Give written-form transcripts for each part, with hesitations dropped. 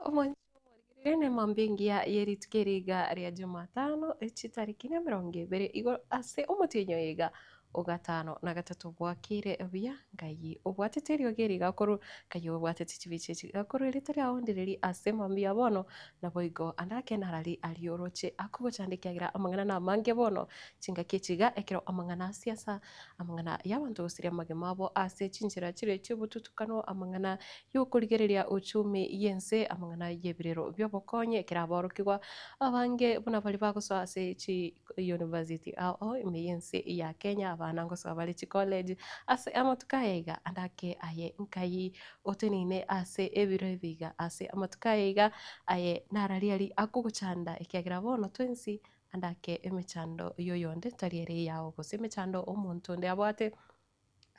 Omwancho omorigereria nemambia engiya ye rituko eri iga ria Jumatano, chitariki nemerongo ebere igoro ase omotienyi oyo iga o gatano na gatato bwakire buya, Ngai obwatete eriogi eri iga korwa, Ngai obwatete chibicha echi iga korwa erieta riao ndiriri ase emambia ya bono, naboigo ande ake narari aria oroche akogochanda ekiagera amang'ana namange bono chingaki echi iga ekero amang'ana a siasa, amang'ana y'abanto gosiria amagima abo ase chinchera chire chi'obotutukano, amang'ana y'okorigereria uchumi y'ense, amang'ana y'ebirero bi'obokonyi, ekero aborokigwa abange buna baria bagosoa ase chiyunivasiti ao ao ime y'ense ya Kenya, abana ngosoa bare chicollege ase amatuko aya iga, ande ake aye nkai oteneine ase ebiro ebi iga, ase amatuko aya iga aye narari aria akogochanda ekiagera bono twensi ande ake emechando y'oyonde tari ere eyao gose emechando omonto onde abwate.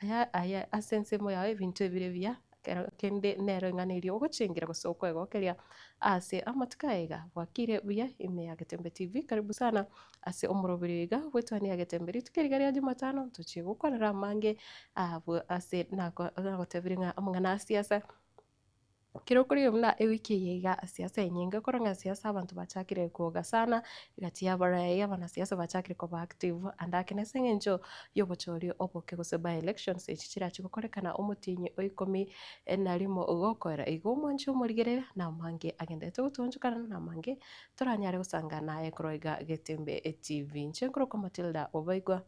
Aya aye ase ensemo yao ebinto ebire ebiya, ekero kende nero eng'ana eria ogochengera gose okwegokeria ase amatuko aya iga. Bwakire buya ime ya Getembe TV, karibu sana ase omoroberi oyo iga bwetwania ya Getembe. Rituko eri iga ria Jumatano ntochie gokwanera amange abwo ase nako nagotebirie ng'a amang'ana a siasa. Ekero okorigia buna ewiki eye iga siasa enyinge okore ng'a siasa abanto bachakire koga sana, egati ya abarai abanasiasa bachakire koba active ande ake nase eng'encho ya obochori oboke gose by elections echi chirachi gokorekana omotienyi o ikomi na rimo gokoera. Igo omwanchi omorigereria na amange agenderete gotoonchokana na amange toranyare gosanga naye korwa iga Getembe TV. Inche nkorokwa Matilda Obaigwa.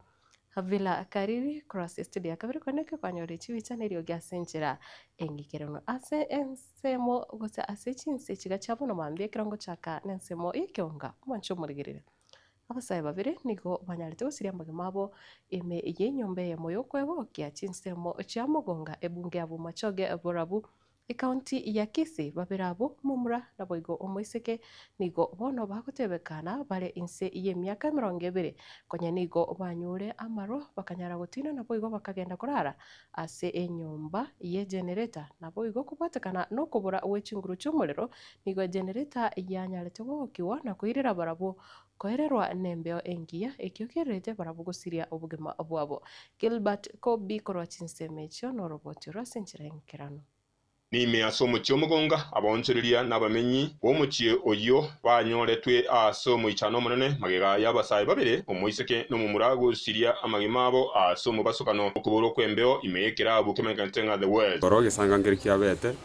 Havila Kariri, korwa ase estudio ya kabere kwane kwanyora chibicha na eriogi ase enchera eng'ikeranu. Ase ensemo gose ase chinse chiga chia bono mambia ekero ngochaka nensemo y'ekeonga omwanche omorigereria. Abasae babere nigo banyarete gosiria amagima abo ime y'enyomba eyemo y'okwegokia chinsemo chia Mogonga ebunge ya Bomachoge Borabu Ekaunti ya Kisii, babere abwo, omomura naboigo omoiseke, nigo bono bagotebekana bare inse y'emiaka emerongo ebere, konya nigo banyure amarwa bakanyara gotina naboigo bakagenda korara ase enyomba y'egenereta naboigo kobwatekana nokobora gwe chinguru chi'omorero nigo egenereta yanyarete gogokigwa na koirera barabwo koererwa nembeo engiya ekio kererete barabwo gosiria obogima bwabo. Gilbert Kobi korwa chinsemo echio noroboti orwo ase enchera enkeranu. Nime ase omochie omogonga, abaonchoreria na abamenyi b'omochie oyio banyoretwe ase omoichano omonene magega y'abasae babere, omoiseke na omomura, gosiria amagima abo ase omobasokano okoborwa kw'embeo ime y'ekerabu kemanyekanete ng'a The World. Rora egesangankerio kiabete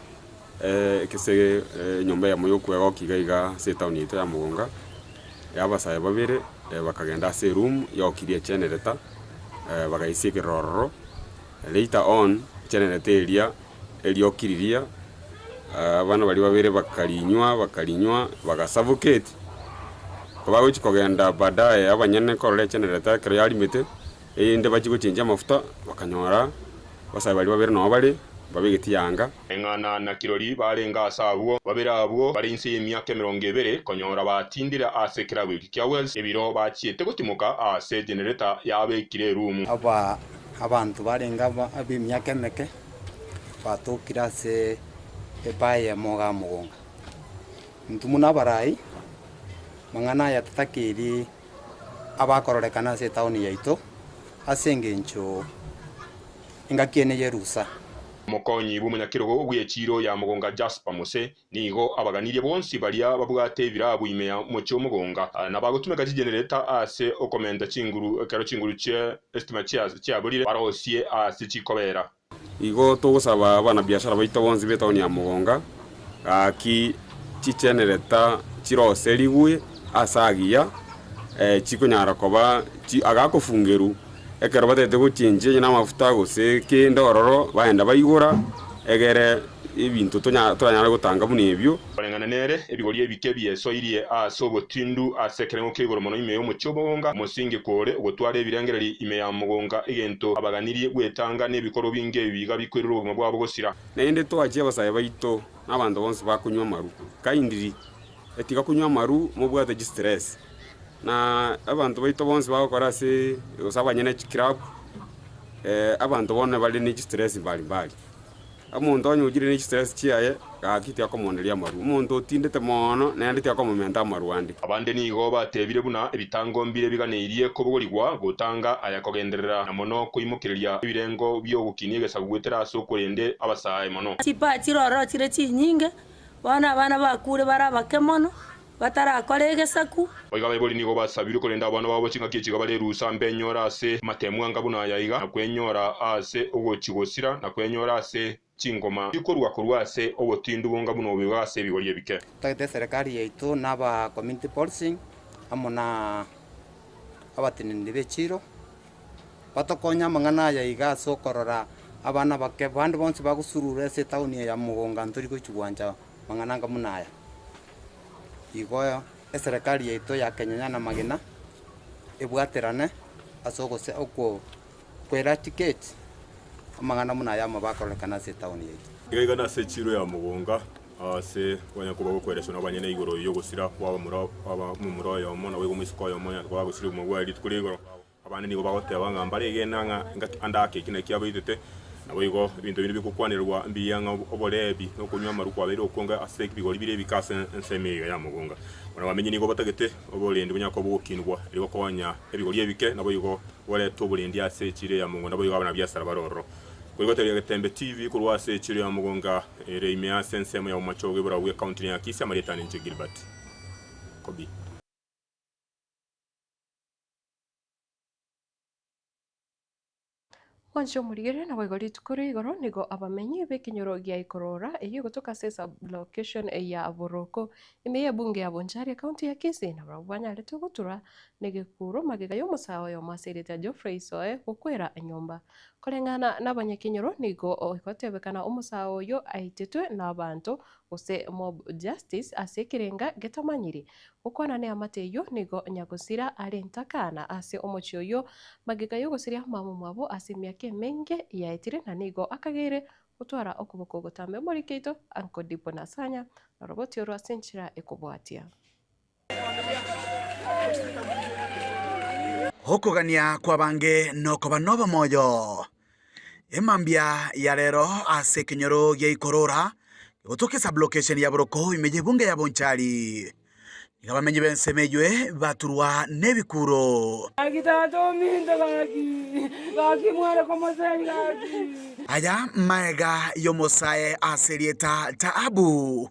Ekese enyomba eyemo y'okwegokia iga iga ase etaoni yaito ya Mogonga, ya abasae babere bakagenda ase eroom yokirie echenereta, bagaisia ororo, later on echenereta eria erioki riria, abana baria babere bakarinywa bakarinywa bagasuffocate, kobagochia kogenda baadaye abanyene korora echenereta ekero yarimete, erinde bachie gochengia amafuta, bakanyora abasae baria babere nabo bare, mbabegeti yanga. Eng'ana na kirori barenge aase abwo, babere abwo bare inse y'emiaka emerongo ebere, konyora batindire ase ekerabu eki kia Wales, ebiro bachiete gotimoka aase ejenereta yabekire erumu. Aba abanto barenge ab'emiaka emeke batokire ase ebaa eyemo iga mogonga. Intwe buna abarai, mang'ana aya tatakeiri abakororekana ase etaoni yaito ase engencho engaki eye neye rusa. Omokonyi bw'omonyakerogo bw'echiiro ya Mogonga Jasper Mose nigo abaganirie bonsi baria babwate ebirabu ime ya omochie o Mogonga na bagotumeka chigenereta ase okomenta chinguru ekero chinguru chie estima chiaborire barosie ase chikobera. Igo togosaba abanabiashara baito bonsi b'etaoni ya Mogonga, gaki chichenereta chiroserigwe ase agiya, chikonyara koba agakofungerwa Ekero batagete gochenchia onye namafuta gose kende ororo, bagenda baigora, egere ebinto toranyare gotanga buna ebio. Koreng'ana nere, ebigori ebike biesoirie ase obotindu ase ekerengo kia igoro mono ime y'omochie omogonga, omosingi kore ogotwara ebirengererio ime ya mogonga, egento abaganirie gwetanga nebikorwa binge ebi iga bikoirera obogima bwabo gosira. Naende toachie abasae baito na abanto bonsi bakonywa amaru. Kindly, tiga konywa amaru mobwate chistress. Na abanto baito bonsi bagokora ase gose abanyene chiclub, abanto bono bare ne chistress mbari mbari. Omonto onye ochire ne chistress chiaye, gaki tiakomoneria amarwa. Omonto otindete moono, naende tiakomomenta amarwa ande. Abande nigo batebire buna ebitango mbire biganeirie kobogorigwa gotanga aya kogenderera na mono koimokereria ebirengo bi'ogokinia egesaku goetera ase okorende abasae mono. Chipaa chiroro chire chinyinge. Bono abana bakure bare abake mono, batarakora egesaku. Boigo abaibori nigo basabirwe korenda abana babo chingaki echi iga bare erusa mbenyore ase amatemu anga buna aya iga, na kwenyora ase ogochia gosira, na kwenyora ase chingoma chikorua korwa ase obotindu bonga buna obo iga ase ebigori ebike. Totagete eserekari yaito na aba community policing amo na abateneneri b'echiiro batokonye amang'ana aya iga ase okorora abana bake bande bonsi bagosurura ase etown eye ya Mogonga ntori gochia gwancha mang'ana anga buna aya. Igo eserekari yaito ya Kenyanya na Magena ebwaterane ase ogose oko kweradicate amang'ana buna aya amo bakorekana ase etown yaito. Iga iga nase echiiro ya Mogonga ase abanyakoba gokwereswa nabanyene igoro y'ogosira kw'abamura abamomura oyomo, naboigo omoiseke oyomo onye bagosira obogima bwaye rituko ria igoro. Abande nigo bagoteba ng'a mbaregene ng'a engaki ande ake eki nakio abaitete, naboigo ebinto binde bigokwanerwa mbuya ng'a oborebi na okonywa amarwa kwabeire okonge ase ebigori bire ebike ase ensemo eye ya mogonga. Bono abamenyi nigo batagete oborendi bonyare koba bogokinigwa erio gokonya ebigori ebike, naboigo borete oborendi ase echiro ya mogonga, naboigo abanabiasara bare ororo. Korigoteria Getembe TV korwa ase echiro ya mogonga ere ime ase ensemo ya Bomachoge borau bw'ecounty ya Kisii, amarieta ane inche Gilbert Kobi. Mwanche omorigereria naboigo rituko ria igoro nigo abamenyi b'ekenyoro gia Ikorora eyio egotoka ase esub-location ya Boroko ime y'ebunge ya Bonchari ekaunti ya Kisii nabarabwo banyarete gotura negekuro magega y'omosae oyomo ase erieta Geoffrey Soe gokwera nyomba. Koreng'ana nabanyakenyoro nigo egotebekana omosae oyo aitetwe nabanto gose mob justice ase ekerenga getamanyiri. Gokwana neamate eyio nigo nyagosira are ntakana ase omochie oyio magega y'ogosiria amamomwabo ase emiaka emenge yaetire na nigo akageire gotwara okoboko gotambe omoriki oito Uncle Dipo Nasanya noroboti oro ase enchera ekobwatia. Okogania kw'abange nokoba nobomoyo. Emambia ya rero ase ekenyoro gia Ikorora, gotoka esublocation ya Boroko ime y'ebunge ya Bonchari, nigo abamenyi b'ensemo eywe baturwa nebikuro. Gaki tata ominto gaki, gaki mware komoseri gaki. Aya maega y'omosae ase erieta Taabu,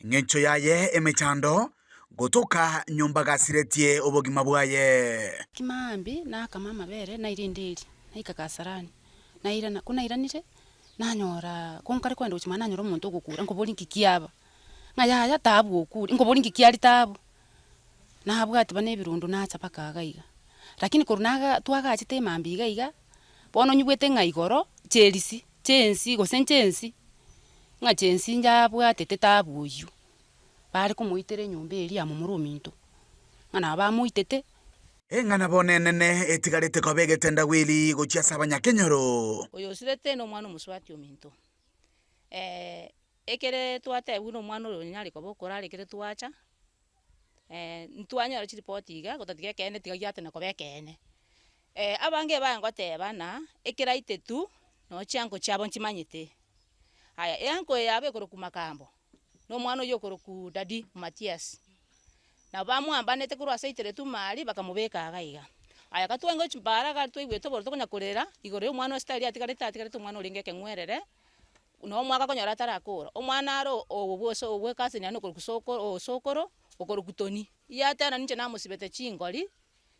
Engencho yaye emechando, gotoka nyomba gasiretie obogima bwaye. Kimambia nakama amabere naira enderi, naika Kasarani, nairana, ko nairanire, nanyora ko nkare kogenda gochia mwane nanyora omonto ogokura, nkoboria nki kiaba, ng'a yaya taabu okure, nkoboria nki kiaria taabu, nabwati bana ebirondo nacha mpaka iga iga. Lakini korwa naga twagachete emambia iga iga, bono onyigwete ng'a igoro, cherisi, chensi gose nchensi, ng'a chensi njabwatete taabu oyio, bare komoitera enyomba eria ya momura ominto, ng'a nabo bamoitete. Eng'ana bono enene etigarete koba egetendagwiri gochia ase abanyakenyoro. Oyo osirete nomwana omosubati ominto. Ekere twatebigwa na omwana oyo onyare koba okorara ekere twacha, ntwanyora chiripoti iga gotatiga ekeene tiga giatena koba ekeene. Abange baye ngoteba ng'a ekero aitetu, nonye chianko chiabo nchimanyete. Aya, eanko eye yabo ekorokwa Makambo, na omwana oyio okorokwa Daddy Mathias. Nabo bamwambanete korwa ase aiteretwe ime aria, bakamobeka iga iga. Aya katwenge chimbara iga twaigwete obororo tokonya korera, igoro ya omwana ase tari atigarete atigarete omwana orenge ekeng'werere, na omwaka okonyora atarakora. Omwana aro obo bwose obwo ecousin yane okorokwa sokoro osokoro, okorokwa Tony. Yateba ninche namosibete chingori,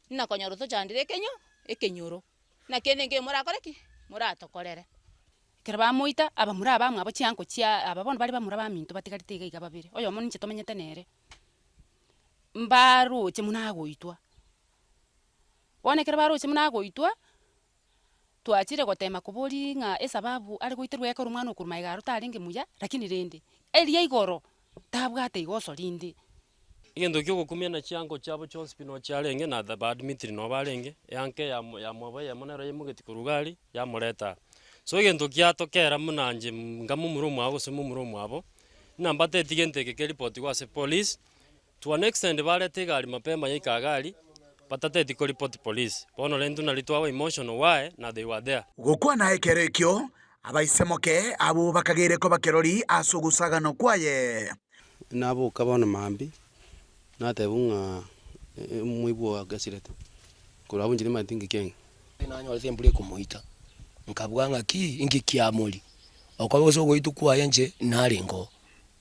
nakonyora otochandire ekenyo ekenyoro. Naki ende enke morakore ki? Moratokorere. Ekero bamoita, abamura abamwabo chianko chia aba bono bare bamura baminto batigarete iga iga babere, oyomo ninche tomenyete nere, mbaroche buna agoitwa. Bono ekero baroche buna agoitwa, twachire gotema koboria ng'a esababu are goiterwa ekero omwana okorwa magega aro tarenge muya, lakini rende, eria igoro, tabwate igoso rinde. Egento kia ogokumia na chiango chiabo chionsi pi noo chiarenge, na the baadmitiri noo barenge, eanka eyamo yamwabo eyemo nero yaimogeti korwa iga aria, yamoreta aa. So egento kiatokera buna inche nga momura omwabo gose momura omwabo, buna mbateti gento eke keripotigwe ase police, to an extent bareta egari mapema yaika iga aria, batateti koripoti police. Bono rende intwe nari twaba emotional why na they were there. Gokwana ekero ekio, abaisemoke abwo bakageire koba kirori ase ogosagana kwaye. Naboka bono mambia, natebwa ng'a omoibwa ogo agesirete, korwa abwo inche nimanyeti inki kiang'e. Nanyorete embura ekomoita, nkabua ng'a ki, inki kiamori? Okoba gose ogoitwa kwaye inche narenge oo.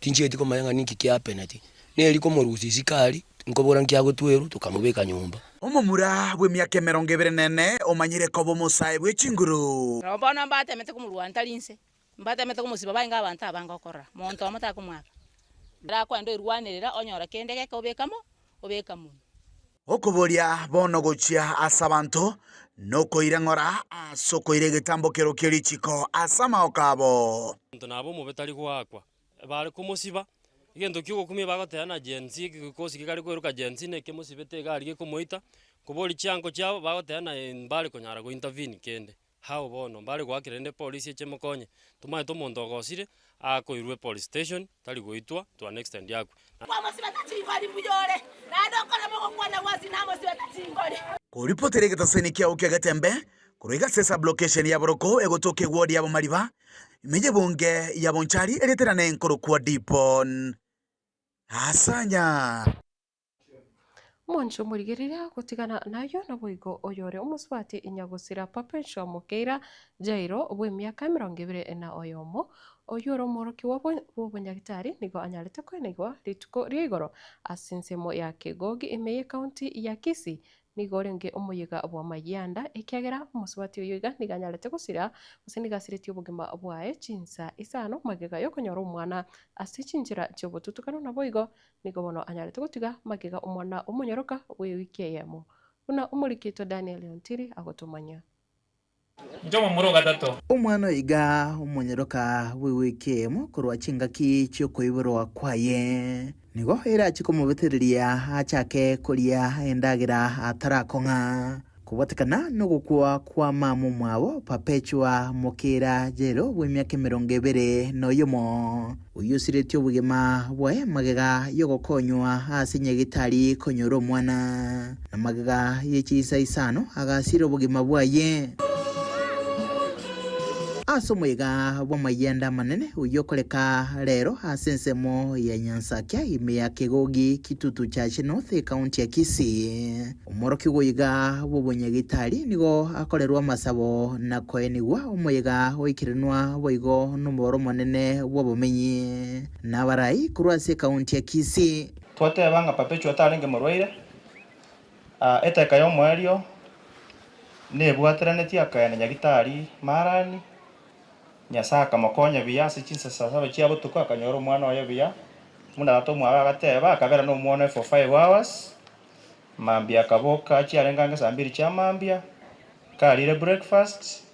Tinchieti komanya ng'a ninki kiapeneti. Neri komorusia isiko aria, nkobora nki agotwerwa, tokamobeka nyomba. Omomura bw'emiaka emerongo ebere na ene omanyire koba omosae bwe chinguru. Nabo bono mbatemete komorwania tari inse, mbatemete komosiba barenge abanto abange okorora, monto omo takomwaka. Erakwenda oirwanerera onyora kende geke obeka mo, obeka monwe. Okoboria bono gochia ase abanto, nokoira ng'ora ase okoira egetambo kero kie richiko ase amaoko abo. Omonto nabo omobe tari goakwa, bare komosiba, egento kia ogokumia bagoteba na Gen Z egekosi gekare koiroka Gen Z neke mosibete iga aria gekomoita, kobori chiango chiabo bagoteba naye mbare konyara go intervene kende. How bono? Mbare goakera rende polisi eche emokonye, tomaete omonto ogosire, akoirwe police station, tari goitwa to an extent akwe. Koripotera egetaseni kiao ki'egetembe korwa iga ase esablocation ya Boroko egotoka eward ya Bomariba, ime y'ebunge ya Bonchari eriaterane nkorokwa Dipon Asanya. Omonche omorigereria gotigana nayio naboigo oyore omosubati nyagosira Perpetua Mokeira Jairo bw'emiaka emerongo ebere na oyomo, oyio ore omworokigwa bw'obonyagitari nigo anyarete koenigwa rituko ria igoro ase ensemo ya Kegogi ime y'ecounty ya Kisii Nigo orenge omoyega bw'amayianda, ekiagera omosubati oyio iga nigo anyarete gosira, gose nigo asiretie obogima bwaye chinsa isano magega y'okonyora omwana ase chinchera chi'obotutukanu, naboigo nigo bono anyarete gotiga magega omwana omonyoroka bw'ewiki eyemo, buna omoriki oito Daniel Ontiri agotomanya. Inche omomura o gatato. Omwana oyo iga omonyeroka bw'ewiki eyemo korwa chingaki chi'okoiborwa kwaye, nigo erache komobetereria achake koria endagera atarakong'a. Kobwatekana nogokwa kwa mama omwabo Perpetua Mokera Jairo bw'emiaka emerongo ebere noyomo, oyio osiretie obogima bwaye magega y'ogokonywa ase nyagitari konyora omwana, na magega ye chinsa isano agasira obogima bwaye. Ase omoyega bw'amayianda amanene oyio okoreka rero ase ensemo ya Nyansakia ime ya Kegogi, Kitutu Chache North, ekaunti ya Kisii. Omworokigwa oiga bw'obonyagitari nigo akorerwa amasabo na koenigwa omoyega oikeranwa boigo nomobaro omonene bw'obomenyi na abarai korwa ase ekaunti ya Kisii. Twateba ng'a Perpetua tarenge morwaire, eteka y'omoerio nebwateranetie akaenda nyagitari Marani, Nyasae akamokonya buya ase chinsa saa saba chia botuko akanyora omwana oye buya, buna tata omwabo agateba, akabera nomwana oye for 5 hours, Mambia akaboka chiarenge ange saa mbiri chia mambia, karire breakfast,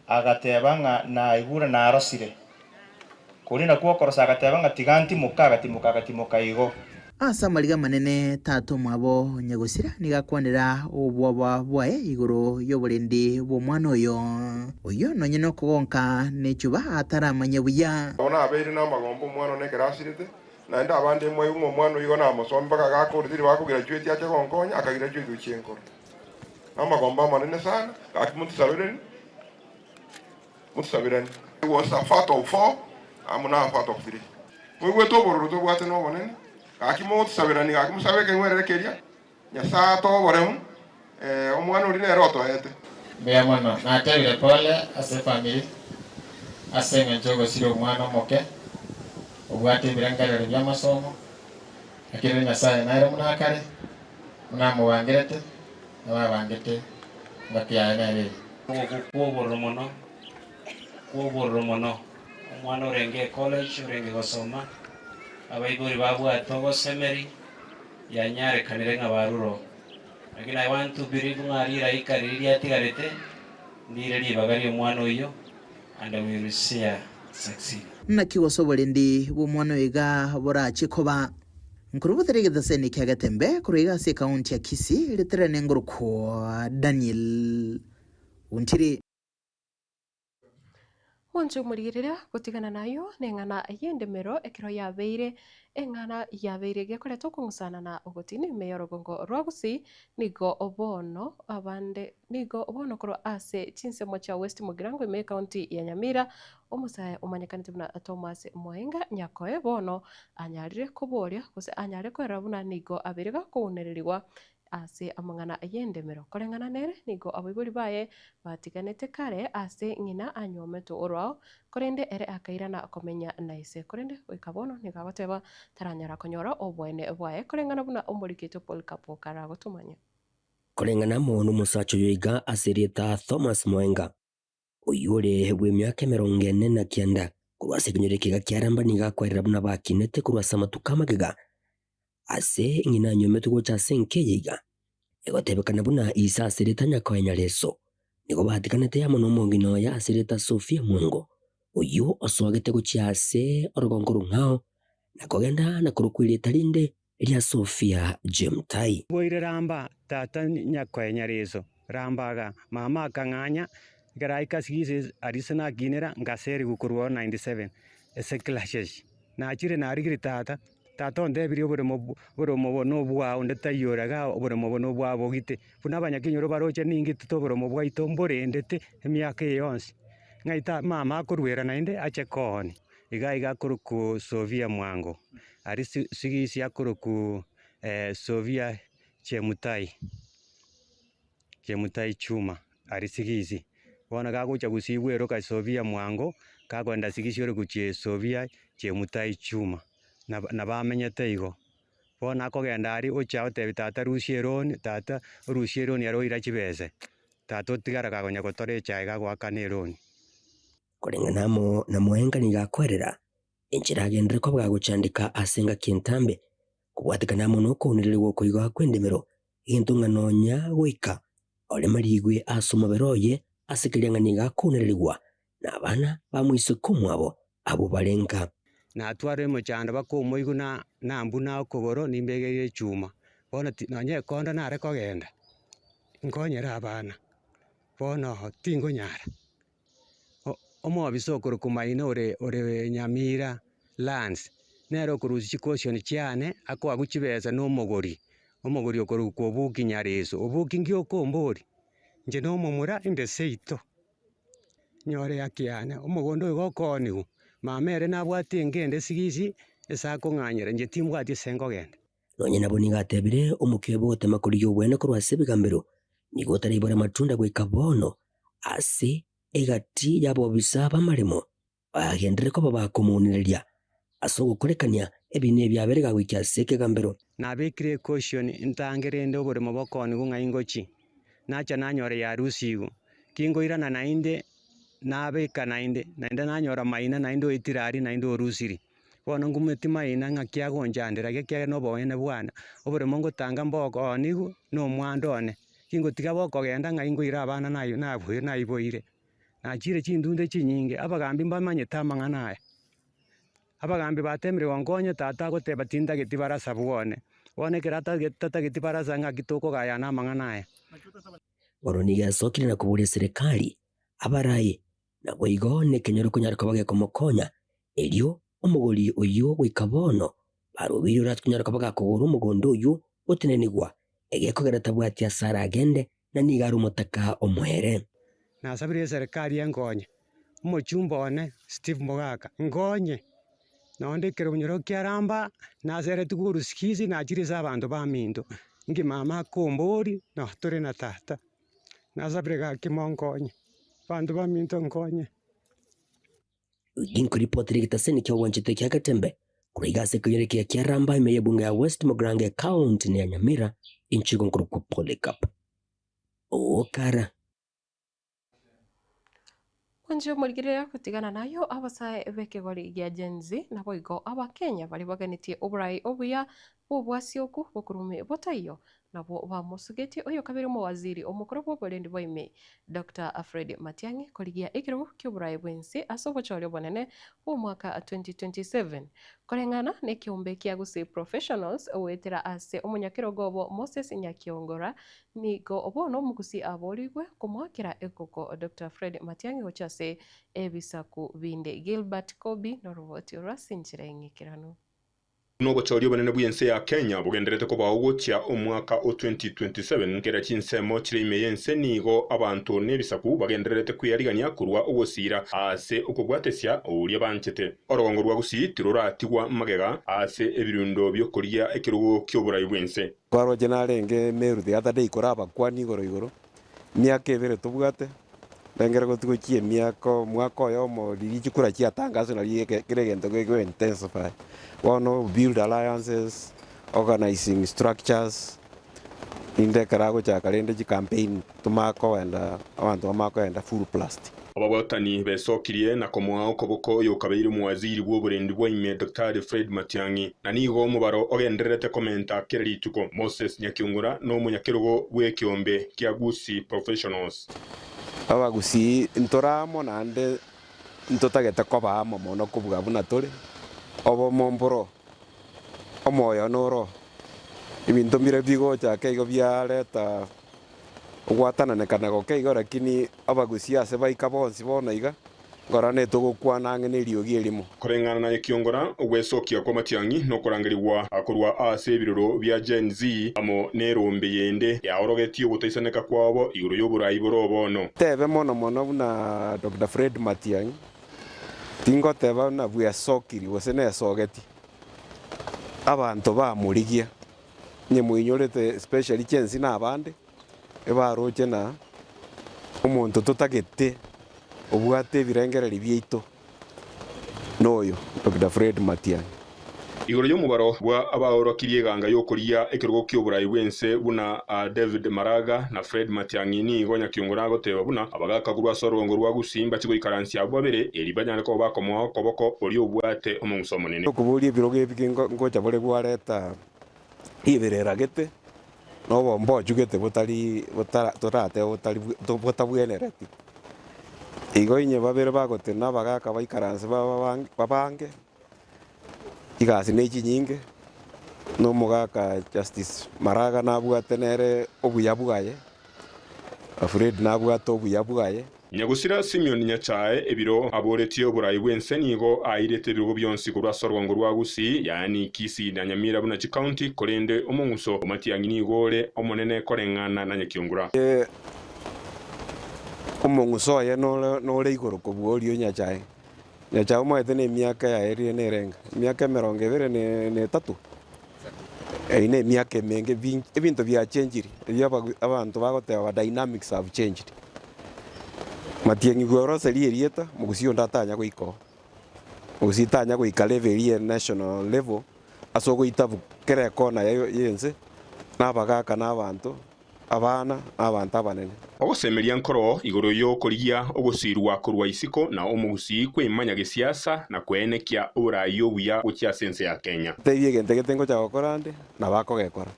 agateba ng'a naigure narosire. Koria nakwo okorosa agateba ng'a tiga ntimoke, agatimoka agatimoka igo. Ase amariga amanene tata omwabo nyagosira nigo akwanera obwoba bwaye igoro y'oborendi bw'omwana oyo. Oyio nonye nokogonka nechuba ataramanye buya. Nabo nabeire namagombo omwana one ekero asirete, Naende abande mwaigwa ng'a omwana oyio igo namosomie mpaka agakora teri bakogirachueti ache gonkonya, akagirachueti gochia enkoro. Namagombo amanene sana, gaki motusabireni, motusabirani. He was a father of four, amo na a father of three. Moigwete obororo tobwate nobonene, gaki mogotusabirani, gaki mosabe ekeng'werere keria, Nyasae atoe oboremu, ee, omwana oria nere otoete. Mbuya mono. Natebire pole ase efamiri ase eng'encho ogosira omwana omoke obwate ebirengererio bi'amasomo, lakini rende Nyasaye nere buna akare, buna amobangerete, nabo abangete engaki yaye nere eye. Ogokwa kw'obororo mono, kw'obororo mono. Omwana orenge ecollege, orenge gosoma, abaibori babwate ogosemeri, yanyarekanire ng'a barure oo. Lakini I want to believe ng'a rilaika riria riatigarete ndire ribaga ri'omwana oyio and we will see her succeed. Naki gose oborendi bw'omwana oyo iga borache koba? Nkorubotere egetaseni kia Getembe korwa iga ase ekaunti ya Kisii, riterane ngorokwa Daniel Ontiri. Mwanche omorigereria gotigana nayio neng'ana y'endemero ekero yabeire eng'ana yabeire gekoreta okong'usana na ogotini ime y'orogongo rwa Gusii nigo bono abande nigo bono korwa ase chinsemo chia West Mugirango ime y'ecounty ya Nyamira omosae omanyekanete buna Thomas Mwaenga Nyakoe bono anyarire koboria gose anyare koerera buna nigo abeire gakounererigwa. Ase amang'ana y'endemero. Koreng'ana nere, nigo abaibori baye batiganete kare ase ng'ina anyuometwe orwao, korende ere akairana komenya na ise. Korende goika bono nigo agoteba taranyara konyora oboene bwaye, koreng'ana buna omoriketwe Polycarp karagotomanya. Koreng'ana amo nomosacha oyo iga ase erieta Thomas Moenga, oyio ore bw'emiaka emerongo ene na kianda, korwa ase ekenyoro eke iga kiaramba nigo akwarera buna bakinete korwa ase amatuko amagega Ase ng'ina anyometwe gocha ase enka eye iga, egotebekana buna ise aserete anyakoe Nyareso, nigo batiganete amo nomong'ina oye aserete Sofia Mwango, oyio osogete gochia ase orogongo rong'ao na kogenda na korokwa erieta rinde ria Sofia Jemutai. Boire ramba, tata nyakoe Nyareso, ramba iga, mama akang'anya, ekero aika sigisi aria ase nakinera, nkaserigwa korwa oo 97 ase clashes. Nachire narigire tata, Tata ontebirie oboremo oboremo obo nobwao, onde taiyo ore igaa, oboremo obo nobwao bogite. Buna abanyakenyoro baroche ningitete oboremo bwaito mborendete emiaka eye yonsi, ng'ai ta mama akoruera naende ache kooni. Iga iga akorokwa Sofia Mwango, aria si sigisi akorokwa Sofia Chemutai. Chemutai Chuma aria Sigisi. Bono gagocha gosibwa ero Sofia mwango, kagoenda Sigisi ore gochia Sofia Chemutai Chuma, nabo nabo amenyete igo. Bono akogenda aria ocha otebia tata rusia eroni, tata orusie eroni ere oira chibese, tata otigara kagonya gotora echae gagoakana eroni. Koreng'ana amo na Mwenga nigo akwerera enchera agenderere koba gagochandeka ase engaki entambe, kobwatekana amo nokounererigwa okoigoa kw'endemero Egento ng'a nonya goika ore marigwe ase omobere oye ase keria ng'a nigo akounererigwa nabana ba moiseke omwabo abwo bare nka. Natware omochando baka omoigwa na nambuna okogoro nimbegeire echuma, bono ti nonye ekondo nare kogenda, nkonyere abana, bono tingonyara. Omobisa okorokwa Maina ore ore Nyamira Lands, nere okorusia chicaution chiane, akoagwa chibesa na omogori, omogori okorokwa Obuki Nyareso. Obuki nki okombori? Inche na omomura inde seito, nyore haki yane, omogondo oyo gokooniwa, mama ere nabwate enka ende sigisi, ase akong'anyera, inche timbwati ase nkogenda. Nonya nabo nigo atebire, Omokia obe ogotema korigia obweene korwa ase ebigambero, nigo otaraibore amatunda goika bono ase egati y'abobisa b'amaremo, bagenderere koba bakomounereria ase ogokorekania ebiina ebiabere gagoikia ase ekegambero. Nabekire ecaution ntange rende oboremo bokoonigwa ng'ai ngochie, nacha nanyora yarusigwe, kingoirana naende nabeka naende, naende nanyora maina naende oetire aria naende orusiri. Bono ngumeti maina ng'aki agonchandera, ekiagera noboene bwane, oboremo ngotanga mbokoonigwe na omwando one, kingotiga bokogenda ng'ai nkoira abana naye naboire naiboire. Nachire chindunde chinyinge, abagambi mbamanyete amang'ana aya. Abagambi batemire gonkonya tata agoteba tintageti barasa bwone, bono ekero atagete tatageti barasa ng'aki tokogayana amang'ana aya. Bono nigo asokire na koboria eserekari abarae Naboigo nekenyoro konyare koba gekomokonya, erio omogori oyio goika bono barobeire orakonyare koba gakogora omogondo oyio otenenigwa, egekogera tabwati ase aragende, na nigo are omotaka omoere. Nasabire eserekari enkonye, omochumba one Steve Mogaka, nkonye, nonde ekerobunyoro kiaramba, naseretigwe orusikizi nachire ase abanto baminto, inki mama akombori, no tore na tata. Nasabire gaki monkonye, abanto baminto nkonye. Ginkoripotera egetaseni ki'obwanchete kia Getembe korwa iga ase ekenyoro ekiya kia Ramba ime y'ebunge ya West Mugirango ekaunti ya Nyamira inche igo nkorokwa Polycarp Okara. Mwanche omorigereria gotigana nayo abasae b'ekegori gia Gen Z naboigo Abakenya baria baganetie oborai obuya bw'obwasioku bokorumi botaiyo Nabwo bamosugetie oyokabere omowaziri omokoro bw'oborendi bwa ime, Doctor Fred Matiang'i korigia ekerogo ki'oboraai bw'ense ase obochori obonene bw'omwaka 2027. Koreng'ana nekeombe kia Gusii Professionals goetera ase omonyakerogo obo Moses Nyakiongora, nigo bono omogusii aborigwe komoakera ekoko Doctor Fred Matiang'i gochia ase ebisaku binde. Gilbert Kobi noroboti orwa ase enchera eng'ikeranu. Buna obochori obonene bw'ense ya Kenya bogendererete kobao gochia omwaka o 2027, kera chinsemo chire ime y'ense nigo abanto na ebisaku bagendererete kweyarigania korwa ogosiira ase okobwatesia oria banchete. Orogongo rwa Gusii tiroratigwa magega ase ebirundo bi'okorigia ekerogo ki'oborai bw'ense. Kwaroche narenge Meru the other day korabakwani igoro igoro, emiaka ebere tobwate, rengere gotiga gochia emiaka omwaka oyomo riria chikura chiatangaswa nario eke kera egento geko intensify. Bono build alliances, organizing structures, rinde ekero agochaka rende chicampaign tomanye kogenda abanto bamanye kogenda full blast. Ababwatani besokirie na komoa okoboko oyokabeire omowaziri bw'oborendi bwa ime Daktari Fred Matiang'i, na nigo omobaro ogendererete komenta kera rituko. Moses Nyakiongora nomonyakerogo bw'ekeombe kia Gusii Professionals. Abagusii ntore amo naende ntotagete koba amo mono kobua buna tore, obomo mboro, omoyo noro, ebinto mbire bigocha ake igo biareta ogwatananekana goke igo lakini abagusii ase baika bonsi bono iga, Nkora netogokwana ang'e neriogi erimo. Koreng'ana na ekiongora, ogwesokia kw'amatiang'i nokorangerigwa korwa ase ebiroro bia Gen Z amo nerombe yende yaorogetie ogotaisaneka kwabo igoro y'oborai bore obono. Tebe mono mono buna Doctor Fred Matiang'i, tingoteba buna bwesokiri gose nesogeti, abanto bamorigia, onye moinyorete especially Gen Z na abande, ebaroche na omonto totagete obwate ebirengererio biaito noyo Doctor Fred Matiang'i. Igoro y'omobaro bwa abaorokirie eganga y'okoria ekerogo ki'oborai bw'ense buna David Maraga na Fred Matiang'i nigo Nyakiongoro agoteba buna abagaka korwa ase orogongo rwa Gusii mbache goikaransia abwo babere eri banyare koba bakomoa okoboko oria obwate omong'uso omonene. Okoboria ebirogo ebi ngocha bore gwareta riberera gete, na obomba ochugete botari botara toratebe botari botabwenereti. Igo inye babere bagotenena abagaka baikaranse babange, chigasi ne chinyinge, na omogaka Justice Maraga nabwate nere obuya bwaye, Fred nabwate obuya bwaye. Nyagusira Simeon Nyachae ebiro aboretie oborai bw'ense nigo airete ebirogo bionsi korwa ase orogongo rwa Gusii, yaani Kisii na Nyamira buna chikaunti, korende omong'uso o Matiang'i nigo ore omonene koreng'ana na Nyakiongura. Omong'uso oye nore igoro kobua oria o Nyachae. Nyachae omoete nemiaka yaye riria nerenga, emiaka emerongo ebere na etato. Eyio nemiaka emenge, ebinto biachenchiri, ebio abanto bagoteba dynamics have changed. Matiang'i kweroseria erieta, mogusii onde atanya goika oo. Mogusii tanya goika level eria ya national level, ase ogoitabu kera ekona ya ense, na abagaka na abanto. abana na abanto abanene. Ogosemeria nkoro igoro y'okorigia ogosiirwa korwa isiko na omogusii kwemanya gesiasa na kweenekia oboraai obuya gochia ase ense ya Kenya. Tebia egento gete ngocha gokora nde, nabo akogekora.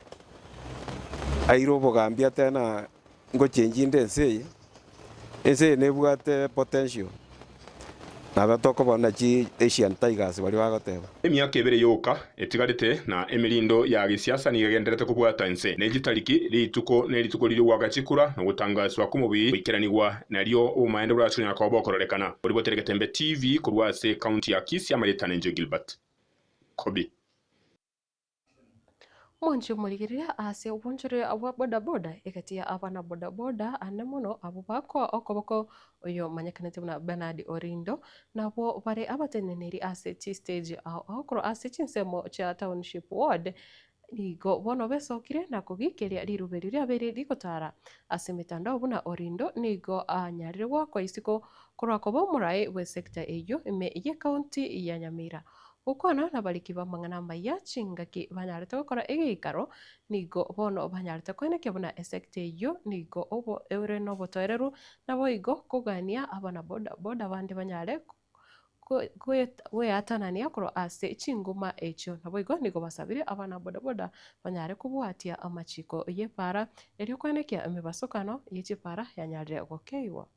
Aire obogambi atebe na ngochengi inde ense eye, ense eye nebwate potential. Nabo tokobona chi Asian Tigers baria bagoteba. Emiaka ebere yoka etigarete, na emerindo ya gesiasa nigo egendererete kobwata ense. Ne chitariki, rituko ne rituko riria ogoaka chikura, na ogotangaswa kw'omobui goikeranigwa, nario obomaene borache konyara koba bokororekana. Oribotere Getembe TV korwa ase ekaunti ya Kisii, amarieta nenche Gilbert Kobi. Omonche omorigereria ase obonchore bwa bodaboda egati ya abana bodaboda ane mono abwo bakoa okoboko oyo omanyekanete buna Bernard Orindo nabwo bare abateneneri ase chistage ao ao korwa ase chinsemo chia Township Ward nigo bono besokire na kogikeria rirube riria riabeire rigotara ase emetandao buna Orindo nigo anyarire goakwa isiko korwa koba omoraai bw'esector eyio ime y'ecounty ya Nyamira. Gokwana nabariki b'amang'ana amaya chingaki banyarete gokora egeikaro, nigo bono banyarete koenekia buna esekta eyio nigo obo ere nobotoereru, naboigo kogania abana boda boda bande banyare gweatanania korwa ase chinguma echio. Naboigo nigo basabire abana boda boda banyare kobwatia amachiko y'epaara erio koenekia emebasokano ye chipaara yanyarire gokeigwa.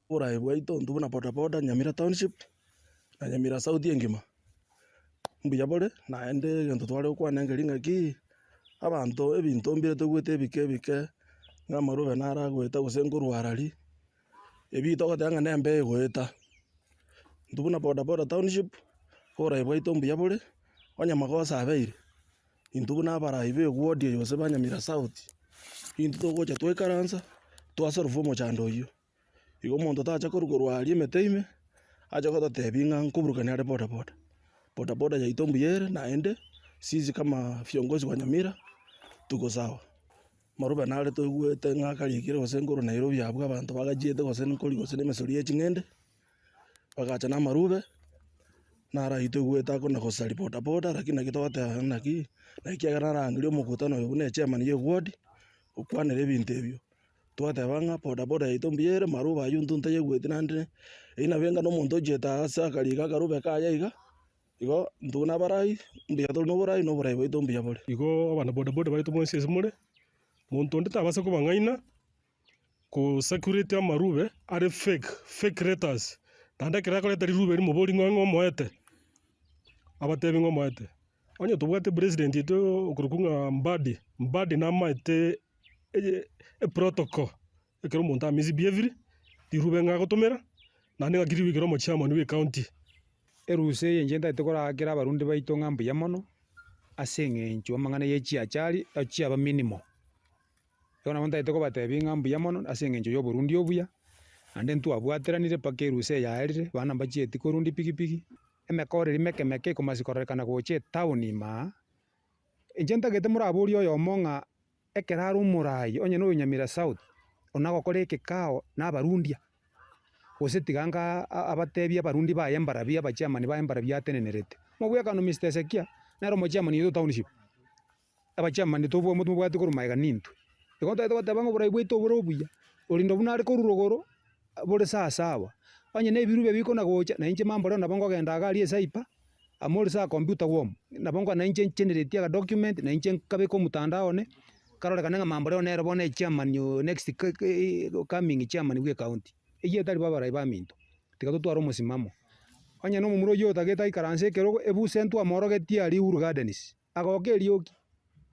Oboraai bwaito intwe buna boda boda Nyamira township na Nyamira south engima, mbuya bore naende egento tware gokwana nkeri ng'aki, abanto ebinto mbire toigwete ebike ebike, ng'a amarube naro agoeta gose nkorwara aria, ebi togoteba ng'a nembe egoeta. Intwe buna boda boda township, oborai bwaito mbuya bore. Onye magoso abeire, intwe buna abarai ba eward eye gose ba Nyamira South, intwe togocha twaikaransa, twasolve omochando oyio. Igo omonto tacha korwa korwa aria emete ime, ache gototebia ng'a nkoburukania are bodaboda. Bodaboda yaito mbuya ere naende, sisi kama viongozi wa Nyamira, tuko sawa. Marube nare toigwete ng'a akarikire gose nkorwa Nairobi abwo abanto bagachiete gose nkori gose na emesori ye ching'ende, bagacha na amarube, naro aywo toigwete akona gosaria bodaboda lakini naki togoteba naki, naki ekiagera narangeria omokutano oyo buna echairman ya eward, okwanere ebinto ebio. Twateba ng'a bodaboda yaito mbuya ere, marube aywo intwe ntoyaigweti naende, eywo nabo enga na omonto ochiete ase akarika akarube kaye iga. Igo intwe buna abarai, mbuya tore noborai, na oborai bwaito mbuya bore. Igo abana bodaboda baito bonsi ase more, monto onde tabasa kobang'aina ko circulate amarube are fake, fake letters, naende ekero akoreta rirube erimo bori ng'a ng'a omoete, abatebi ng'a omoete. Onye tobwate president oito okorokwa ng'a Mbadi, Mbadi namaete eye eprotocol ekero omonto a misbehavire, rirube ng'a agotomera, naende ng'aki rigoikera omochairman bwa ecounty. Erusa eye inche ntagete koraakera abarundi baito ng'a mbuya mono, ase eng'encho amang'ana ye chiachari chiaba minimal. Igo nabo ntagete kobatebia ng'a mbuya mono ase eng'encho ya oborundi obuya, naende ntwabwateranire mpaka erusa eye yaerire, abana mbachieti korunda epikipiki, emekora eria meke meke ekomasi kororekana gocha etown ime aa, inche ntagete moraborie oyomo ng'a ekero are omoraai onye na oyo Nyamira South, one agokora ekekao na abarundia, gose tiga anga abatebie abarundi baye mbarabwo abachairman baye mbarabwo atenenerete. Mobwekano Mister Ezekia, nere omochairman oito township, abachairman tobwa mobwate korwa magega nintwe. Igo ntagete goteba ng'a oborai bwaito obore obuya, orinde buna are korwa rogoro, bore sawasawa, onye na ebirube bikona gocha, na inche mambo rero nabo nkogenda iga aria ecyber, Amo ase acomputer bwomo, nabo nkoa nainche ngenereti agadocument, nainche nkabeka omotandao one, karorekane ng'a mambo rero nere bono echairman oyo next coming chairman bwa ecounty. Eyio etari bo abarai baminto, tiga totware omosimamo. Onye na omomura oyio otagete aikaranse ekerogo, ebuse ntwamorogetie aria Uhuru Gardens, agoka erioki.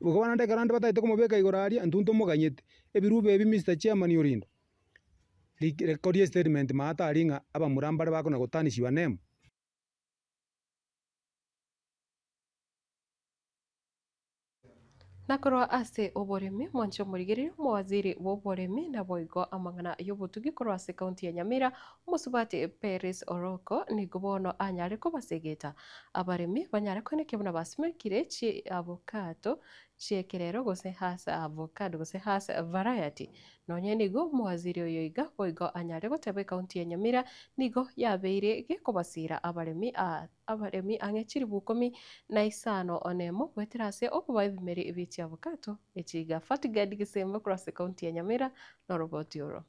Igo bono naende ekero naende batagete komobeka igoro aria, intwe ntomoganyete, ebirube ebi Mister Chairman Orindo, rekoria estatement maate aria ng'a abamura mbare bakona gotarnish your name. Na korwa ase oboremi, mwanche omorigereria omowaziri bw'oboremi naboigo amang'ana y'obotugi korwa ase ekaunti ya Nyamira, omosubati Peris Oroko nigo bono anyare kobasegeta abaremi banyare koenekia buna basimekire chiabokato chi'ekerero gose Hass avocado gose Hass variety. Nonye nigo omowaziri oyo iga boigo anyare goteba ekaunti ya Nyamira nigo yabeire gekobasira abaremi abaremi ang'e chilifu ikomi na isano nemo goetera ase okobaa ebimeri bie chiabokato echi iga. Fatgard Gisembe korwa ase ekaunti ya Nyamira noroboti oro.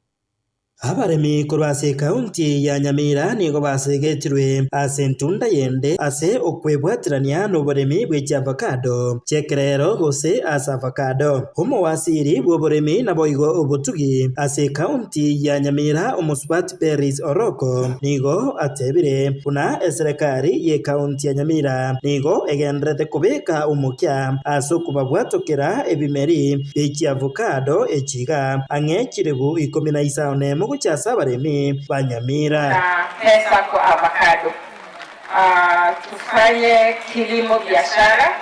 Abaremi korwa ase ekaunti ya Nyamira nigo basegetirwe ase entunda yende ase okwebwaterania noboremi bwe chiavocado chi'ekerero gose ase avocado. Omowasiri bw'oboremi naboigo obotugi ase ekaunti ya Nyamira Omosubati Peris Oroko nigo atebire buna eserekari y'ekaunti ya Nyamira nigo egendererete kobeka omokia ase okobabwatokera ebimeri bie chiavocado echi iga ang'e chilifu ikomi na isano nemo gochia ase abaremi ba Nyamira. Na pesa kwa avocado. Tufanye kilimo biashara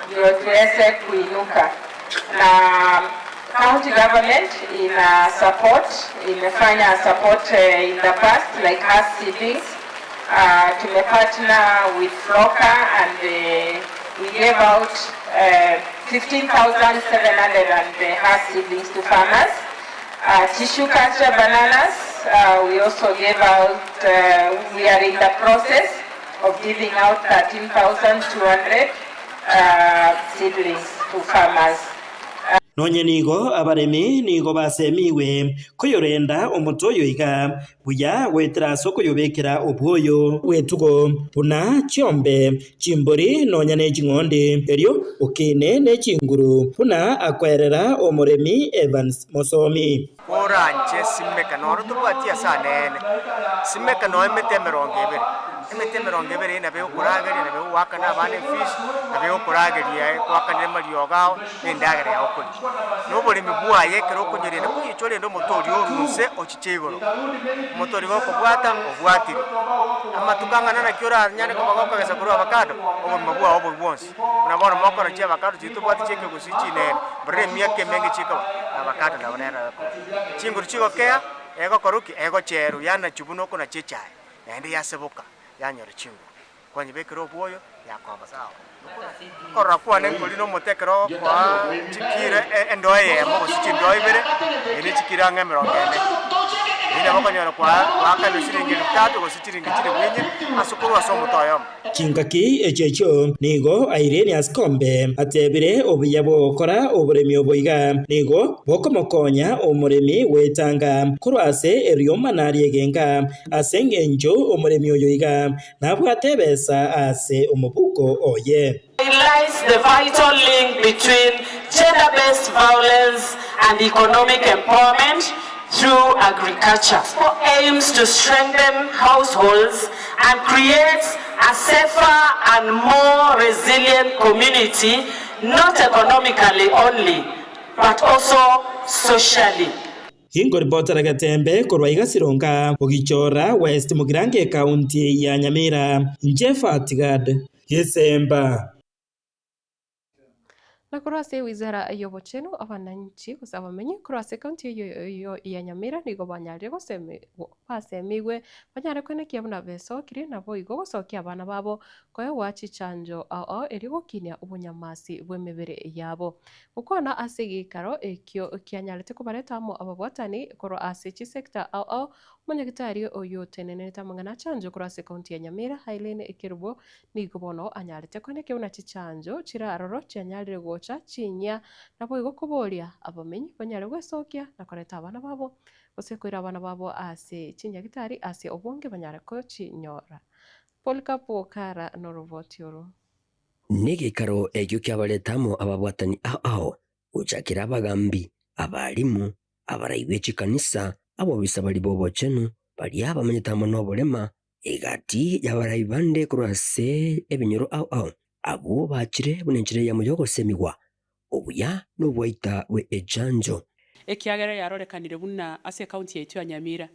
ndio tuweze kuinuka na county government ina support imefanya support in the past like Hass seedlings tumepartner with Floka and we gave out 15,700 Hass seedlings to farmers. Tissue culture bananas we also gave out we are in the process of giving out 13,200 seedlings to farmers. Nonye nigo abaremi nigo basemigwe koyorenda omote oyo iga buya goetera ase okoyobekera obwoyo bw'etugo buna chiombe, chimbori nonya ne ching'ondi, erio okine ne chinguru buna akoerera omoremi Evans Mosomi. Koranche simeka noro tobwati ase anene, simeka nonya emete emerongo ebere. Emete 20 eye nabo egokorageria, nabo egogoakana abana efees, nabo egokorageria ekoakanere amariogo ao, na endagera yao okoria. Na oboremi bwaye ekero okonyorenda koyichwa rende omote oria orwe inse ochiche igoro. Omote oria gokobwata obwatire. Amatuko ang'ana naki oranyare koba gokogesa korwa avacado, obogima bwao obo bwonsi. Buna bono mokora chiavacado chiria tobwate chiekegusii chinene, mborere emiaka emenge chikoba, na avacado nabo nere egokoba. Chinguru chigokea, egokora ki? Egocherwa yanachwa buna okonacha echae. Naende yaseboka, yanyora chinguru. Kwanyebekera obwoyo, yakoba sawa. Okorora kwane nkori nomote ekero okoa chikiro endoo eyemo gose chindoo ibere, eye ne chikiro ang'e 40. Eyio nabo okonyora kwaakanire chiringi elfu tatu gose chiringi chilifu inye ase okorwa ase omote oyomo. Chingaki echio echio nigo Irene Asikombe atebire obuya bw'ogokora oboremi obo iga nigo bokomokonya omoremi gwetanga korwa ase eriomana ri'egenka ase engencho omoremi oyo iga nabwate ebesa ase omobuko oye. Highlights the vital link between gender-based violence and economic empowerment through agriculture. Aims to strengthen households and creates a safer and more resilient community, not economically only, but also socially. Inkoripotera Getembe korwa iga Sironga, Bogichora, West Mugirango Ekaunti ya Nyamira, inche Fatgad Gesemba. Na korwa ase ewizara y'obochenu, abananchi gose abamenyi korwa ase ekaunti eyio ya Nyamira nigo banyarire basemigwe banyare koenekia buna besokirie naboigo gosokia abana babo koegwa chichanjo ao ao erio gokinia obonyamasi bw'emebere yabo. Gokwana ase egeikaro ekio kianyarete kobareta amo ababwatani korwa ase chisector ao ao, omonyagitari oyio otenenerete amang'ana a chanjo korwa ase ekaunti ya Nyamira, Aileen Kerubo, Nigo bono anyarete koenekia buna chichanjo chire aroro chianyarire gocha chinyia, naboigo koboria abamenyi banyare gwesokia na koreta abana babo, gose koira abana babo ase chinyagitari ase obonge banyare kochinyora. Polycarp Okara noroboti oro. Negeikaro ekio kiabareta amo ababwatani ao ao, gochakera abagambi, abalimu, abarai be chikanisa, abobisa baria b'obochenu, baria bamenyete amo noborema, Egati y'abarai bande korwa ase ebinyoro ao ao, abwo bachire buna enchera eyemo y'ogosemigwa obuya na obwaita bwe echanjo. Ekiagera yarorekanire buna ase ekaunti yaito ya Nyamira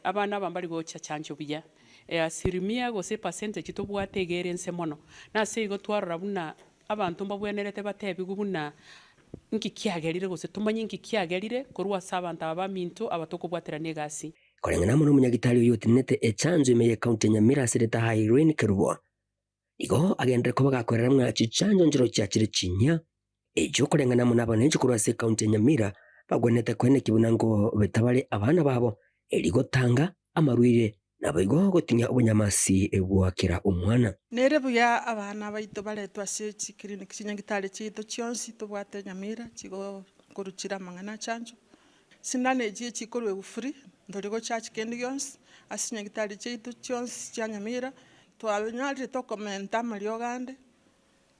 abana aba mbari gocha chanjo buya, easilimia gose epercentage tobwate iga ere nse mono. Na ase igo twarora buna abanto mbabwenerete batebigwe buna nki kiagerire gose tomanye nki kiagerire korwa ase abanto aba baminto aba tokobwaterana egasi. Koreng'ana amo nomonyagitari oyio otenenete echanjo ime y'ecounty ya Nyamira ase erieta Irene Kerubo, nigo agenderere koba gakorera ng'a chichanjo nchiro chiachire chinyia, echio koreng'ana amo nabananchi korwa ase ecounty ya Nyamira bagwenerete koenekia buna nkobeta bare abana babo erio gotanga amarwaire naboigo gotinyia obonyamasi bwa kera omwana. Nere buya abana baito baretwe ase chiclinic chinyagitari chiaito chionsi tobwate Nyamira chigokoruchira amang'ana a chanjo. Sindano echi echikorwa free, ntori gocharge kende gionsi, ase chinyagitari chiaito chionsi chia Nyamira, twanyarire tokomenta amariogo ande,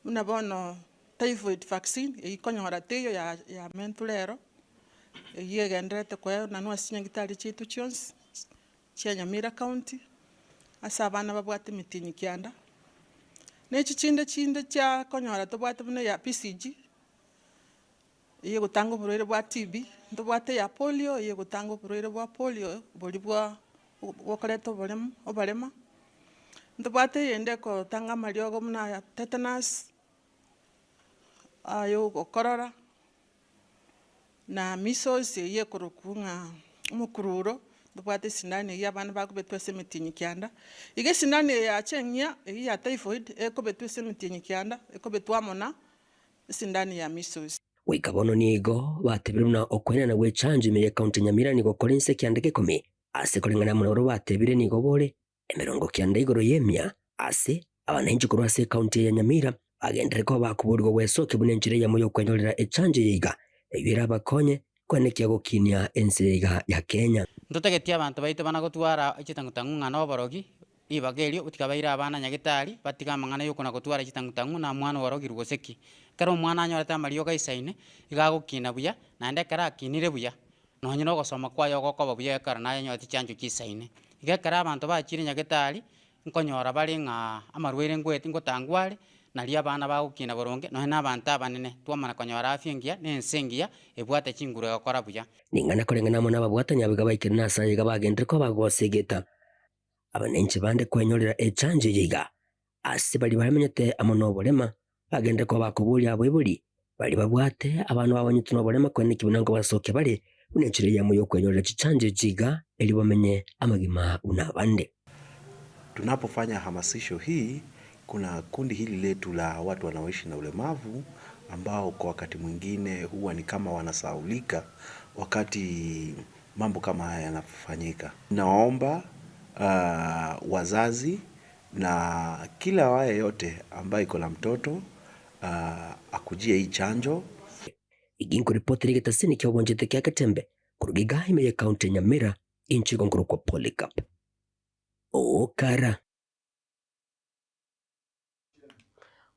buna bono typhoid vaccine eywo konyora teiyo ya yamentwe rero, eywo egendererete koenanwa ase chinyagitari chiaito chionsi chia Nyamira county, ase abana babwate emetienyi kianda. Na echi chinde chinde chia konyora tobwate buna eya BCG. Eyegotanga oborwaire bwa TB, ntobwate eya polio, eyegotanga oborwaire bwa polio boria bwa bokoreta oboremo oborema, ntobwate eyende ekotanga amariogo buna aya tetanus, aya ogokorora, na measles eywo ekorokwa ng'a omokururo, ntobwate esindano eywo abana bakobetwa ase emetienyi kianda. Iga esindano eye yacha eng'ia, eywo ya typhoid, ekobetwa ase emetienyi kianda, ekobetwa amo na esindani ya measles. Goika bono nigo batebire buna okoenana gw'echanjo ime y'ecounty ya Nyamira nigo kore inse ekianda gekomi ase koreng'ana amo nabarabwo batebire nigo bore 90 igoro y'emia ase abananchi korwa ase ecounty eye ya Nyamira bagenderere koba bakoborigwa gwesokia buna enchera eyemo y'okwenyorera echanjo eye iga eyio erabakonye koenekia gokinia ense eye iga ya Kenya. Ntotagetie abanto baito bana gotwara chitang'utang'u ng'a noborogi, Ribaga erio goika baire abana nyagetari, batige amang'ana y'okona-gotwara chitang'u-tang'u na omwana oarogirwe gose ki. Ekero omwana anyorete amariogo aisaine, iga agokina buya, naende ekero akinire buya, nonye na ogosoma kwaye ogokoba buya ekero naye anyorete chiancho chisaine. Iga ekero abanto bachire nyagetari, Nkonyora bare ng'a amarwaire ngoeti ngotangwa are, nario abana bagokina boronge, nonye na abanto abanene, twamana konyora afya engiya, na ense engiya, ebwate chinguru egokora buya. Ning'ana koreng'ana amo nababwatani abwo iga baikire nase aye iga bagenderere koba bagosegeta abanenche bande kwenyorera echanjo eye iga ase baria bamenyete amo noborema, bagenderere koba bakoboria abaibori baria babwate abana babanyete noborema koeneki buna nkobasokia bare buna enchera eyemo y'okwenyorera chichanjo echi iga erio bamenye amagima buna abande. Tunapofanya hamasisho hii, kuna kundi hili letu la watu wanaoishi na ulemavu ambao kwa wakati mwingine huwa ni kama wanasahaulika wakati mambo kama haya yanafanyika. Naomba uh, wazazi na kila awaye yote ambaye iko na mtoto uh, akujie hii chanjo. Iginkoripotera egetasini kia obonchete kia Getembe korwa iga ime ye county ya Nyamira inche igo nkorokwa Polycarp Okara.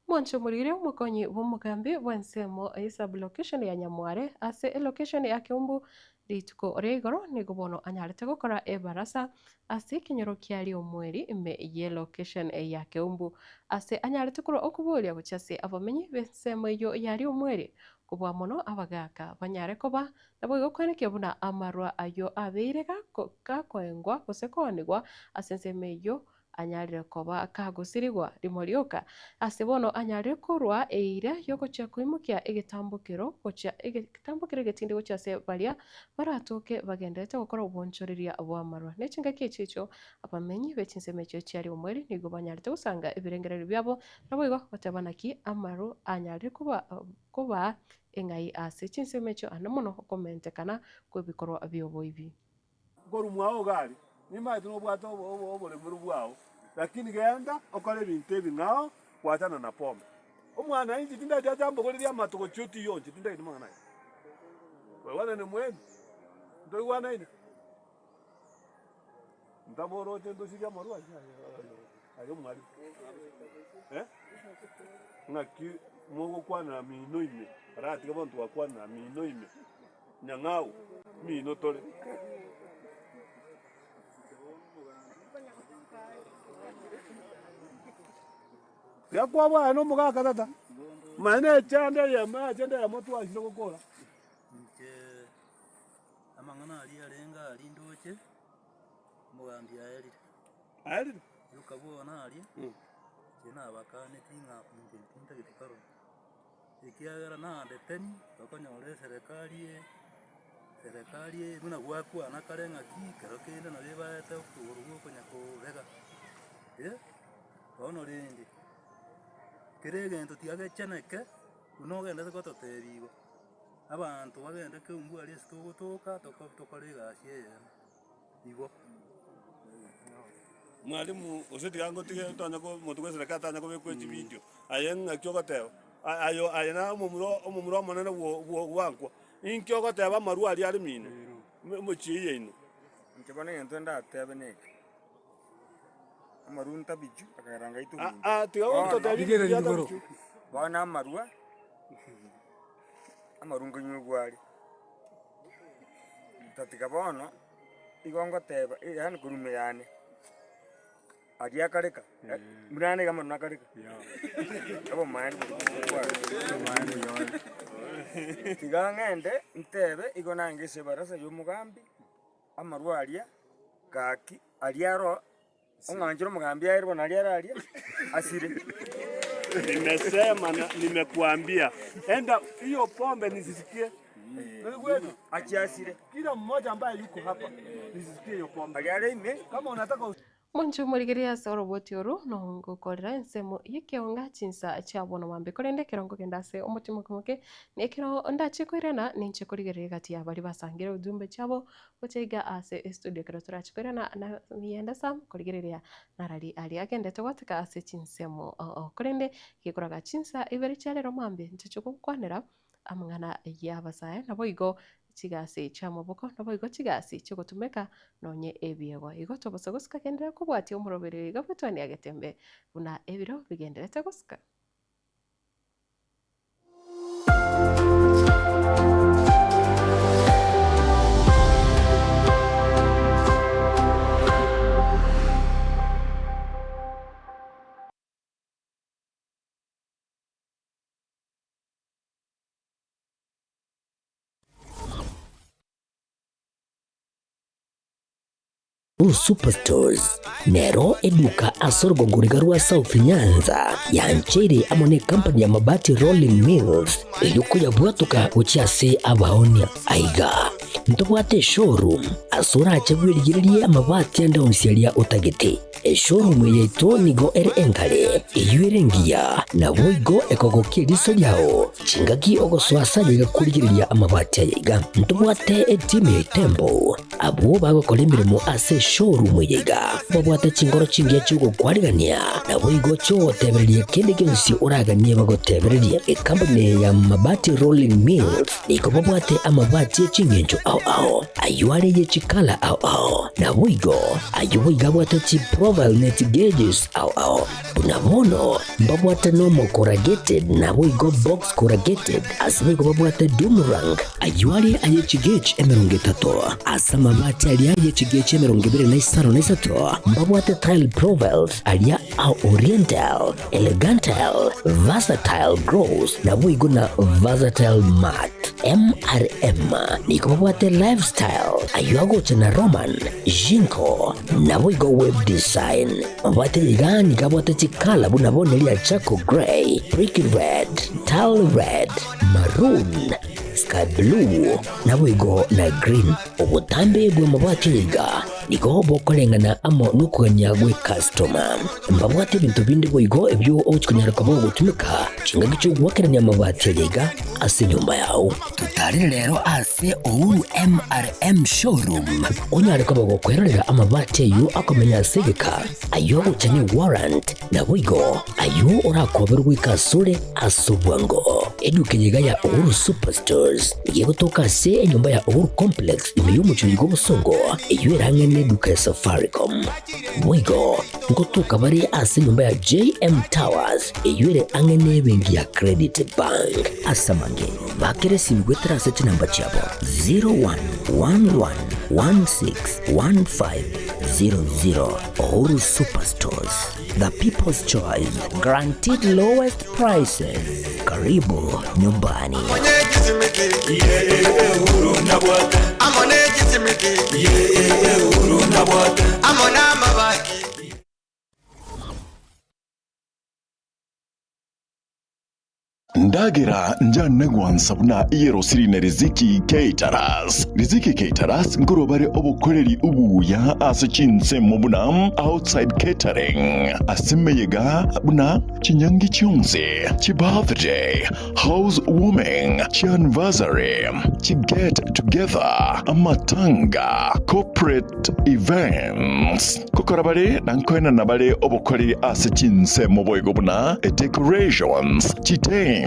Mwanche omorire omokonyi bw'omogambi bw'ensemo eye sub-location ya Nyamware ase elocation ya Keumbu rituko ria igoro nigo bono anyarete gokora ebarasa ase ekenyoro kia Riomweri ime y'elocation ya Keumbu ase anyarete korwa okoboria gochia ase abamenyi b'ensemo eyio ya Riomweri kobua mono abagaka banyare koba naboigo koenekia buna amarwa ayio abeire gakoengwa gose koonigwa ase ensemo eyio anyarire koba kagosirigwa rimo rioka, ase bono anyarire korua eira y'ogochia koimokia egetambokero gochia egetambokero egetindi gochia ase baria baratoke bagendererete gokora obonchoreria bw'amarwa. Ne chingaki echi echio abamenyi be chinsemo echio chiaria omweri nigo banyarete gosanga ebirengererio biabo, naboigo goteba naki amaru anyarire koba kobaa eng'ai ase chinsemo echio ande mono okomentekana kw'ebikorwa bi'oboibi. Nkorwa mwao iga aria, nimanyete nobwate oboremero bwao, lakini genda okore ebinto ebing'ao, gwachana na pombe. Omwana inche tindati ache ambogorerie amato gochia otiyo inche tindageti mang'ana aya. Twaigwananire mwemi? Ntoigwanaine? Ntaboroche ntosirie amarwa aye aye omwalimu eh? Ng'aki mogokwanera mino ime, aratiga bono twakwanera mino ime. Nyang'au, mino tore. Tiga kwabwana na omogaka tata, manya na echando eyemo echando eyemo twachire gokora. Inche amang'ana aria arenge aria ndoche, omogambi aerire. Aerire? Rioka bono aria, inche nabakaneti ng'a inche tintageti karore. Ekiagera naandeteni tokonyora eserekari eye, eserekari eye buna gwakwana kare ng'aki kero kende nabo ebaete okogoro gwokonya kobega, eh, bono rende, kera egento tiga gecheneke buna ogendete gototebia igo, abanto bagende keumbu aria ase togotoka toko tokore egasi eyemo, igo. Mwalimu gose tiga ngotige tonya ko omonto bwa eserekari tanya kobekwa echividio, aye ng'aki ogoteba? Aye aye na omomura omomura omonene bwo bwo bwankwa, inki ogoteba amarwa aria are mino omochie yaino? Inche bono egento ndatebe neke, amarwa ntabichu akagera ngaita Ah, omonto. ah, tiga gototebi Bono- bia tabichu. Bono amarwa, amarwa nkonywa are, tatiga bono. Igo ngoteba, yaani korwa ime yane, aria akareka, buna ane iga mono nakareka, obomaene boria bokwana. Tiga ng'ende ntebe igo nange ase ebarasa ya omogambi, amarwa aria, gaki, aria aro, ong'anchera omogambi aere bono aria are aria, asire. Nimesema na nimekuambia, enda hiyo pombe nisisikie. Achie asire. Kila mmoja ambaye yuko hapa nisisikie hiyo pombe. Aria are ime. Kama unataka Monche omorigereria ase oroboti oro nongokorera ensemo y'ekeonga chinsa chia bono mambia, korende ekero nkogenda ase omochie moke, na ekero ndache koirana ninche korigereria egati ya baria basangire ujumbe chiabo Gocha iga ase estudio ekero torache koirana na Mienda Sam korigereria narari aria agendete gwateka ase chinsemo oo. Korende gekoraga chinsa ibere chia rero mambia ntoche gokwanera amang'ana y'abasae naboigo chigasi chi'amaboko naboigo chigasi chi'ogotumeka nonye ebiegwa. Igo tobosa gosika genderera kobwatia omoroberio iga bw'etwani ya Getembe buna ebiro bigenderete gosika. Uhuru Superstores nero eduka ase orogongo riga rwa South Nyanza yancheire amo ne company ya Mabati Rolling Mills erio koyabwatoka gochia ase abaonia. Aiga ntobwate eshowroom ase orache bwerigererie amabati ande onsi aria otagete. Eshowroom eye yaito nigo ere engare, eyio ere engiya, naboigo ekogokia eriso riao chingaki ogosoa ase ayaiga korigereria amabati ayaiga. Ntobwate etimu ya Itembo Abwo bagokora emeremo ase eshowroom eye iga babwate chingoro chingiya chi'ogokwarigania, naboigo chi'ogotebereria kende gionsi oraganie bagotebererie. Ekampuni eye ya Mabati Rolling Mills nigo babwate amabati e ching'encho ao ao, ayio are ye chikala ao ao, naboigo ayio boigo abwate chiprofile ne chigeges ao ao. Buna bono mbabwate normal corrugated naboigo box corrugated, ase boigo babwate doom rank, ayio are aye chigauge 30, ase amabati aria aye chigauge 23 mbabwate tile profiles aria a oriental, elegantile, versatile gloss naboigo na versatile matte. MRM nigo babwate lifestyle, ayio agocha na Roman, Jinko, naboigo web design. Mabwate iga nigo abwate chikala buna bono eria charcoal grey, brick red, tile red, maroon, sky blue, naboigo na green. Obotambe bw'amabati aya iga nigo bokoreng'ana amo nokogania gw'ecustoma. Mbabwate ebinto binde boigo ebio ogochi konyara koba ogotumeka chingaki chi'ogoakerania amabati aya iga ase enyomba yao. Totarire rero ase Uhuru MRM Showroom onyare koba gokwerorera amabati ayio akomenya ase egeka, ayio agocha ne warrant, naboigo ayio orakoberwe goika asore ase obwango. Eduka eye iga ya Uhuru Superstores nigo egotoka ase enyomba ya Uhuru Complex ime y'omochie oiga obosongo, eyio ere ang'e neduka ya Safaricom. Boigo ngotoka bare ase enyomba ya JM Towers eyio ere ang'e nebenki ya Credit Bank. Ase amange, bakera esimi goetera ase chinamba chiabo 0111161500. Uhuru Superstores, the people's choice, guaranteed lowest prices. Karibu nyumbani. Ndagera njane gwansa buna eyerosiri ne Riziki Caterers. Riziki Caterers nkorwa bare obokoreri obuya ase chinsemo buna outside catering, ase emeyega buna chinyangi chionsi, chibirthday, house warming, chianniversary, chiget together, amatanga, corporate events. Gokora bare na nkoenana bare obokoreri ase chinsemo boigo buna decorations, chitent,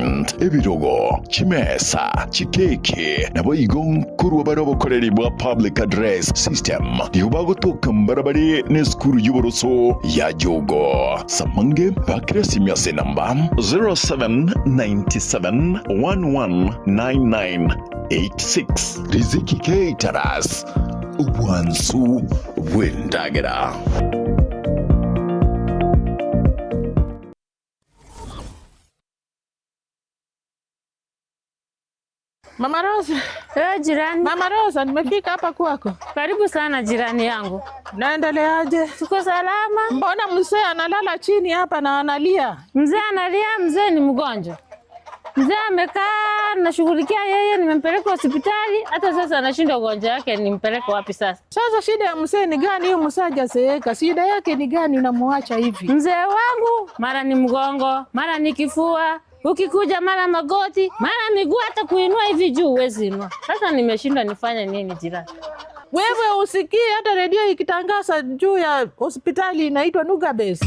ebirogo, chimesa, chikeki, naboigo nkorwa bare obokoreri bwa public address system. Nigo bagotoka mbarabare nesukuru y'oboroso ya Jogo. Samange bakire esimi ase enamba 0797 119986. Riziki Caterers, obwansu bw'endagera. Mama Rosa. Eh, jirani. Mama Rosa, nimefika hapa kwako. Karibu sana jirani yangu. Naendeleaje? Tuko salama. Mbona mzee analala chini hapa na analia? Mzee analia, mzee ni mgonjwa. Mzee amekaa nashughulikia yeye, nimempeleka hospitali, hata sasa anashindwa ugonjwa wake, nimpeleke wapi sasa? Sasa shida ya mzee ni gani? Huyu mzee hajazeeka, shida yake ni gani unamuacha hivi? Mzee wangu mara ni mgongo, mara ni kifua, ukikuja mara magoti, mara miguu, hata kuinua hivi juu huwezi inua. Sasa nimeshindwa nifanye nini jirani? Wewe usikii hata redio ikitangaza juu ya hospitali inaitwa Nuga Base.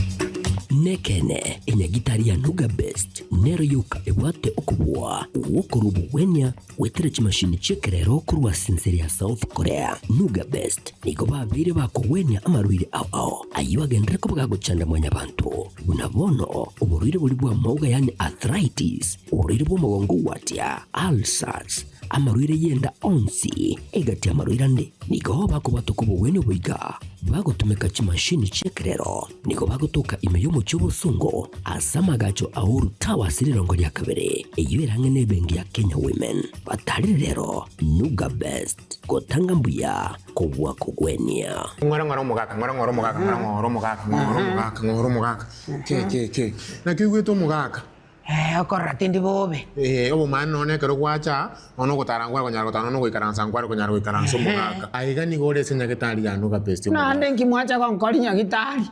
Nekene enyagitari ya Nuga Best nero yoka ebwate okobua gwokorwa obogwenia gwetera chimashini chi'ekerero korwa ase ensere ya South Korea. Nuga Best nigo babeire bakogwenia amarwaire ao ao ayio agenderere koba gagochanda mwanyabanto buna bono oborwaire boria bw'amauga yaani arthritis, oborwaire bw'omogongo gwatia, ulcers, Amarwaire y'enda onsi egati y'amarwaire ande nigo bakobwatoka obogwenia oboiga bagotumeka chimashini chi'ekerero. Nigo bagotoka ime y'omochie obosongo ase amagacho a Uhuru Towers rirongo ria kabere, eyio erang'e n'ebenki ya Kenya Women. Batarire rero Nuga Best. Gotanga mbuya kobua kogwenia. Ng'ora ng'ora omogaka, ng'ora ng'ora omogaka, ng'ora ng'ora omogaka, ng'ora omogaka, ng'ora omogaka. Ke ke ke. Naki oigwete omogaka? Eh, okorora tindi bobe. Eh, obomani nonya ekero gwacha aa, nonya ogotara nkware konyara gotara, nonya ogoikaransa nkware konyara goikaransa omogaka. Aiga nigo ore ase nyagetari ya Nuga Best omogaka. Naende inki mwacha gonkori nyagitari?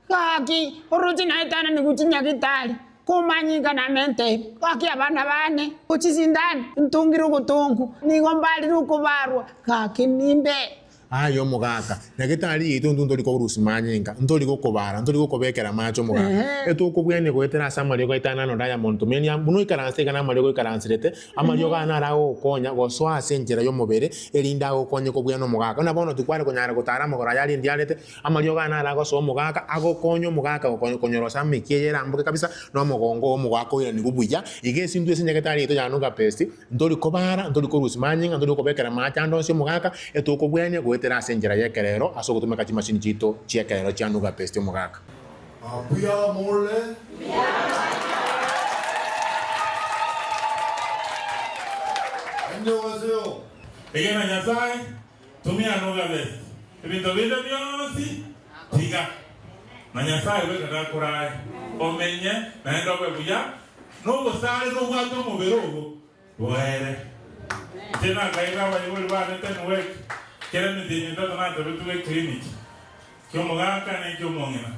Gaki, oroche naetananigwe chinyagitari, komanyinga namente, gaki abana bane, ochisindani, ntungire ogotongu, nigo mbarire okobarwa, gaki nimbe. Aye omogaka, nyagetari yaito intwe ntori korusia manyinga, ntori gokobara, ntori gokobekera amache omogaka. Etokobwenia goetera ase amariogo aito aya nano Diamond Tumenia, buna oikaranse iga namariogo oikaranserete, amariogo aya naro agogokonya gosoa ase enchera y'omobere, erinde agokonye kobwenia omogaka. Buna bono tikware konyara gotara amagoro aya aria ndiarete, Amariogo aya naro agosoa omogaka, agokonya omogaka konyorosa amekia eye eramboke kabisa, na omogongo oo omogaka oiranigwe buya. Iga esintwe ase nyagetari yaito ya Nuga Best, ntori kobara, ntori korusia manyinga, ntori kobekera amache ande onsi omogaka, etokobwenia goetera ase enchera y'ekerero ase ogotumeka chimashini chiaito chi'ekerero chia Nuga Best omogaka. Mbuya more? Annyeonghaseyo. Egena Nyasae, Tumia Nuga Best ebinto binde bionsi tiga, na Nyasae bweka nakorae omenye naende obe buya, nobosare nobwate omobere obo boere. Inche nakaira abaibori bane Tenwek kera emetienyi etato natebetigwe eclinic kiomogaka na ekiomong'ina.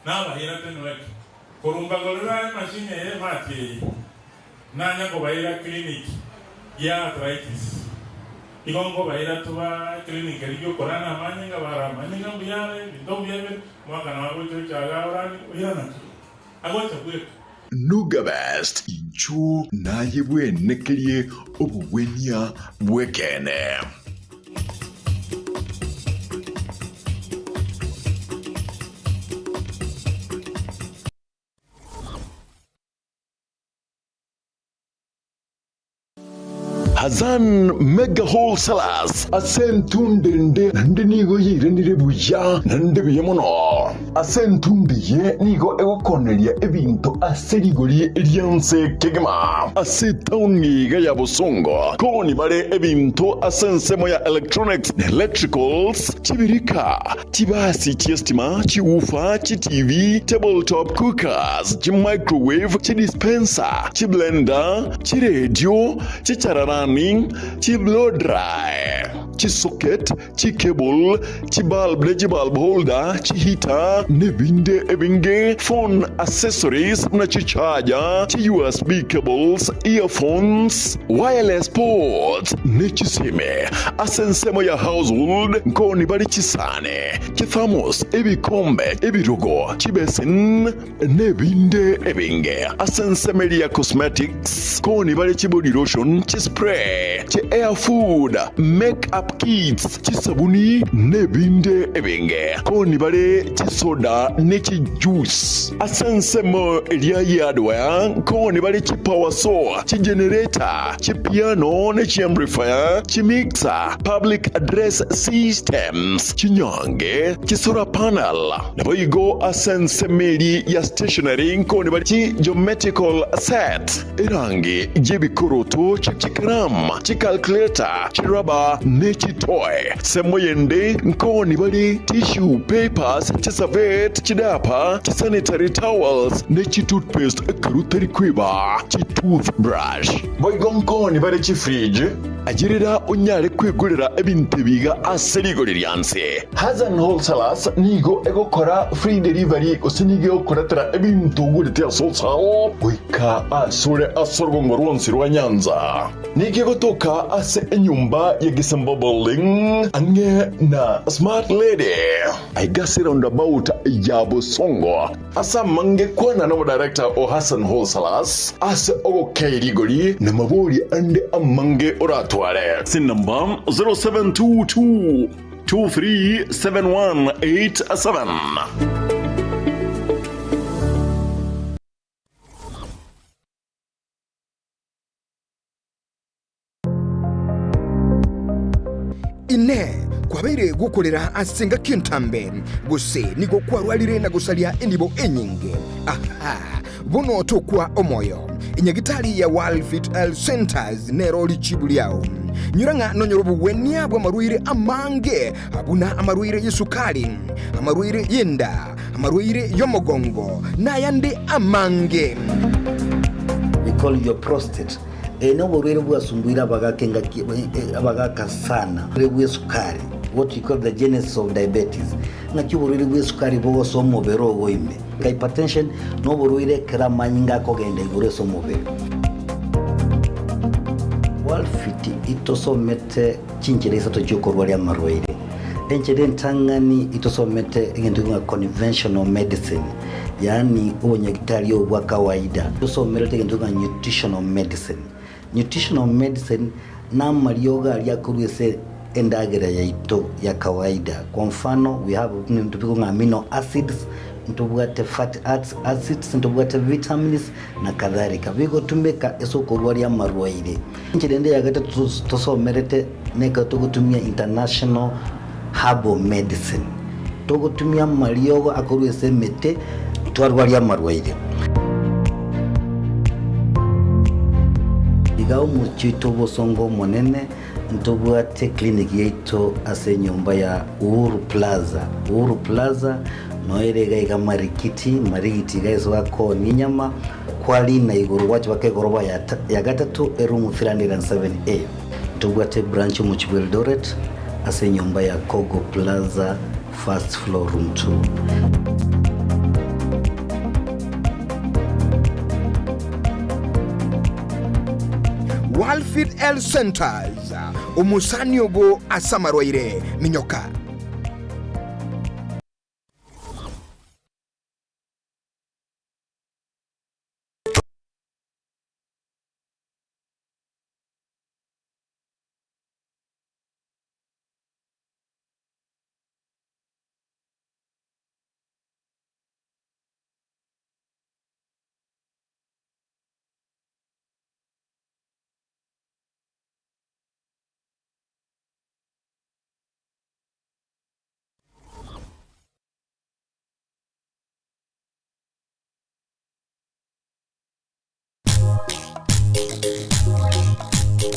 Nabaira Tenwek korwa mbagorera emachine eye emati eye. Nanya kobaira clinic ya arthritis. Igo nkobaira toba clinic eria yokorana amanyinga bara amanyinga mbuya are ebinto mbuya bire omwaka nabo agocha ocha iga orani oirana ki? Agocha bweka. Nuga Best, inchuo naye bwenekerie obogwenia bw'ekeene. Hazan Mega Wholesalers ase entunde ende naende nigo yairanire buya naende buya mono. Ase entunde eye nigo egokoneria ebinto ase rigori ri'ense kegima. Ase etaoni iga ya Bosongo koni bare ebinto ase ensemo ya electronics na electricals, chibirika, Chibasi chi'estima, chiwoofer, chiTV, table top cookers, chimicrowave, chidispenser, chiblender, chiredio, chichararani, chiblow dry, chisocket, chicable, chibulb ne chibulb holder, chiheater, nebinde ebinge, phone accessories buna chicharger, chi-USB cables, earphones, wireless ports, ne chisime. Ase ensemo ya household nkoni bare chisani, chithermos, ebikombe, ebirogo, chibesin, nebinde ebinge. Ase ensemo eria ya cosmetics nkoni bare chibody lotion, chispray, chi hair food, make up kits, chisabuni, nebinde ebinge. Nkoni bare chisoda ne chijuice. Ase ensemo eria ya hardware nkoni bare chipower saw, chigenerator, Chipiano ne chiamplifier, chimixer, public address systems, chinyange, chisolar panel, naboigo ase ensemo eria ya stationery nkoni bare chi geometrical set, erangi y'ebikoroto, chikaramu, chicalculator, chirubber ne chitoy. Ensemo yende nkoni bare tissue papers, chiservette, chidiaper, chisanitary towels ne chitoothpaste ekero tari kweba chitoothbrush. Boigo nkoni bare chifridge, ayerera onyare kwegorera ebinto ebi iga ase rigori rianse. Hassan Wholesalers nigo egokora free delivery gose nigo egokoretera ebinto ogorete ase wholesale goika asore ase orogongo rwonsi rwa Nyanza. Nigo egotoka ase enyomba ya Gisemba Building ang'e na Smart Lady aiga ase roundabout ya Bosongo. Ase amange kwana nomodarekta o Hassan Wholesalers ase ogokei rigori na mabori ande amange oratware. Ase enamba 0722 237187. Inee! Kwabeire gokorera ase engaki entambe, gose nigo kwarwarire na gosaria enibo enyinge? Aha! Bono tokwa omoyo. Enyagitari ya World Fit Health Centers nero richibu riao. Nyora ng'a nonyore obogwenia bw'amarwaire amange, buna amarwaire y'esukari, amarwaire y'enda, amarwaire y'omogongo, na ayande amange. We call your prostate. Eye noborwaire bwasumbuire abagaka engaki abagaka sana. Oborwaire bw'esukari, what we call the genesis of diabetes. Ng'aki oborwaire bw'esukari bogosoa omobere ogo ime. Hypertension noborwaire ekero amanyinga akogenda igoro ase omobere. Walfit itosomete chinchera isato chiokorwaria amarwaire. Enchera entang'ani itosomete egento ng'a conventional medicine, yaani obonyagitari obo bwa kawaida. Tosomerete egento ng'a nutritional medicine. Nutritional medicine namariogo aria akorwa ase endagera yaito ya kawaida. Kwa mfano we have ebinto bikong'a amino acids, ntobwate fatty acids, ntobwate vitamins na kadhalika. Bigotumeka ase okorwaria amarwaire. Enchera ende ya gatato tosomerete nekero togotumia international herbal medicine. Togotumia amariogo akorwa ase emete twarwaria amarwaire. Iga omochie oito obosongo omonene ntobwate clinic yaito ase enyomba ya Uhuru Plaza. Uhuru Plaza noyo ere iga iga Marikiti, Marigiti iga ase bakoonia enyama, kwarina igoro gwacha baka egoroba ya gatato eroom 307A. Ntobwate branch omochie bwa Eldoret ase enyomba ya Kogo Plaza first floor room 2. Walfit Health Centers, omosani obo ase amarwaire, minyoka.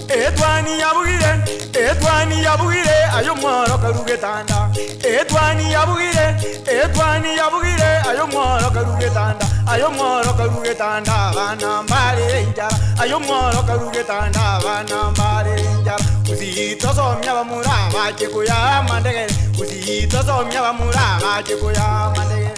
Etwani yabugire, etwani yabugire, aye omworo karu getanda. Etwani yabugire, etwani yabugire, aye omworo karu getanda. Aye omworo karu getanda, abana mbare enchara. Aye omworo karu getanda, abana mbare enchara. Usitosomia bamura bache koya amandegere. Usitosomia bamura bache koya amandegere.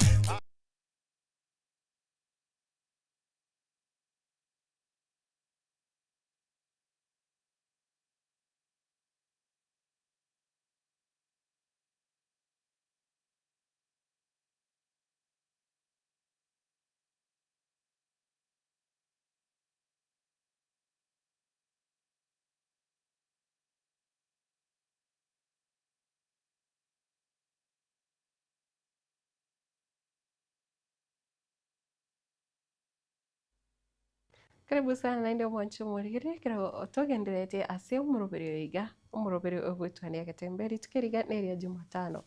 Karibu sana naende omwanche omorigere ekero togendererete ase omoroberi oyo iga, omoroberi ogoetwania egetembe rituko eri iga neria jumatano.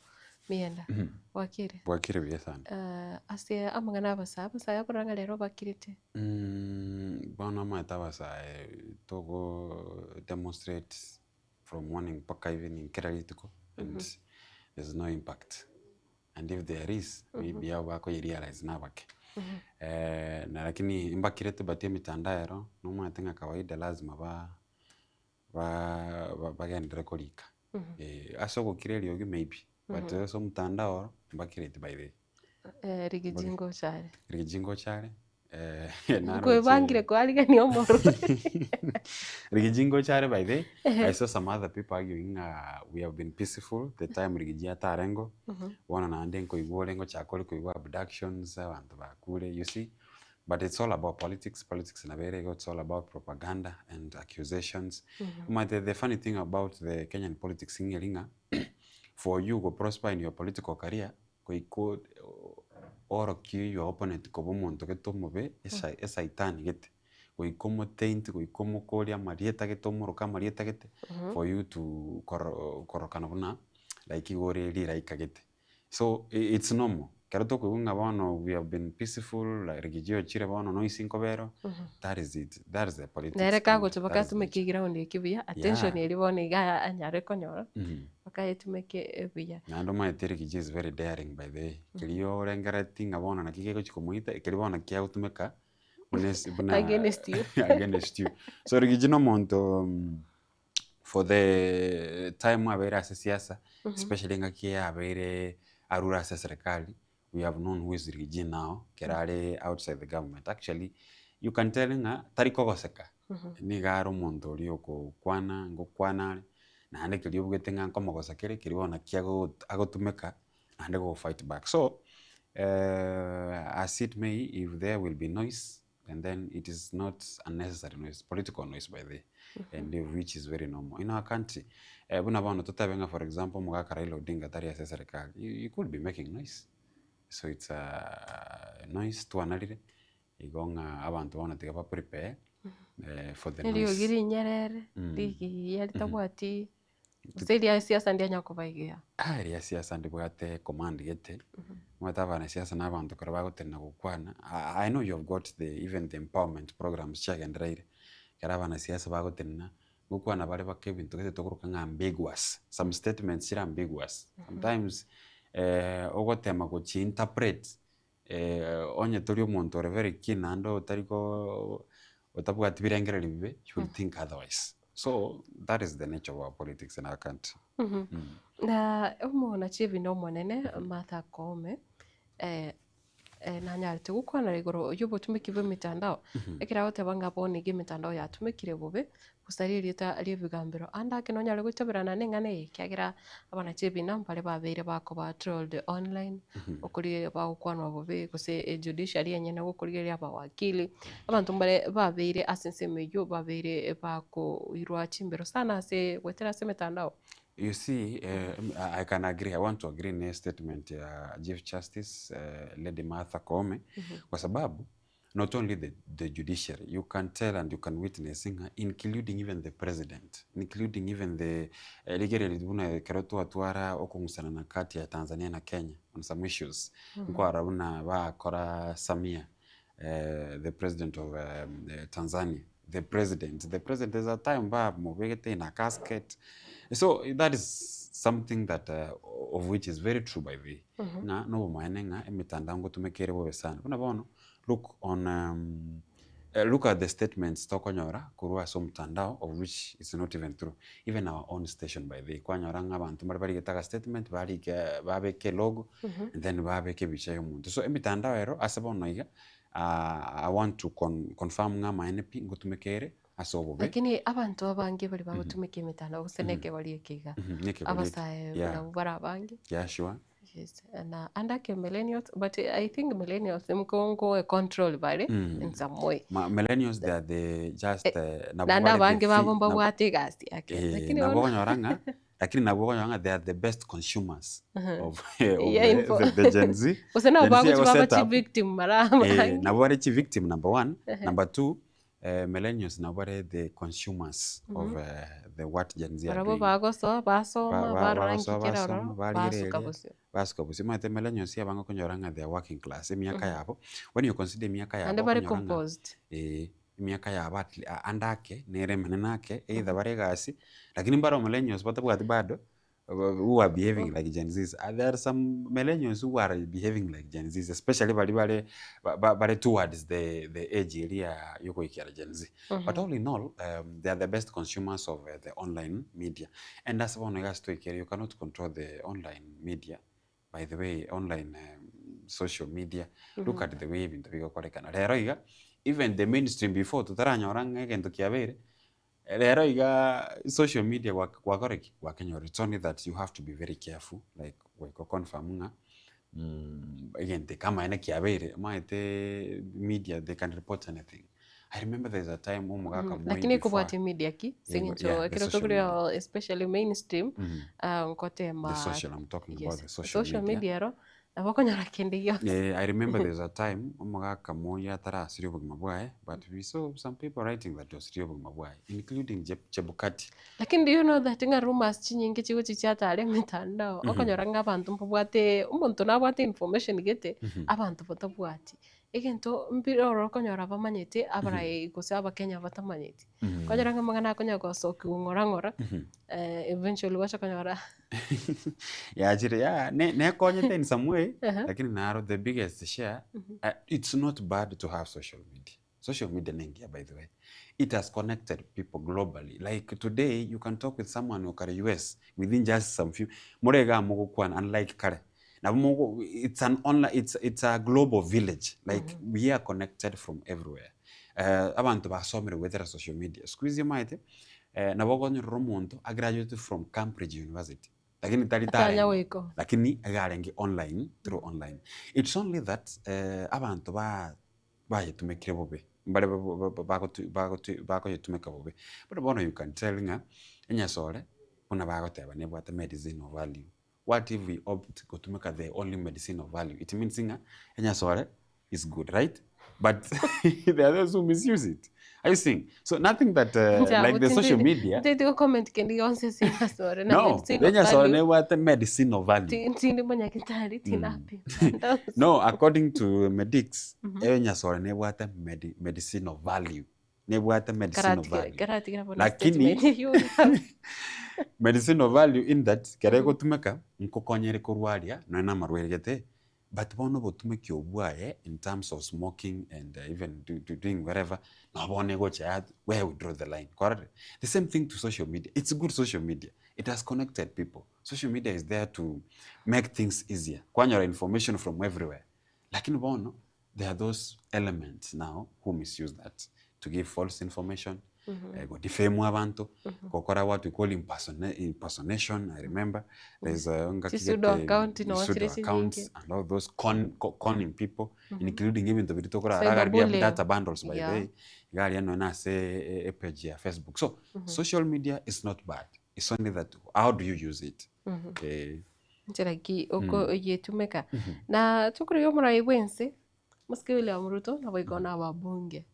Miyenda, bwakire? Bwakire buya sana. Ase amang'ana abasae, abasae okorora ng'a rero bakirete. Bono omanyete abasae togo demonstrate from morning mpaka evening kera rituko and there's no impact. And if there is, maybe abwo bakoyerealize nabake. Na lakini mbakirete but emitandao ero, nomanyete ng'a kawaida lazima ba ba bagenderere korika. Ase ogokira eriogi maybe, but ase omotandao oro, mbakireti by the way. Rigiji ngocha are. Rigiji ngocha are. Kwebangire kwarigania omorwoti. Rigiji ngocha are by the way, I saw some other people arguing ng'a we have been peaceful the time Rigiji atarengo, bono naende nkoigwa ore ngochaka ore koigwa abductions, abanto bakure you see, but it's all about politics, politics nabo ere igo, it's all about propaganda and accusations. Omanyete the funny thing about the Kenyan politics ng'eri ng'a for you go prosper in your political career, Goika oorokie your opponent koba omonto gete omobe, esa esaitani gete, goika omotaint, goika omokorie amarieta gete omoroke amarieta gete, for you to koro korokana buna like igo ore riraika gete. So it's normal. Ekero tokoigwa ng'a bono we have been peaceful, like Riggy ochire bono noise nkobera, that is it, that is the politics Nere and kagocha that is the bakatumeka eground eke buya, attention Yeah. eria bono iga anyare konyora, bakayetumeka buya. Naende omanyete Riggy G is very daring by the way, keria orengereretie ng'a bono naki kegochi komoita, ekeri bono kiagotumeka buna ase buna Against you. against you. So Riggy G na omonto for the time abeire ase siasa, especially engaki eye abeire arure ase eserekari, we have known who is Riggy G now, ekero are outside the government. Actually, you can tell ng'a tari kogoseka, nigo are omonto oria okokwana, ngokwana are, naende keria obugete ng'a nkomogosa kere, keria bono naki ago agotumeka naende go fight back. So, as it may, if there will be noise, and then it is not unnecessary noise, political noise by the way, and of which is very normal. In our country, eh, buna bono totabe ng'a for example omogaka Raila Odinga tari ase eserekari, you, you could be making noise. So it's a noise twanarire, igo ng'a abanto bono tiga ba prepare eh, for the Eriogi noise. rinyerere, rigiya ritabwati Gose eria siasa ndianya koba igiya. Ah eria siasa ndibwate command gete, omanyete abanasiasa na abanto ekero bagotenena gokwana, I know you have got the even the empowerment programs chiagendereire, ekero abanasiasa bagotenena, gokwana bare baka ebinto gete tokoroka ng'a ambiguous, some statements chire ambiguous, sometimes ogotema gochi interpret onye tori omonto ore very keen naende otari koo otabwati birengererio bibe, you will think otherwise. So that is the nature of our politics in our country. Na omonachibi na omonene Martha Koome nanyarete gokwanera igoro y'obotumeki bw'emetandao, ekero agoteba ng'a bono iga emetandao yatumekire bobe, gosaria erieta ri'ebigambero. Ande ake nonyare goitaberana neng'ana eye ekiagera abanachebina mbare babeire bakoba trolled online, okori bagokwanwa bobe gose ejudiciary enyene gokorigereria abawakili, abanto mbare babeire ase ensemo eywo babeire bakoirwa chimbero sana ase goetera ase emetandao. You see, I can agree, I want to agree ne statement ya Chief Justice Lady Martha Koome, kwa sababu not only the, the judiciary, you can tell and you can witness ng'a including even the president, including even the rigereria buna ekero twatwara okong'usanana kati ya Tanzania na Kenya on some issues, nkwarora buna bakora Samia the president of Tanzania, the president, the president there's a time bamobegete in a casket, so that is something that of which is very true by the way, ng'a nobomaene ng'a emetandao ngotumeka ere bobe sana, buna bono Look on look at the statements tokonyora korwa ase omotandao of which is not even true. Even our own station by the way, kwanyora ng'a abanto mbare barigete aga statement barike babeke elogo and then babeke ebicha ya omonto. So emitandao ero ase bono iga I want to con confirm ng'a amaene pi ngotumeka ere ase obobe. Lakini abanto abange baria bagotumeka emitandao gose na ekegori eke iga, Na ekegori eke, abasae yeah. nabwo bare abange. Yeah sure. Yes, na ande ake millennials, but I think millennials nko control bare in some way. Ma millennials they are the just eh, nabwo Naende bare the abange babo fi- mbabwate egasi ake. Eh, Lakini nabwo bono okonyora ng'a lakini nabwo okonyora ng'a they are the best consumers of, of Yeah, the, info. the, the Gen Z. Gose nabo Gen Z bagochi ego baba set chi up. victim mara Eh, abange. nabo bare chi victim number one. Number two, Millennials nabo bare the consumers of the what Gen Z are Barabwo doing. bagosoa basoma Ba- ba- barora bagosoa nki kere basoma, ororo barigereria, basuka bosio. basuka bosio. Omanyete millennials abange okonyora ng'a they are working class, emiaka yabo, when you consider emiaka yabo Naende bare okonyora ng'a composed. eh, emiaka yabo at ande ake, nere emenene ake, either bare egasi, lakini mbare millennials batabwati bado who are behaving like Gen Zs. There are some millennials who are behaving like Gen Zs, especially bari bare bare towards the, the age area yogoikera Gen Z. But all in all, they are the best consumers of the online media. And as bono iga ase toikere, you cannot control the online media. By the way, online social media, look at the way ebinto bigokorekana. Rero iga, even the mainstream before totaranyora ng'a egento kiabeire, Rero iga social media gwakora ki? Gwakenyora. It's only that you have to be very careful like goika oconfirm ng'a egento eke amaene kiabeire omanyete media they can report anything. I remember there is a time omogaka moi Lakini before ekobwatia media ki? Ase eng'encho yeah, the ekero social tokore media. especially mainstream, nkotema The social, I'm talking about yes, the social social media. media ero. Nabo okonyora kende gionsi. Eh, I remember there's a time omogaka moyio atarasiria obogima bwaye but we saw some people writing that osirie obogima bwaye including Chebukati. Lakini do you know that ng'a rumours chinyinge chigochi chiatara emitandao, okonyora ng'a abanto mbabwate omonto nabwate information gete, abanto batabwati. Egento mbire ororo okonyora bamanyete abarai gose abakenya batamanyeti. Okonyora ng'a amang'ana akonya gosokiwa ng'ora ng'ora, eventually gwacha konyora Yachire yeah ne nekonyete in some way lakini naro the biggest share it's not bad to have social media. Social media ne engiya by the way. It has connected people globally like today you can talk with someone okare US within just some few more igaa mogokwana unlike kare. Nabo mogo it's an online it's it's a global village like we are connected from everywhere. Abanto basomire goetera social media. Siku hizi omanyete nabo okonyorora omonto a graduated from Cambridge University lakini tari Atanya tarenge goika. lakini iga arenge online through online. It's only that abanto ba bayetumekire bobe, mbare bagotu bagotu bakoyetumeka bobe. Bono bono you can tell ng'a enyasore buna bagoteba nebwate medicinal value. What if we opt gotumeka the only medicinal value? It means ng'a enyasore is good, right? But there are those who misuse it. Are you seeing? So nothing that like the social media. Ntaeti go comment kende gionsi ase enyasore na No, medicinal enyasore value. nebwate medicinal value. Tindi monyagitari tinapima. No, according to medics, enyasore nebwate medicinal value. Nebwate medicinal value. Karatigera bono Lakini statement eywo. medicinal value in that kere egotumeka nkokonyere korwaria nonya na amarwaire gete but bono obotumeki obwo bwaye in terms of smoking and even doing whatever nabo bono egocha ya where we draw the line kwarorire. The same thing to social media, it's good social media, it has connected people, social media is there to make things easier, kwanyora information from everywhere lakini bono there are those elements now who misuse that to give false information, go defame abanto, gokora what we call impersonation. I remember there's a ngaki Chi-pseudo gete, account no pseudo chire chinyinge. accounts and all those conning people, including even the biri tokora Cyberbullying. bia data bundles by the way, gari eno na ase e page ya Facebook. So social media is not bad. It's only that how do you use it? Nchera ki oko yetumeka. Na tokorigia omorai bwense, Mosike William Ruto naboigo na ababunge.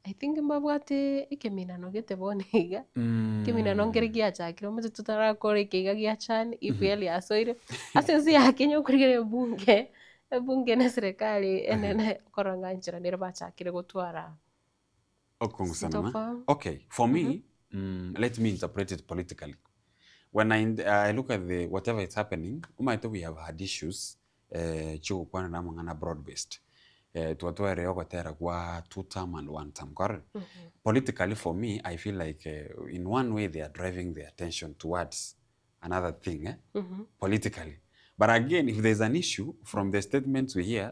I think mbabwate ekeminano gete bono iga. Ekeminano nkere giachakire omoche totarakora ekeiga gia CHAN, EPL yasoire. Ase ense ya Kenya okorigereria ebunge, ebunge na eserekari enene okorora ng'a enchera nere bachakire gotwara Okong'usana. Sitofahamu. Okay, for me, let me interpret it politically. When I look at the whatever is happening, omanyete we have had issues chiogokwana na amang'ana broad based. Twatwarire ogotera kwa two term and one term. Kwarora? Politically for me, I feel like in one way they are driving the attention towards another thing, eh? Politically. But again, if there's an issue from the statements we hear,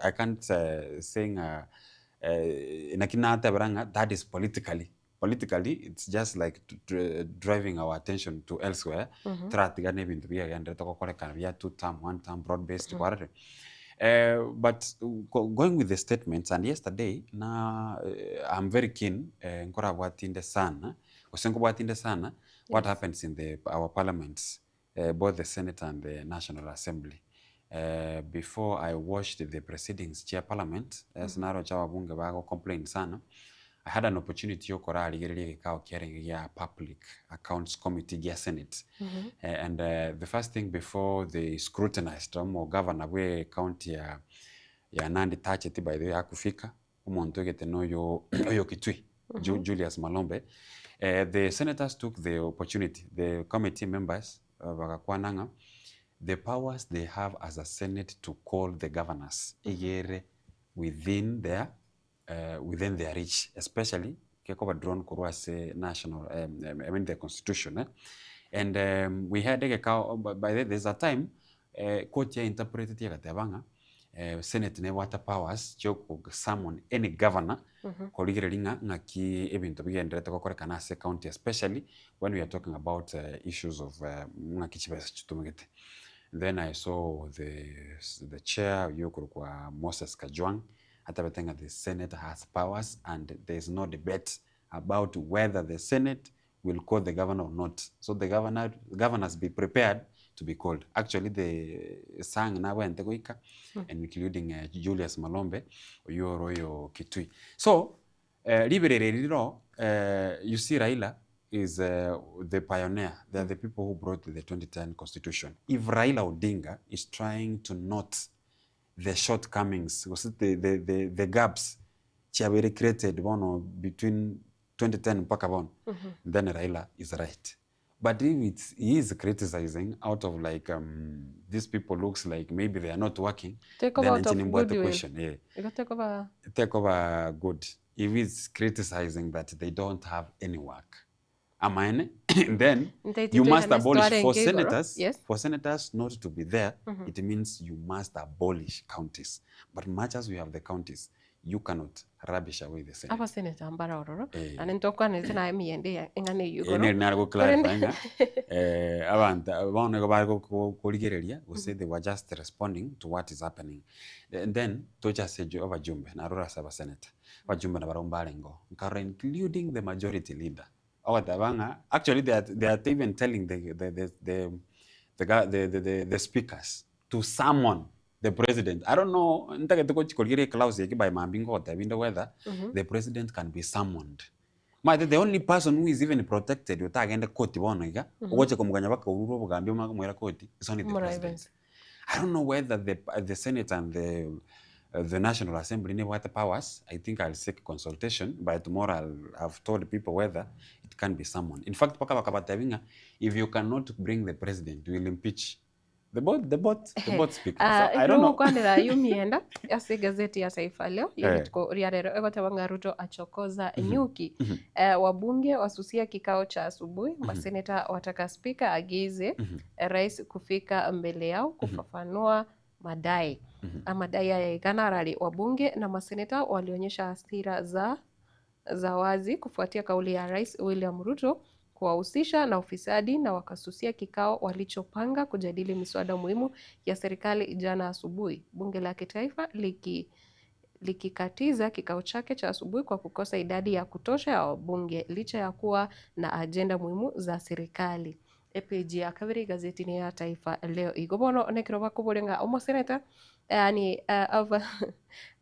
I can't say naki natebera ng'a that is politically. Politically, it's just like driving our attention to elsewhere. Toratigana ebinto biagenderete gokorekana bia two term, one term, broad based, kwarorire. But going with the statements, and yesterday, na I'm very keen, nkorabwatinde sana, gose nkobwatinde sana, what happens in the our parliaments, both the Senate and the National Assembly. Before I watched the proceedings chair parliament, sinarocha ababunge bago complain sana, I had an opportunity yokorarigereria gikao kiarenge gia Public Accounts Committee gia Senate. And the first thing before they scrutinized omo governor bwe county ya Nandi tacheti by the way akufika omonto egete noyo oyo Kitui Julius Malombe. The senators took the opportunity, the committee members bagakwana ng'a the powers they have as a senate to call the governors igere within their reach, especially kekoba drawn korwa ase national I mean the constitution, eh? And we had egekao by the, there's a time court ya interpreted yagateba ng'a senate nebwate powers chio summon any governor korigereria ng'a ng'aki ebinto bigenderete gokorekana ase county, especially when we are talking about issues of ng'aki chibesa chitumegete. Then I saw the chair yokorokwa Moses Kajwang atabete ng'a the senate has powers and there is no debate about whether the senate will call the governor or not. So the governors be prepared to be called. Actually the Sang nabwenerete goika and including Julius Malombe oywo ore oyo Kitui. So riberera eri riro you see Raila is the pioneer, they are the people who brought the 2010 constitution. If Raila Odinga is trying to note the shortcomings gose the the the the gaps chiabeire created bono between 2010 mpaka bono, then Raila is right. But if it's he is criticizing out of like these people looks like maybe they are not working, Take then over out inche of nimbwate goodwill. question eh. Igo tekoba Tekoba good if he's criticizing that they don't have any work. Amaene then Ntaiti you must toirane abolish story for enke igoro. senators Yes. for senators not to be there it means you must abolish counties but much as we have the counties you cannot rubbish away the senate Abaseneta mbare ororo Eh. naende ntokwanete naye emiyende ya eng'ana eywo Eh, igoro. neri nare go clarify Korende ng'a eh, abanto bono igo bare korigereria gose they were just responding to what is happening. And then toche ase abajumbe narure ase abaseneta abajumbe nabarabwo mbarengeo nkarora including the majority leader ogoteba ng'a actually they are, they are even telling the, the, the, the, the, the, the, the, the speakers to summon the president. I don't know, ntagete gochi korigereria eclause eke by mambia ngogotebia inde whether the president can be summoned. Omanyete the only person who is even protected otagende koti bono iga, ogocha komoganya baka orure obogambi omanye komoira koti, is only the Omorai president. bwensi. I don't know whether the, the Senate and the, the National Assembly nebwate powers. I think I'll seek consultation. By tomorrow I'll have told people whether it can be summoned. In fact, mpaka bakabatebia ng'a if you cannot bring the president, we will impeach the both, the both, the both speakers. So I don't know. Gokwanera yumienda ase egazeti ya Taifa Leo Eh. yerituko ria rero egoteba ng'a Ruto achokoza nyuki. Wabunge wasusia kikao cha asubuhi, maseneta wataka spika agize rais kufika mbele yao kufafanua madai. Amadai haya ikanarari wabunge na maseneta walionyesha hasira za za wazi kufuatia kauli ya Rais William Ruto kuwahusisha na ufisadi na wakasusia kikao walichopanga kujadili miswada muhimu ya serikali jana asubuhi. Bunge la Kitaifa liki likikatiza kikao chake cha asubuhi kwa kukosa idadi ya kutosha ya wabunge licha ya kuwa na ajenda muhimu za serikali. Epeji ya kabere igazeti ya Taifa Leo igo bono nekero bakoboria ng'a omoseneta yani aba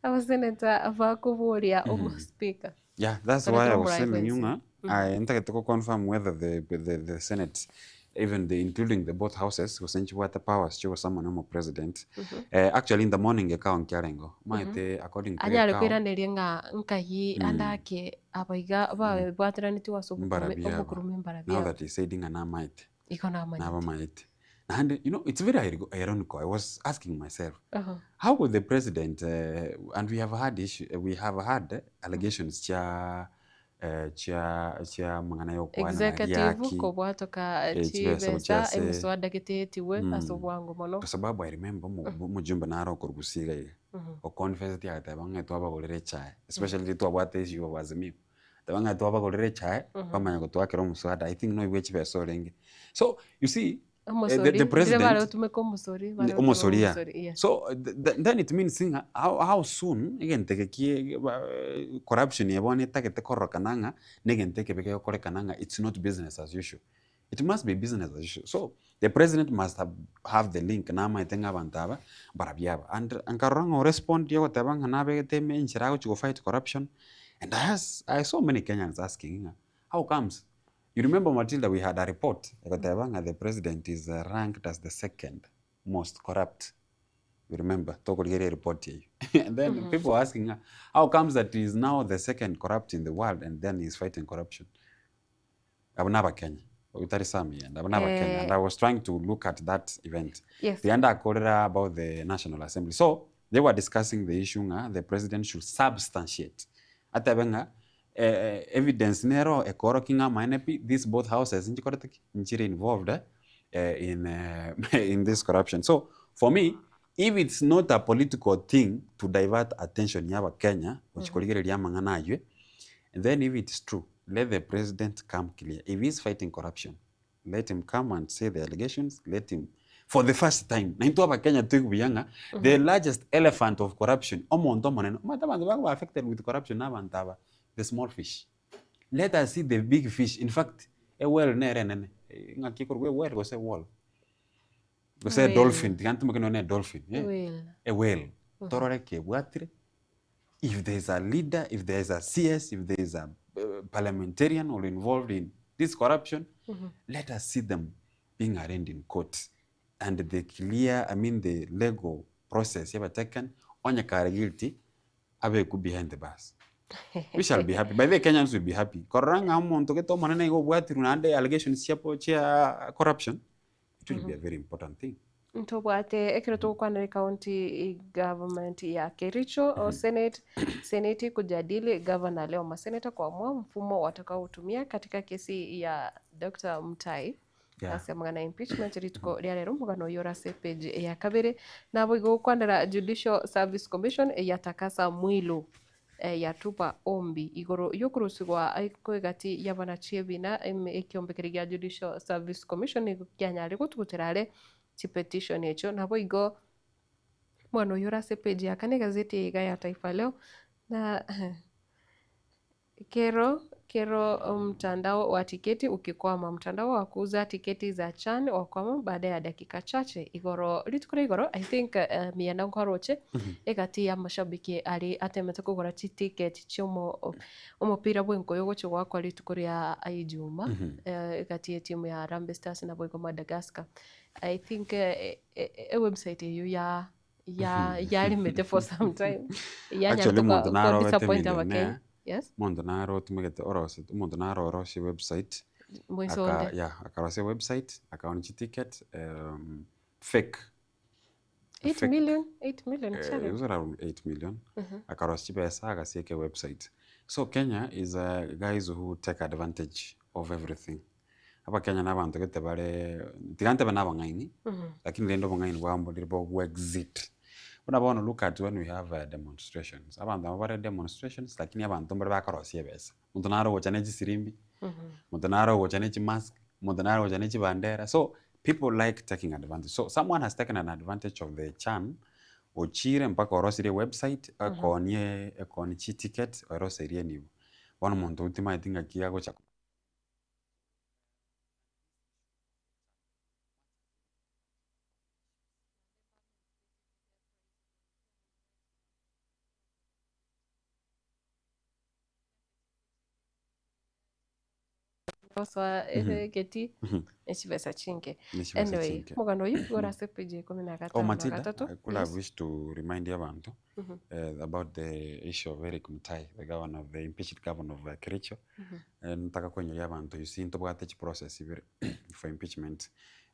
abaseneta bakoboria omospika Yeah, that's Senator why I was Omorai telling you Bwensi. nga, I ntagete ko confirm whether the, the, the Senate, even the including the both houses, gose what the powers chiwo summon omo president. Actually in the morning ekao nkiarengo. Maete according to anyare ekao kwiraneria ng'a nkai andake abaiga babwatĩranĩtie ase mbarabiaba. obokurumi Now mbarabiaba that he said ng'a namaete. igo namanyete Nabamaete. And you know, it's very ironical. I was asking myself, how would the president, and we have had issue, we have had allegations cha cha cha mang'ana yokwana executive yaki kobwatoka eh, chibesa chibesa gochia emiswada getietiwe ase obwango mono kwa sababu I remember mujumbe naro okorugusiga iga oconfess agateba ng'a twabagorera echae especially twabwate issue of Azimio teba ng'a twabagorera echae bamanya gotwakera omuswada I think noigwe chibesa orenge so you see eh, omosori the ndire president bare otumeka omosori bare otumeka omosoria omosori yes so then it means ng'a how, how soon egento eke kie corruption eye bono etagete kororokana ng'a na egento ekebe gegokorekana ng'a it's not business as usual it must be business as usual so the president must have, have the link namaete ng'a abanto aba barabia aba and nkarora ng'a orespond ogoteba ng'a nabegete enchera agochi go fight corruption and I, has, I saw many Kenyans asking ng'a how comes you remember Matilda we had a report egoteba ng'a the president is ranked as the second most corrupt you remember tokorigeria report yeyo and then people were asking her, how comes that he is now the second corrupt in the world and then he's fighting corruption abo nabakenya utari sami and abo nabakenya and Eh, I was trying to look at that event yes the akorera about the National Assembly so they were discussing the issue ng'a the president should substantiate atebe ng'a eh, evidence nero ekoroki ng'a maene pi these both houses nchikorete ki nchire involved eh, in in this corruption so for me if it's not a political thing to divert attention ya abakenya gochikorigereria amang'ana aywe then if it's true let the president come clear if he's fighting corruption let him come and say the allegations let him for the first time na intwe abakenya twigbuya ng'a the largest elephant of corruption omonto omonene omanyete abanto bakoba affected with corruption na abanto aba the small fish let us see the big fish in fact a well nere enene ng'aki ekorwa ewell gose wall. Gose Whale. edolphin, tiga ntimoke nonya na edolphin, eh, Whale. ewhale, torore kebwatire, if there is a leader, if there is a CS, if there is a parliamentarian or involved in this corruption, let us see them being arraigned in court and the clear, I mean the legal process yaba taken, onye kare guilty, abekwe behind the bars. We shall be happy. By the way, Kenyans will be happy. Korora ng'a omonto gete omonene iga obwatirwe naende allegations chiapo chia corruption, it will be a very important thing. Ntobwate ekero togokwanera county government ya Kericho mm Senate Seneti kujadili governor leo maseneta kuamua mfumo watakaotumia katika kesi ya Dr. Mutai ase amang'ana ya impeachment rituko ria rero omogano oyio ore ase epage ya kabere naboigo gokwanera Judicial Service Commission yatakasa Mwilu yatupa ombi igoro yokorusigwa kw'egati y'abanachi ebina ekiombe keria gia Judicial Service Commission nigo kianyarire gotugutera are chipetition echio naboigo omwana oyio ore ase epage ya kane egazeti eye iga ya Taifa Leo na Kero kero mtandao wa tiketi ukikwama, mtandao wa kuuza tiketi za CHAN wakwama baada ya dakika chache igoro rituko ria igoro I think miena nkwaroche egati ya amashabiki aria atemete kogora chitiketi chia omo omopira bwa enkoyo ogochia goakwa rituko ria Ijumaa egati ya etimu ya Harambee Stars naboigo Madagascar. I think ewebsite eywo ya ya yarimete for some time Actually yanyarete omonto ko naro obete disappoint millionaire, abakenya yes omonto naro otumegete orosete omonto naro orosie website, Moiso aka onde. yeah akarosia website akaonia chiticket fake. 8 Fake. million 8 million Eh, it shillings was around 8 million. Akarosia chibesa agasieka ewebsite. So Kenya is guys who take advantage of everything. Abakenya na abanto gete bare, tiga ntebe na abang'aini, lakini rende obong'aini bwabo mborire bogo exit. Buna bono look at when we have demonstrations, abanto aba bare demonstrations lakini abanto mbare bakorosia ebesa. Omonto nare ogocha ne chisirimbi, omonto nare ogocha ne chimask, omonto nare ogocha ne chibandera, so people like taking advantage. So someone has taken an advantage of the chan, ochire mpaka orosirie ewebsite, ekoonie ekoonie chiticket, oeroseirie enibo. Bono omonto oyio timanyeti ng'aki agocha. Gosoa egeti nechibesa chinke. Nechibesa Anyway, chinke. omogano oyio igoro ase epeji ya ikomi na Oh, gatano na Matilda, gatato. I could have Yes. wished to remind you abantu about the issue of Eric Mutai, the governor of the impeached governor of Kericho. Ntaka kwenyoria abanto, you see, ntobwate chiprocess ibere for impeachment.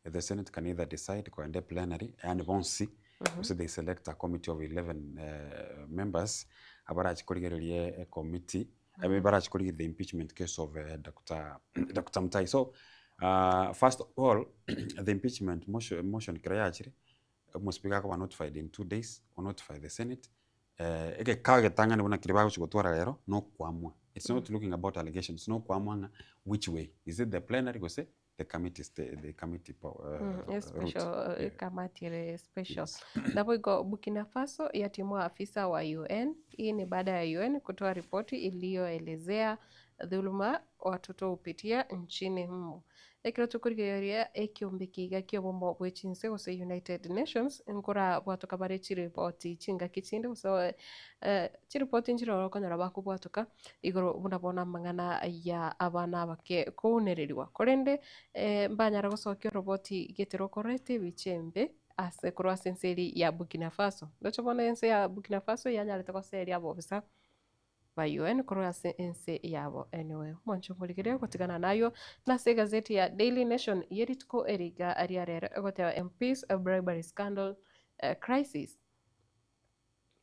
The Senate can either decide koenda plenary, yaani bonsi, gose they select a committee of 11 members abarachi korigereria ecommittee, barachi korigereria the impeachment case of Dr. Dr. Mutai. So, first of all, the impeachment motion, motion kero yachire, omospeaker akoba notified in 2 days, o notify the Senate. Egekao egetang'ani buna keria bagochi gotwara rero, nokoamua. It's not looking about allegations, nokoamua ng'a which way. Is it the plenary gose the committee, the committee route. Special kamati ere special. Nabo igo Burkina Faso yatimua afisa wa UN. Hii ni baada ya UN kutoa ripoti iliyoelezea dhuluma watoto hupitia nchini humo. Ekero tokorigereria ekiombe kiga kiobomo bwe chinse gose United Nations nkora bwatoka bare chiripoti chingaki chinde gose chiripoti nchiroro okonyora bakobwatoka igoro buna bono amang'ana ya abana abake kounereriwa korende mbanyara gosokia oroboti gete rokorete ebicha embe ase korwa ase ense eri ya Burkina Faso. Ndoche bono ense ya Burkina Faso yanyarete goseria abobisa ba UN korwa ase ense yabo. Anyway, mwancho morigereria gotigana nayo nase egazeti ya Daily Nation yerituko eriga ria rero egoteba MPs bribery scandal crisis.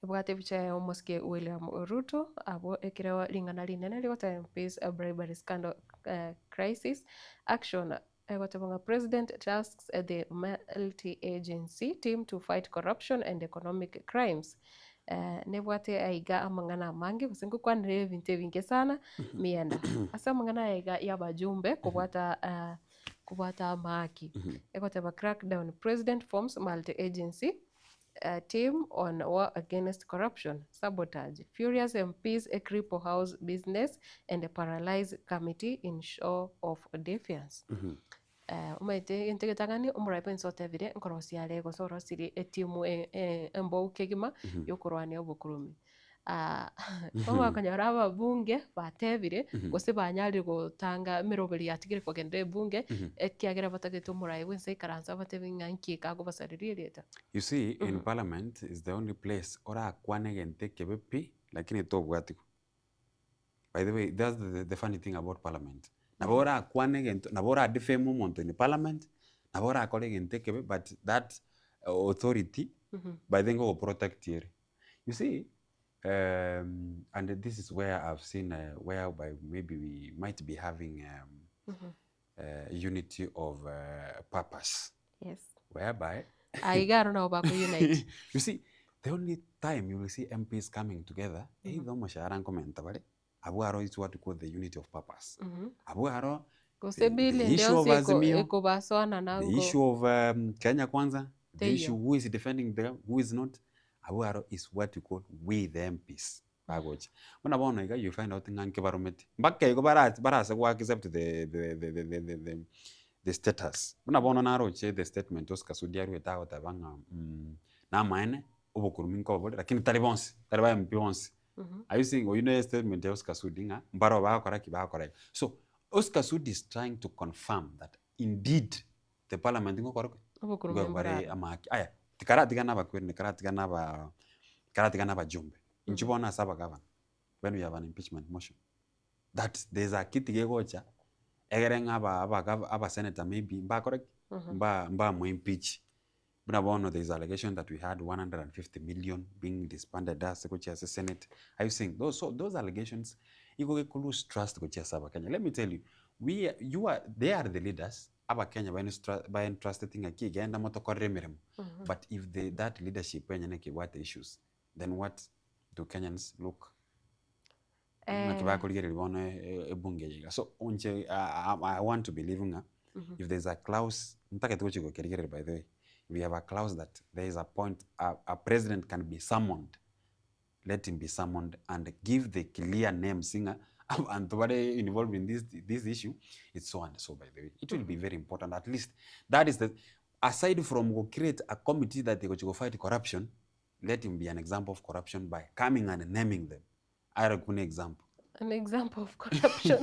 Ebwate ebicha ya omosike William Ruto abo ekero ring'ana rinene rigoteba MPs bribery scandal crisis action egoteba ng'a president tasks the multi-agency team to fight corruption and economic crimes. Nebwate aiga amang'ana amange gose ngokwanera ebinto ebinge sana mienda ase amang'ana aya iga ya abajumbe kobwata kobwata amaki egoteba crackdown president forms multi-agency team on war against corruption, sabotage, furious MPs cripple house business and paralyze committee in show of defiance. Omanyete egento egetang'ani, omorai bwensi otebire nkorosia are gose orosirie etimu embou kegima yokorwania obokurume. Okonyora ababunge batebire gose banyarire gotanga emeroberi yatigire kogenda ebunge, ekiagera batagete omorai bwensi aikaranse abatebie ng'a nki eke akobasareria erieta. You see, in parliament is the only place orakwane egento ekebe pi, lakini tobwatigwa. By the way, that's the, the funny thing about parliament. Nabo orakwane egento, nabo ora defame omonto in parliament, nabo orakore egento ekebe but that authority by the way ngogo protect ere. You see, and this is where I've seen whereby maybe we might be having unity of purpose. Yes. Whereby Aiga aro nabo bako unite. You see, the only time you will see MPs coming together, either omoshahara nkomenta bare, abwo aro is what we call the unity of purpose. Abwo aro Gose the, bill the ende issue of yonsi eko- Azimio, ekobasoana the nango. issue of Kenya Kwanza, the Teiyo. issue who is defending them, who is not, abwo aro is what we call we the MPs bagocha. Buna bono iga you find out ng'a nki baromete, mpaka igo bara barase go accept the the the the the the the the status. Buna bono naroche the statement Oscar Sudi aruete agoteba ng'a namaene, obokurumi nkoba bore lakini tari bonsi, tari ba MP bonsi. Are you seeing oyio ne statement ya Oscar Sudi ng'a mbaro bagokora ki? Bagokora iga. So, Oscar Sudi is trying to confirm that indeed the parliament ngokora ki? Obokurumi Ngokora mboraro. amahaki. Aya, tikaratigana abakweri, tikaratigana aba tikaratigana abajumbe. Inchuo bono ase abagavana, when we have an impeachment motion, that there is a kiti gegocha, egere ng'a aba abagava abasenator maybe mbakore ki? Mba mbamo impeach. Buna bono there is allegation that we had 150 million being disbanded ase gochia ase senate. Are you seeing? Those, so those allegations, igo geko lose trust gochia ase abakenya. Let me tell you, we, you are, they are the leaders, abakenya ba entrusted ng'aki genda motokorere emeremo. But if the, that leadership enyene kebwate issues, then what do Kenyans look? Ng'aki bakorigereria bono ebunge eye iga. So inche I want to believe ng'a if there is a clause, ntagete gochia gokerigereria by the way, if we have a clause that there is a point a president can be summoned, let him be summoned and give the clear names ng'a abanto bare involved in this, this issue, it's so and so by the way. It will be very important at least that is the, aside from go create a committee that egochia go fight corruption, let him be an example of corruption by coming and naming them. Are buna example. An example of corruption.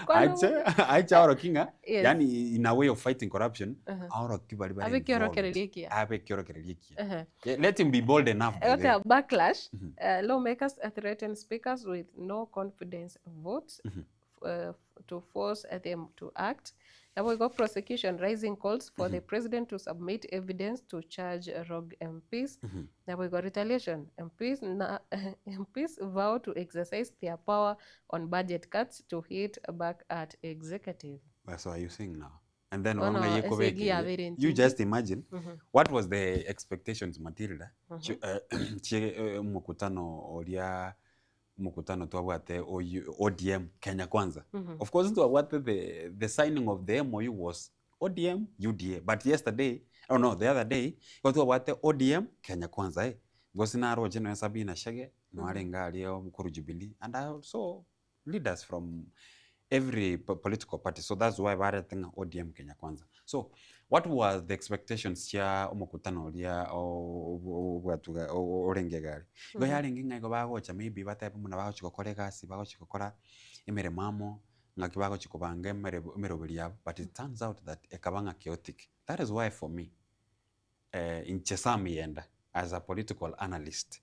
Aiche aiche aoroki ng'a Yes. yani in a way of fighting corruption aoroki baria bare Abe involved. ekiorokererio ekiya. Abe ekiorokererio ekiya. Uh-huh. Let him be bold enough by Okay, then. backlash. Lawmakers threaten speakers with no confidence votes to force them to act. Naboigo prosecution raising calls for the president to submit evidence to charge rogue MPs. Naboigo retaliation. MPs, na, MPs vow to exercise their power on budget cuts to hit back at executive. That's what you seeing now. And then Bono bono ng'ai esegi ekobekeire. yabeire You entindi. just imagine what was the expectations Matilda chie mokutano oria mokutano twabwate oyu ODM Kenya Kwanza. Of course twabwate the signing of the MOU was ODM UDA but yesterday oh no the other day igo twabwate ODM Kenya Kwanza eh. Gose naroche nonya Sabina Chege noarenge aria omokoru Jubilee and I also leaders from every political party so that's why barete ng'a ODM Kenya Kwanza. So what was the expectations chia omokutano oria obwatuga orenge iga aria? Igo yarenge ng'a igo bagocha maybe batebe buna bagochi gokora egasi bagochi gokora emeremo amo ng'aki bagochi kobanga emeroberi yabo but it turns out that ekaba ng'a chaotic. That is why for me inche Sam Yenda as a political analyst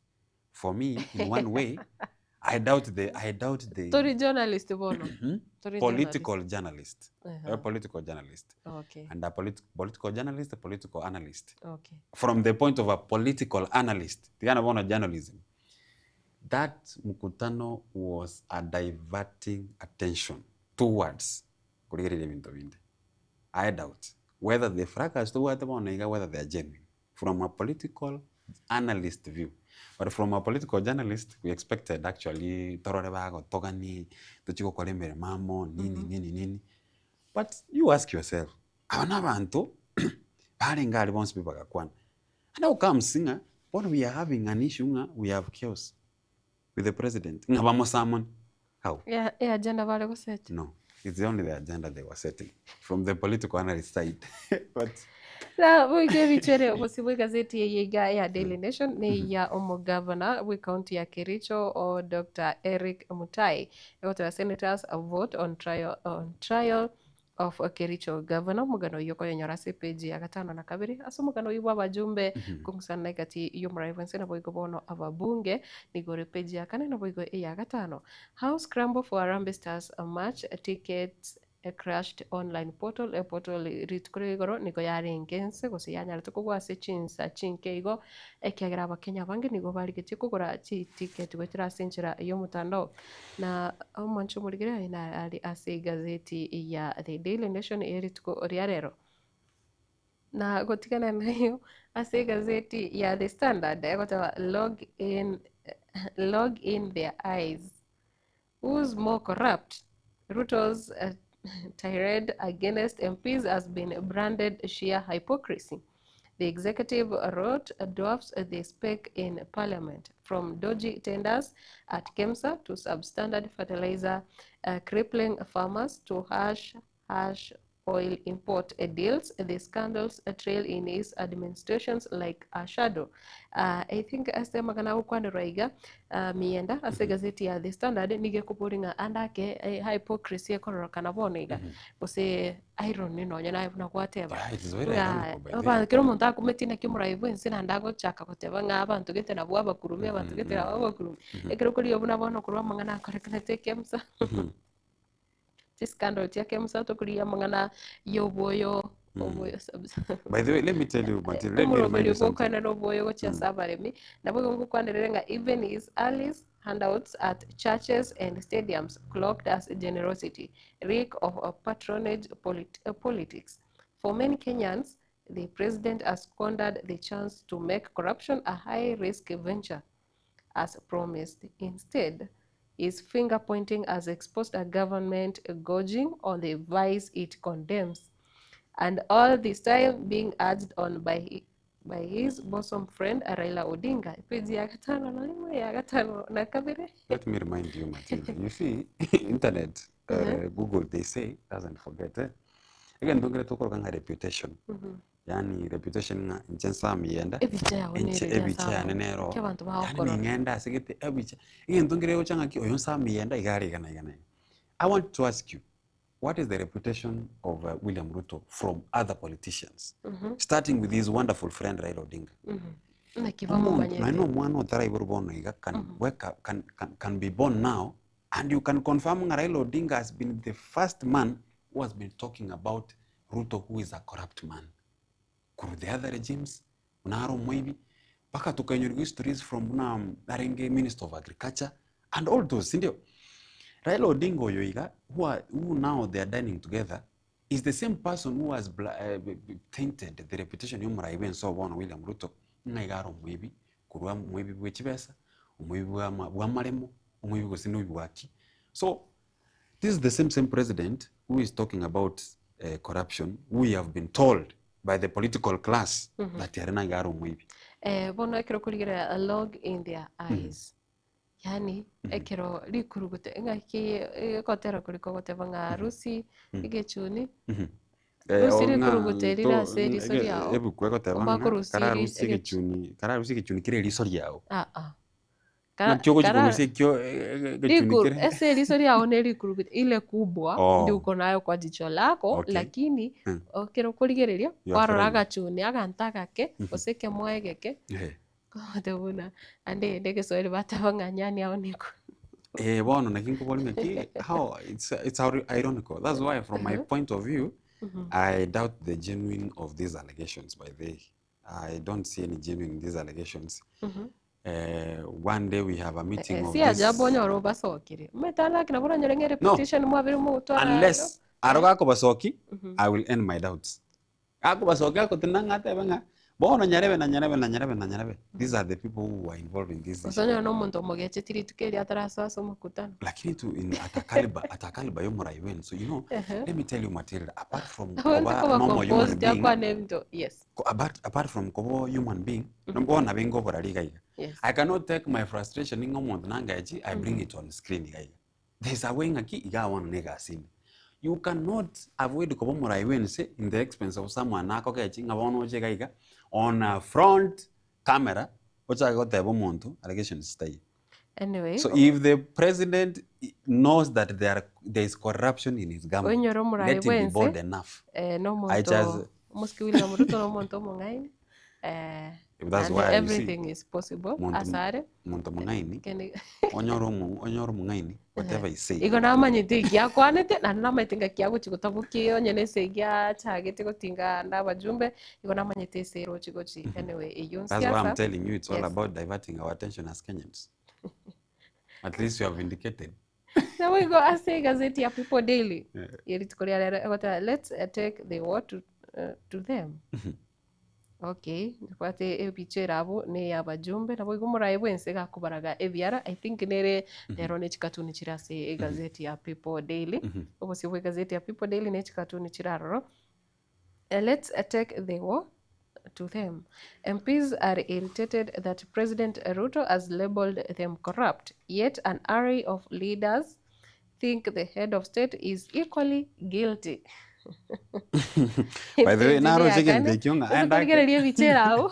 for me in one way I doubt the I doubt the Tori journalist bono. Tori political journalist. Uh-huh. A political journalist. Okay. And a political journalist, a political analyst. Okay. From the point of a political analyst, tigana bono journalism. That mkutano was a diverting attention towards kurigereria ebinto binde. I doubt whether the fracas tobwate bono iga whether they are genuine from a political analyst view. But from a political journalist, we expected actually torore bagotogani, tochi gokora emeremo amo, nini, nini, nini. But you ask yourself, aba na abanto barenge aria bonsi pi bagakwana. And how comes ng'a bono we are having an issue ng'a we have chaos with the president. Ng'a bamosamoni. How? Yeah, yeah, agenda bare gosecha. No. It's only the agenda they were setting from the political analyst side. But Na boigo ebichere bosio bwa egazeti eye iga ya Daily Nation ne ya omogavana bwe county ya Kericho o Dr. Eric Mutai egoteba senators vote on trial, on trial of Kericho governor omogano oyio okoyonyora ase epeji ya gatano na kabere ase omogano oyio bwa abajumbe kong'usana na egati y'omorai bwense naboigo bono ababunge nigo ore epeji ya kane naboigo eya gatano House scramble for Harambee Stars match tickets crashed online portal eportal rituko ria igoro nigo yarenge ense gose yanyarete kogwa ase chinsa chinke igo ekiagera abakenya abange nigo barigetie kogora chiticket goetera ase enchera y'omotandao na omwancho omorigere aye nare ase egazeti ya The Daily Nation eye rituko ria rero. Na gotigana nayo ase egazeti ya The Standard egoteba log in, log in their eyes who's more corrupt Ruto's uh, tirade against MPs has been branded sheer hypocrisy. The executive wrote dwarfs the spec in parliament, from dodgy tenders at KEMSA to substandard fertilizer uh, crippling farmers to harsh, harsh oil import deals, the scandals trail in his administrations like a shadow. Uh, I think ase magana gokwanderwa iga uh, mienda ase gazeti ya The Standard nigo ekobori ng'a ande ake eh, hypocrisy ekororokana bono iga gose irony nonye naye buna gwateba Yeah, it is very Ng'a ironical by the way. aba- kera omonto akumeti naki omorai bwense naende agochaka goteba ng'a abanto gete nabwo abakurumi abanto gete nabwo abakurumi ekero korigia buna bono korwa amang'ana akorekanete ekemsa chiscandal chia kemsa tokorigia amang'ana ya obwoyo obwoyo By the way, let me tell you, Matilda, let me remind omoroberi you something. bwokwanera obwoyo gochia ase abaremi nabo igo ngokwanerere ng'a even his allies handouts at churches and stadiums clocked as generosity reek of uh, patronage polit uh, politics for many Kenyans the president has squandered the chance to make corruption a high risk venture as promised. Instead, his finger pointing has exposed a government gorging on the vice it condemns, and all this time being urged on by, by his bosom friend Raila Odinga. Peji ya gatano na rimwe ya gatano na kabere. Let me remind you, Matilda. You see, internet, uh, Google, they say, doesn't forget. Eh? Again, don't get to call reputation. Yani reputation ng'a inche nsamiyenda Ebicha yao inche nere ebicha ase yane abanto. nero Ki abanto yani bagokorora. ning'enda ase gete ebicha egento nkere gocha ng'aki oyo nsamiyenda iga are iga na iga na iga. I want to ask you, what is the reputation of uh, William Ruto from other politicians? Starting with his wonderful friend Raila Odinga. Naki Omonto bamomanyete. naende omwana otaraiborwa bono iga can wake up, can, can, can be born now and you can confirm ng'a Raila Odinga has been the first man who has been talking about Ruto who is a corrupt man. Kuru the other regimes, buna are omoibi, mpaka tukainyorwa histories from buna um, arenge Minister of Agriculture and all those, sindio? Raila Odinga oyo iga, who, are, who now they are dining together, is the same person who has bla, uh, tainted the reputation y'omorai bwense obono William Ruto, ng'a iga are omoibi, korwa omoibi bwe chibesa, omoibi bwa bwa amaremo, omoibi gose nobi bwaki. So, this is the same same president who is talking about uh, corruption, we have been told by the political class mm -hmm. that ere naiga are omoibi. Eh, bono ekero okorigereria log in their eyes yani ekero rikurugute ng'aki egotera kori kogoteba ng'a rusi egechuni rusi rikurugute rire ase eriso riao ebuku egoteba ng'a omakorusia kararusie egechuni kararusie egechuni kere eriso riao ah ah naki ogochi korusia ekio egechuni Riku- kere ese eriso riao nerikuruguta ile kubwa Oh. ndio uko nayo kwa jicho lako Okay. lakini Mm. ekero okorigereria You are kwarora following. agachuni aganto agake gose ekemoa egeke Eh. kogote buna ande ende egeswahili bateba ng'a nyani ao niku Eh, bono naki nkobori ng'aki how it's it's ironical that's why from my point of view I doubt the genuine of these allegations by the I don't see any genuine in these allegations uh, one day we have a meeting of si this ajabu onyore obasokire omanyete laki nabo oranyore ng'a no repetition mwabire mogotwara unless aro gakobasoki I will end my doubts gakobasoki agotina ng'a atebe ng'a bono nyarebe na nyarebe na nyarebe na nyarebe these are the people who were involved in this gose issue onyore na omonto omogecheti rituko erio atarasoa ase omokutano lakini tu in at a caliber at a caliber yomorai wen so you know let me tell you Matilda apart from abante koba koba normal human composed being akwane ebinto yes apart, apart from koba human being nobona bengo oborari iga iga yes I cannot take my frustration ng'a omonto nangaechi I bring it on screen iga iga there's a way ng'aki iga bono na egasini You cannot avoid koba omorai bwense in the expense of someone akogechi ng'a bono oche iga iga on a front camera ochake goteba omonto allegations chitaiyo. Anyway, So if the president knows that there are, there is corruption in his government, oinyore omorai let him be bwense bold enough. eh, I nomonto just omosike William Ruto nomonto omong'aini eh, If that's and why you see, everything is possible monto asare monto mong'aini kende onyore omo onyore omong'aini whatever he say. Igo namanyete eki akwanete naende namanyete ngaki agochi gotabokia onye na ase egi achagete gotinga ande abajumbe igo namanyete ase erochi gochi anyway eywo That's why I'm nsiasa telling you it's all yes about diverting our attention as Kenyans. At least you have indicated. Nabo igo ase egazeti ya People Daily Yeah. yerituko ria rero egoteba let's take the war to, to them okay nibwate ebicha ere abwo na eya abajumbe nabo igo omoraia bwense gakobaraga ebiara I think nere rero ne chikatuni chire ase egazeti ya People Daily obosio bwa egazeti ya People Daily ne chikatuni chire aroro let's take the war to them. MPs are irritated that President Ruto has labeled them corrupt, yet an array of leaders think the head of state is equally guilty. By the way, naroche egento ekio ng'a aye ndake Korigereria ebicha ere abwo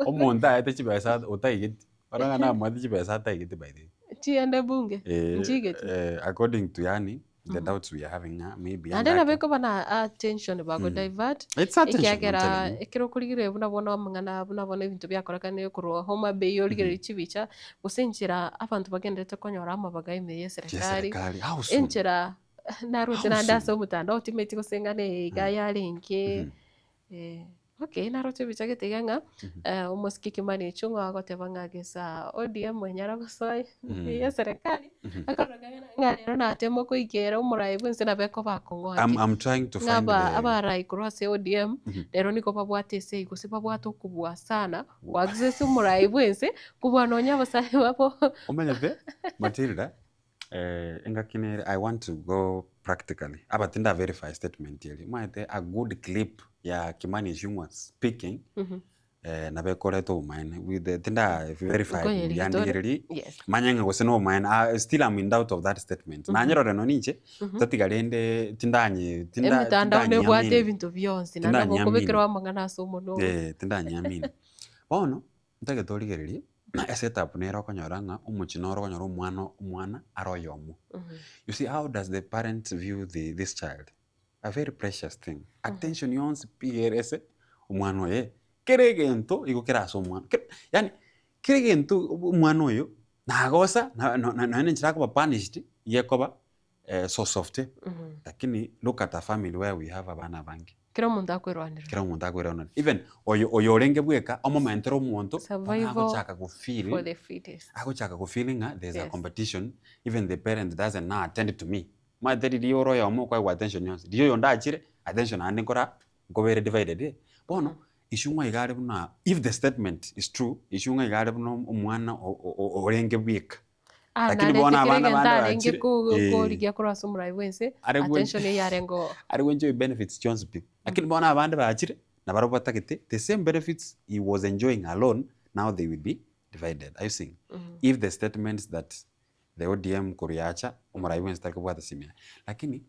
omonto aete chibesa otaigeti, barabwo ng'a namwate chibesa ataigeti by the way. chiende bunge Eh, nchigeti eh, according to yani the doubts we are having ng'a maybe Naende andake nabo ekoba na attention bago divert It's attention, I'm ekiagera telling you. ekero okorigereria buna bono amang'ana buna bono ebinto biakorekanire korwa Homa Bay origererie chibicha gose enchera abanto bagenderete konyora amabaga ime ya eserekari Eserekari, how soon? enchera naroche How naende soon? ase omotandao timeti gose ng'a eye iga yarenge okay naroche ebicha gete iga ng'a omosike Kimani Ichung'wa agoteba ng'a gesa ODM enyara gosoa ime ya eserekari akorora ng'a rero natema koikera omorai bwense nabo ekoba akong'u I'm, ake. I'm trying to Ng'a find aba the abarai korwa ase ODM rero nigo babwate esegi gose babwate okobua sana koaccess omorai bwense kobua nonya abasae babo. Omanyete Matilda eh, engaki nere I want to go practically aba tinda verify statement eria omanyete a good clip ya Kimani Ichung'wa speaking eh, nabo ekoreta obomaene with the tinda verify Nkoyerigitore. buya ndigererie Yes. manye ng'a gose na obomaene ah, still I'm in doubt of that statement nanyerore nonye inche tatiga rende tindanye tinda Emitandao nebwate tindanyiamini ebinto bionsi naende nabo tindanyiamini okobekerwa amang'ana ase omonwa ogo. eh, tindanyiamini bono ntagete origererie esetup nere okonyora ng'a omochie noro okonyora omwana omwana are oyomo. You see how does the parent view the this child? A very precious thing. Attention yonsi pi ere ase omwana oye, kera egento igo kere ase omwana, kera yaani kera egento omwana oyo nagosa na na nonye enchera akoba punished iga ekoba so soft lakini look at a family where we have abana abange. Kera omonto akwerwanera. Kera omonto akwerwanera. Even oyo oyo orenge bweka omomentere omonto bono Survival agochaka for gofeel the fittest. agochaka gofeel ng'a there is a Yes. competition even the parent doesn't now attend to me. Omanyete riria ore oyomo okoegwa attention yonsi, riria oyonde achire attention naende nkora nkobere divided eh. Bono Ichung'wa iga are buna if the statement is true, Ichung'wa iga are buna omwana orenge bweka. Ah, Lakini narete bono kera abana egento bande arenge bachire eh. korigia korwa ase omorai bwense, Are gwen- attention eye arenge oo. are gwenjoy benefits chionsi pi. Lakini bono abande bachire, nabarabwo batagete the same benefits he was enjoying alone, now they will be divided. Are you seeing? If the statements that the ODM korwa yacha, omorai bwensi tari kobwata simu yaye. Lakini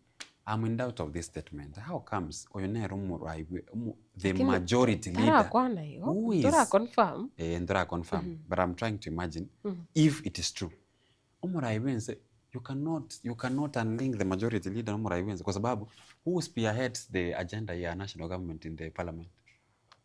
I'm in doubt of this statement. How comes oyo nere omorai bwe omo the Lakini majority leader tarakwana igo, who is tora confirm. eh, ntora confirm but I'm trying to imagine if it is true. Omorai bwense you cannot you cannot unlink the majority leader na omorai bwense kwa sababu who spearheads the agenda ya national government in the parliament?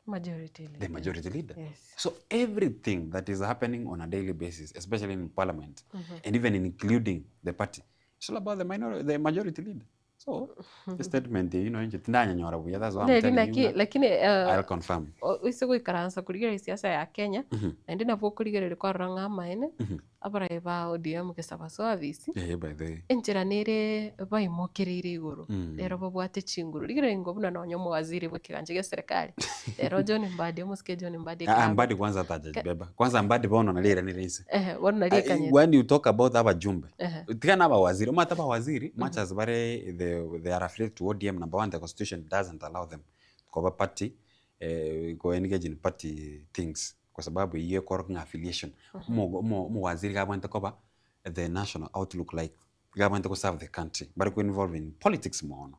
Majority leader. The majority leader. Yes. So everything that is happening on a daily basis, especially in parliament, and even including the party, it's all about the minority, the majority leader. So the statement, you know, tindanyanyora buya, that's why I'm Neri telling you. naki ng'a lakini I'll confirm. ase goikaransa korigereria siasa ya Kenya, naende nabo okorigereria kwarora ng'a amaene, abarai ba ODM gose abasoa ofisi, Eh, by the way. enchera nere baimokereire igoro, rero babwate chinguru. Rigereria ingo buna nonye omowaziri bwa ekegancha gia serikali, rero John Mbadi, omosike John Mbadi Ah, ekero Mbadi kwanza atajibeba. Kwanza Mbadi bono nariranire inse. Ehe, bono nari Ah, ekanyete. When you talk about abajumbe, Ehe. tiga na abawaziri, omanyete abawaziri, much as bare they are affiliated to ODM, number one, the constitution doesn't allow them koba party, eh, go engage in party things kwa sababu iye ekorokia ng'a affiliation. Omo- omo- Omowaziri gabwate koba the national outlook like Iga abwenerete go serve the country, bare ko involve in politics mono.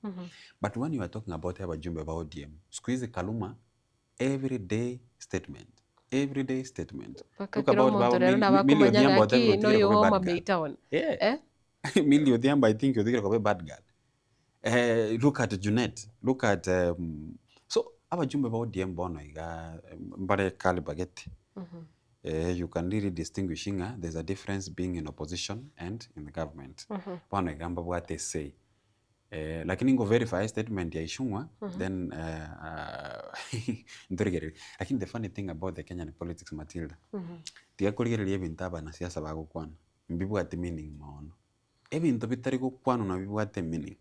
But when you are talking about abajumbe ba ODM, siku hizi Kaluma every day statement, every day statement. Mpaka Look kera about omonto baba rero Millie nabo Millie akomanya Odhiambo ng'aki otebire otigire noyo koba Homa bad Bay girl. town. Yeah. Eh? Millie Odhiambo I think otigire koba bad girl. Eh, look at Junet, look at um, so abajumbe ba ODM bono iga mbare caliber gete. Eh, you can really distinguish ng'a there's a difference being in opposition and in the government. Bono iga mbabwate esay. Eh, lakini ngo verify statement ya Ichung'wa then eh, ah, ntorigererie. Lakini the funny thing about the Kenyan politics Matilda, tiga korigereria ebinto abanasiasa bagokwana, mbibwati meaning mono. Ebinto bitari gokwanwa nabio bibwate meaning.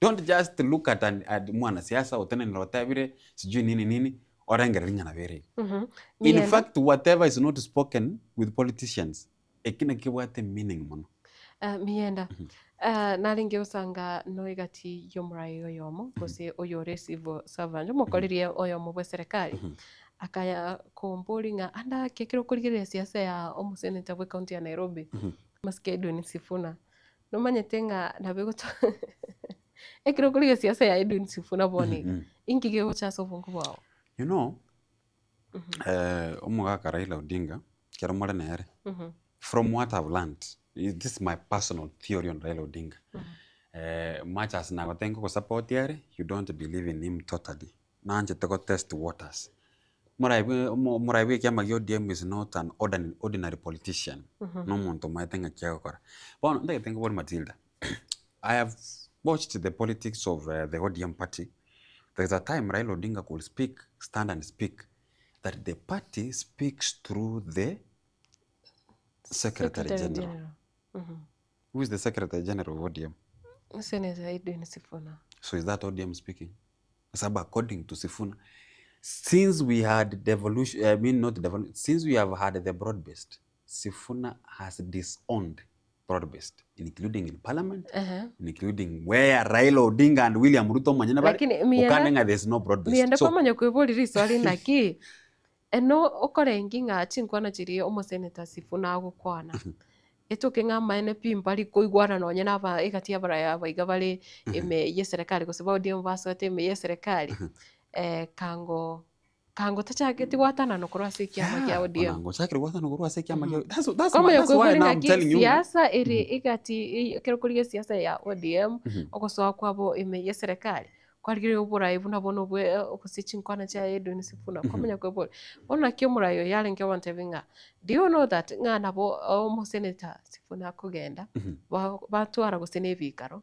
Don't just look at, an, at mwanasiasa otenenire otebire sijui nini nini orengererie ng'a nabo ere igo. In Miyende. fact whatever is not spoken with politicians eki nakio kebwate meaning mono. Eh, Miyenda, eh, narenge gosanga noigati y'omorai oyomo gose oyore civil servant omokorerie oyomo bwa eserekari akaya kombori ng'a ande ake ekero okorigereria siasa ya omosenator bwa ecounty ya Nairobi Masika Edwin Sifuna nomanyete ng'a nabo egoto ekero okorigereria siasa ya Edwin Sifuna bono iga inki kegocha ase obongo bwao? You know, eh, omogaka Raila Odinga, ekero more nere, from what I've learned, this is my personal theory on Raila Odinga, eh, much as nagoteba nkogosupport are, you don't believe in him totally. Nanchete go test waters. Morai bwe omo omorai bwa ekiama gia ODM is not an ordinary ordinary politician, na omonto omanyete ng'aki agokora. Bono ntagete nkobori Matilda, I have watched the politics of the ODM party, there is a time Raila Odinga could speak, stand and speak, that the party speaks through the Secretary General. Who is the Secretary General of ODM? Senator Edwin Sifuna. So is that ODM speaking? Kwa sababu according to Sifuna, since we had devolution, I mean not devolution, since we have had the broad-based, Sifuna has disowned broad-based, including in parliament, including where Raila Odinga and William Ruto manyene bari, Lakini miyenda okane ng'a there's no broad-based. miyenda So kwamanya kwibori riswali naki eno okorengi ng'a chinkwana chiria omosenator Sifuna agokwana etoke ng'a amaene pi mbari koigwana nonye na aba egati ya abaraya aba iga bare ime ya eserekari gose ba ODM basoete ime ya eserekari eh, kango kango tachageti gwatanana korwa ase ekiama kia yeah, ODM. ona ngochakire gwatana korwa ase ekiama kia that's, that's, my, Kwamanya that's why kwebori now I'm ng'aki telling you ng'a siasa ere egati ekero korigia esiasa ya ODM ogosoa kwabo ime ya eserekari kwarigereria oborai buna bono bwe gose chinkwana chia Edwin Sifuna kwamanya kwebori bono naki omorai oyo arenge ogontebia ng'a do you know that ng'a nabo omosenator Sifuna akogenda ba batwara gose na ebikaro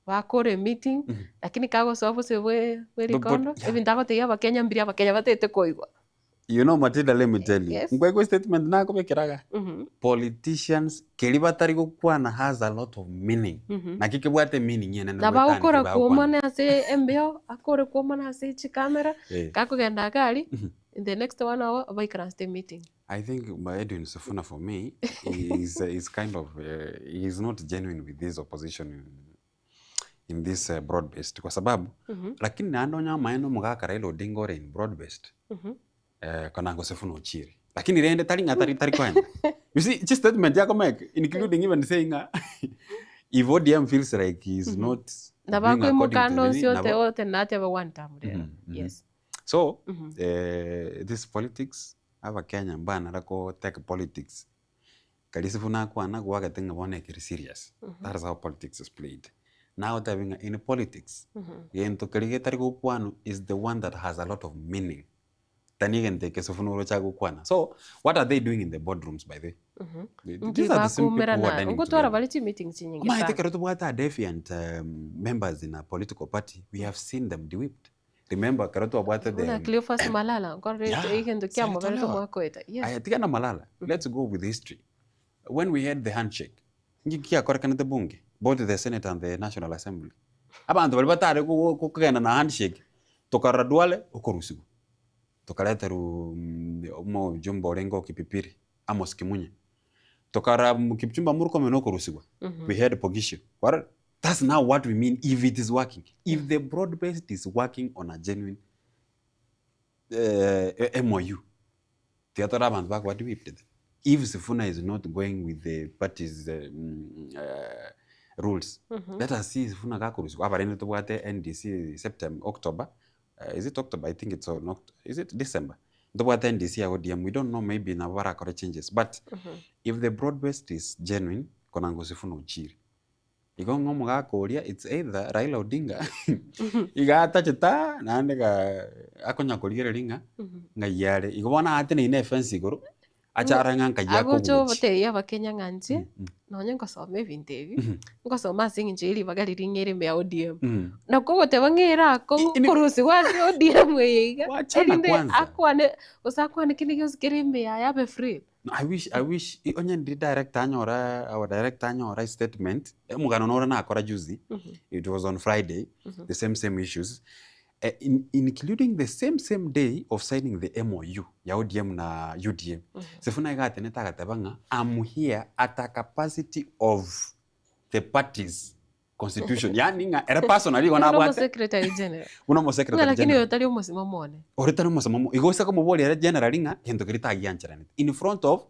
bakora emeeting lakini kagosoa bose bwe bwe But, but rikondo yeah. ebinto agotebia abakenya mbiri abakenya batete koigwa. You know Matilda, let me tell you. Yes. Nkwekwe statement nakobekeraga. Politicians keri batari gokwana has a lot of meaning. Naki kebwate meaning enene Nabo goetania agokora keri bagokwana. kwomana ase embeo, akore kwomana ase chikamera, Eh. gakogenda iga aria, in the next one hour baikaransete emeeting. I think by Edwin Sifuna for me is is kind of he is not genuine with this opposition in, in this broad based kwa sababu lakini naende onye amaene omogaka Raila Odinga ore in broad based eh, konango Sifuna ochire lakini rende tari ng'a tari tari koenda you see chi statement yako make including even saying ng'a if ODM feels like he is not Nabo doing according akoimoka to ande onsi nini ote nabo ote natebe one term rero. Yes. So eh, this politics abakenya mbanara ko take politics kari Sifuna akwana gwagete ng'a bono ekeri serious. That is how politics is played. Now otebi ng'a in politics gento keri getari gokwanwa is the one that has a lot of meaning than egento eke Sifuna oroche agokwana. So what are they doing in the boardrooms by the way? Nki These are the same people who are bakumerana dining ngotwara together. bare chimeeting chinyinge Omanyete sana. ekero tobwate a defiant um, members in a political party, we have seen them de-whipped. Remember ekero twabwate Buna the Cleophas Malala nkorora yeah, egento kiamoberete siaritolewa. omwaka oeta. Yes. Aya tigana Malala. Let's go with history. When we had the handshake, nki kiakorekanete bunge, both the Senate and the National Assembly. Abanto baria batare kogenda na handshake, tokarora Duale okorusigwa. Tokareterwa omojumbe orenge o Kipipiri, Amos Kimunya. Tokarora Kipchumba Murkomen okorusigwa. We had Poghisio. Kwarora? That's now what we mean if it is working. If the broad based is working on a genuine MOU, tiga tore abanto bakoba de-whipped. If Sifuna is not going with the party's rules. Mhm. Let us see buna gakorusiwa, aba rende tobwate NDC September, October, is it October? I think it's on Oct- is it December? Ntobwate NDC ya ODM, we don't know maybe nabo barakore changes but if the broad based is genuine, konango Sifuna ochire. Igo ng'a omogaka oria it's either Raila Odinga iga atachete aa naende ga akonya korigereria ng'a ng'ai are. Igo bono ateneine efence igoro, ache arore ng'a nkai Agocha akobuchi. ogotebia abakenya ng'a inche, nonye nkosoma ebinto ebi, nkosoma ase eng'encho ya ribaga riria ng'ere ime ya ODM. Nakwo ogoteba ng'a ere akong'u korusiwa ase ODM eye iga, Wachana erinde kwanza. akwane, gose akwane kende gionsi kere ime yaye abe free. No, I wish, I wish, i- onye ndiri director anyora, our director anyora statement, omogano nore nakora juzi, it was on Friday, the same same issues, eh, in, including the same same day of signing the MOU ya ODM na UDA. Sifuna iga atenete agateba ng'a I'm here at a capacity of the parties constitution, yaani ng'a ere personally igo Buna nabwate omosekretary general. buna Ng'a omosekretary lakini general. oyo tari omosimamo one. Ore tari omosimamo, igo ase komoboria ere generally ng'a gento keria tagiancheranete in front of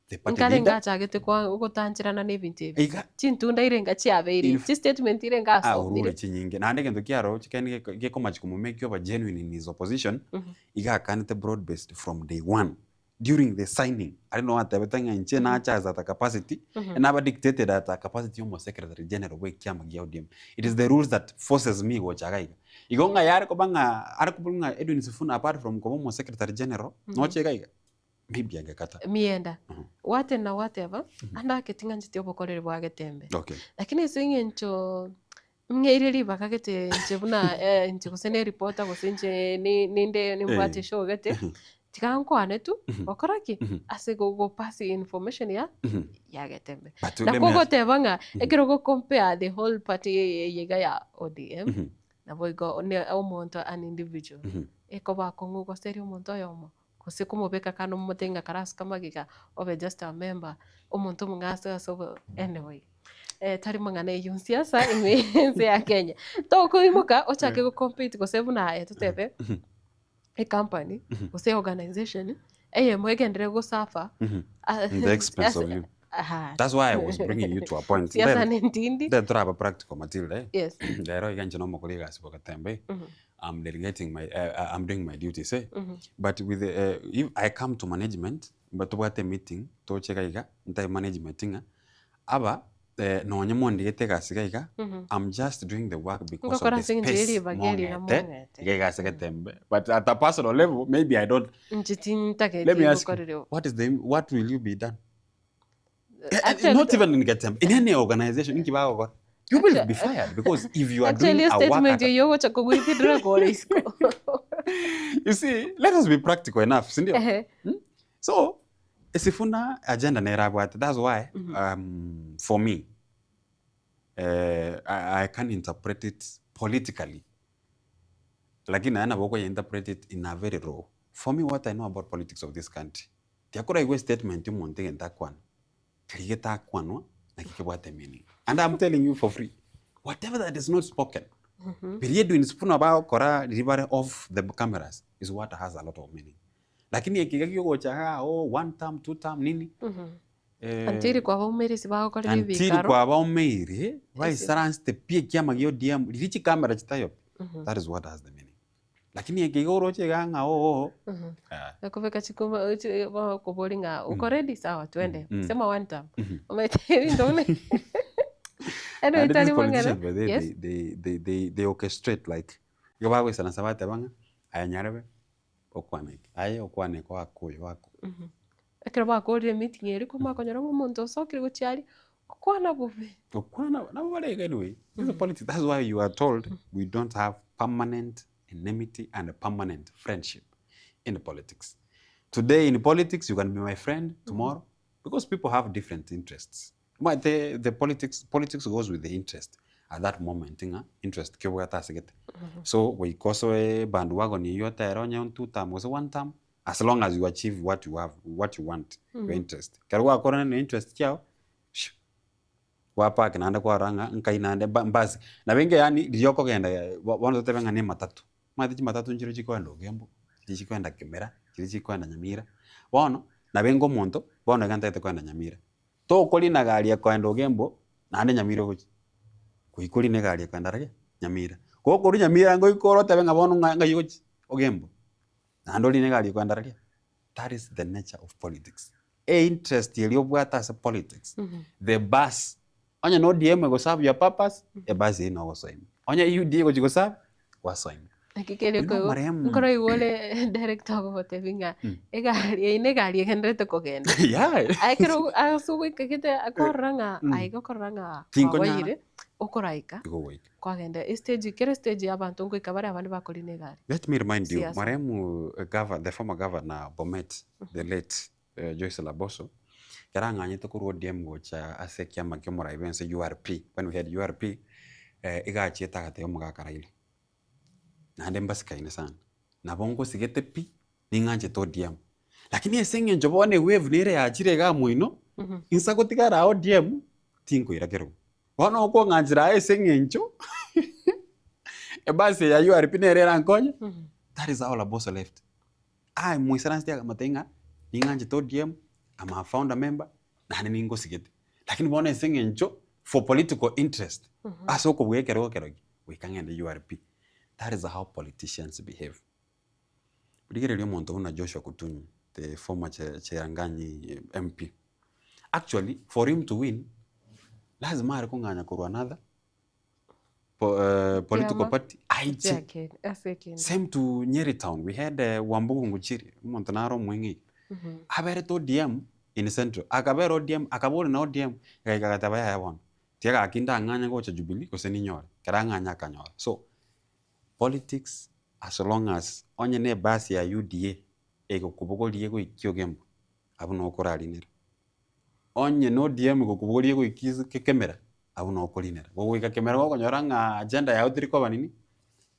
the party Nkare leader. ngachagete kwa gotancherana na ebinto ebi. Iga. Chintunda ire nga chiabeire, In- chistatement ire nga Ah, orure asomire. chinyinge. Naende egento kiaroche kende geko- gekomachi komomake oba genuine in his opposition, iga akanete broad based from day one during the signing. Aria noo atebete ng'a inche nacha as at a capacity, naba dictated at a capacity ya omosecretary general bwa ekiama gia ODM. It is the rules that forces me gocha iga iga. Igo ng'a yare koba ng'a are koborwa ng'a Edwin Sifuna apart from koba omosecretary general, noche iga iga, maybe angekata. Mienda, gwatena gwateba, ande ake ting'ancheti obokoreri bwa Getembe. Okay. Lakini ase eng'encho ng'eire ribaga gete inche buna inche gose ne reporter gose inche ni- ninde nimbwate eshow gete, tiga nkwane tu, gokora ki? Ase go- go pass information ya ya Getembe. But let Nakwo me ask- ogoteba ng'a ekero ogo compare the whole party eye iga ya ODM, nabo igo ne omonto an individual, ekoba akong'u goseria omonto oyomo, gose komobeka kando omotebie ng'a karasuke amagega obe just a member, omonto omong'aso ase obo anyway. Tari mang'ana eyio nsiasa ime ense ya Kenya. Tokoimoka ochake go compete gose buna aye totebe ecompany gose organization eyemo egenderere go suffer In the expense of you. Aha. That's why I was bringing you to a point. Siasa Then- ne ntindi. Then toraba practical Matilda. Eh? Yes. Rero iga inche nomokori egasi bogatemba. I'm delegating my I'm doing my duties eh? But with the, if I come to management, but tobwate meeting toche iga iga ntabe management ng'a aba eh, nonye mondigete egasi iga iga I'm just doing the work because of Ngokora the ase eng'encho space y'eribaga eri mong'ete namong'ete. iga iga ase getembe. But at a personal level maybe I don't Inche tintageti Let me ask you, gokorera what is the what will you be done? Eh, eh, Actually, not even in Getembe, in any organization, inki bagokora. You will be fired because if you are doing Actually, a work statement at a, eyo ogocha kogoitindora kore isiko. you see, let us be practical enough, sindio? Ehe. So, Sifuna agenda nerabwate. That's why for me, I can interpret it politically. Lakini naende nabo okoye interpret it in a very raw. For me, what I know about politics of this country, tiakoraigwa statement omonto egento akwana, keria getakwanwa naki kebwate meaning. And I'm telling you for free, whatever that is not spoken, biria Edwin Sifuna bagokora riria bare off the cameras is what has a lot of meaning. Lakini eke iga giogocha igaa oh one term, two term nini, eh, Until kwabaumeire ase bagokorera until ebikaro. kwabaumeire baisaransete pi ekiama gia ODM riria chikamera chitaiyo pi, that is what has the meaning. Lakini eke iga oroche iga ng'a oo ah. Bakobeka chikuma chi bakoboria ng'a uko ready sawa twende sema one term omanyete ebinto buna anyway And tari these mang'ana politicians by the way, yes they orchestrate like igo bagoisaransa bateba ng'a aye nyarebe okwane eke, aye okwane eke oake oyo oake oyo. Ekero bakorire emeeting eria komakonyora ng'a omonto osokire gochia aria, okwana bobe. Okwana nabo bare iga anyway, this is politics that's why you are told we don't have permanent enmity and permanent friendship in politics. Today in politics you can be my friend, tomorrow because people have different interests. Omanyete the politics, politics goes with the interest at that moment ng'a interest ki obwate ase gete. So goika osoe bandwagon eywo otere onye on two term gose one term as long as you achieve what you have, what you want, your interest. Ekero gwakorire na interest chiago, shoo, gwapaki naende kwarora ng'a nkai naende mba mbase. Nabo enke yaani riria okogenda bono totebe ng'a na ematatu, omanyete chimatatu nchire chikoenda Ogembo, chiria chikoenda Kimera, chiria chikoenda Nyamira, bono, nabo enke omonto, bono iga ntagete koenda Nyamira. Tokorina gari ekoenda Ogembo, naende Nyamira ogochia. Goika orine egari ekogenda arage Nyamira. Gokorwa Nyamira ngoika ore otebe ng'a bono ng'a ng'ai ogochia Ogembo, naende orine egari ekogenda araria. That is the nature of politics. Einterest eria obwate ase politics, the bus, onye na ODM egoserve your purpose, ebus eyio nogosoa ime. Onye UDA egochia goserve, gwasoa ime. Naki keria You know, okoigwa, marehemu- nkoroigwa ore director ogogotebia ng'a egari eye na egari egendererete kogenda. Yeah. Aye ekero ase ogoika gete akorora ng'a aiga okorora ng'a Tinkonyara. kwaboire, okoraika, Igo goika. kwagenda estage kera estage abanto ngoika bare abande bakorina egari. Let me remind you, Siasa. marehemu gava, the former governor Bomet, the late Joyce Laboso, ekero ang'anyete korwa ODM gocha ase ekiama kia omorai bwense URP, when we had URP, iga achiete agatebia omogaka Raila, naende mbasikaine sana, nabo ngosigete pi, ning'anchete ODM, lakini ase eng'encho bono ewave nere yachire igaa moino, insa gotigara aa ODM, tinkoira kerogo. Bono okong'anchera aa ase eng'encho, ebasi eye ya URP nere erankonye, that is how Laboso left. Aye moisaransete akamotebia ng'a ning'anchete ODM, am a founder member, naende ningosigete. Lakini bono ase eng'encho for political interest, ase okobua ekerogo kerogi, goika ng'ende URP. That is how politicians behave. Rigereria omonto buna Joshua Kutuny, the former Che- Cherangany MP. Actually, for him to win, lazima are kong'anya korwa another po, political Kiama party aiche. Ase ase ekende. Same to Nyeri town, we had Wambugu Nguchiri, omonto nare omweng'ei. Aberete ODM in Central, akabera ODM, akaba ore na ODM, agaika agateba yaya bono, tiga gaki ndang'anye gocha Jubilee gose ninyore, ekero ang'anye akanyora. So, politics as long as onye na ebasi ya UDA egokobogoria egoikia Ogembo, abwo noo okorarinera. Onye na ODM egokobogoria egoikia ase Kemera, abwo noo okorinera. Gogoika Kemera gokonyora ng'a agenda yago teri koba nini,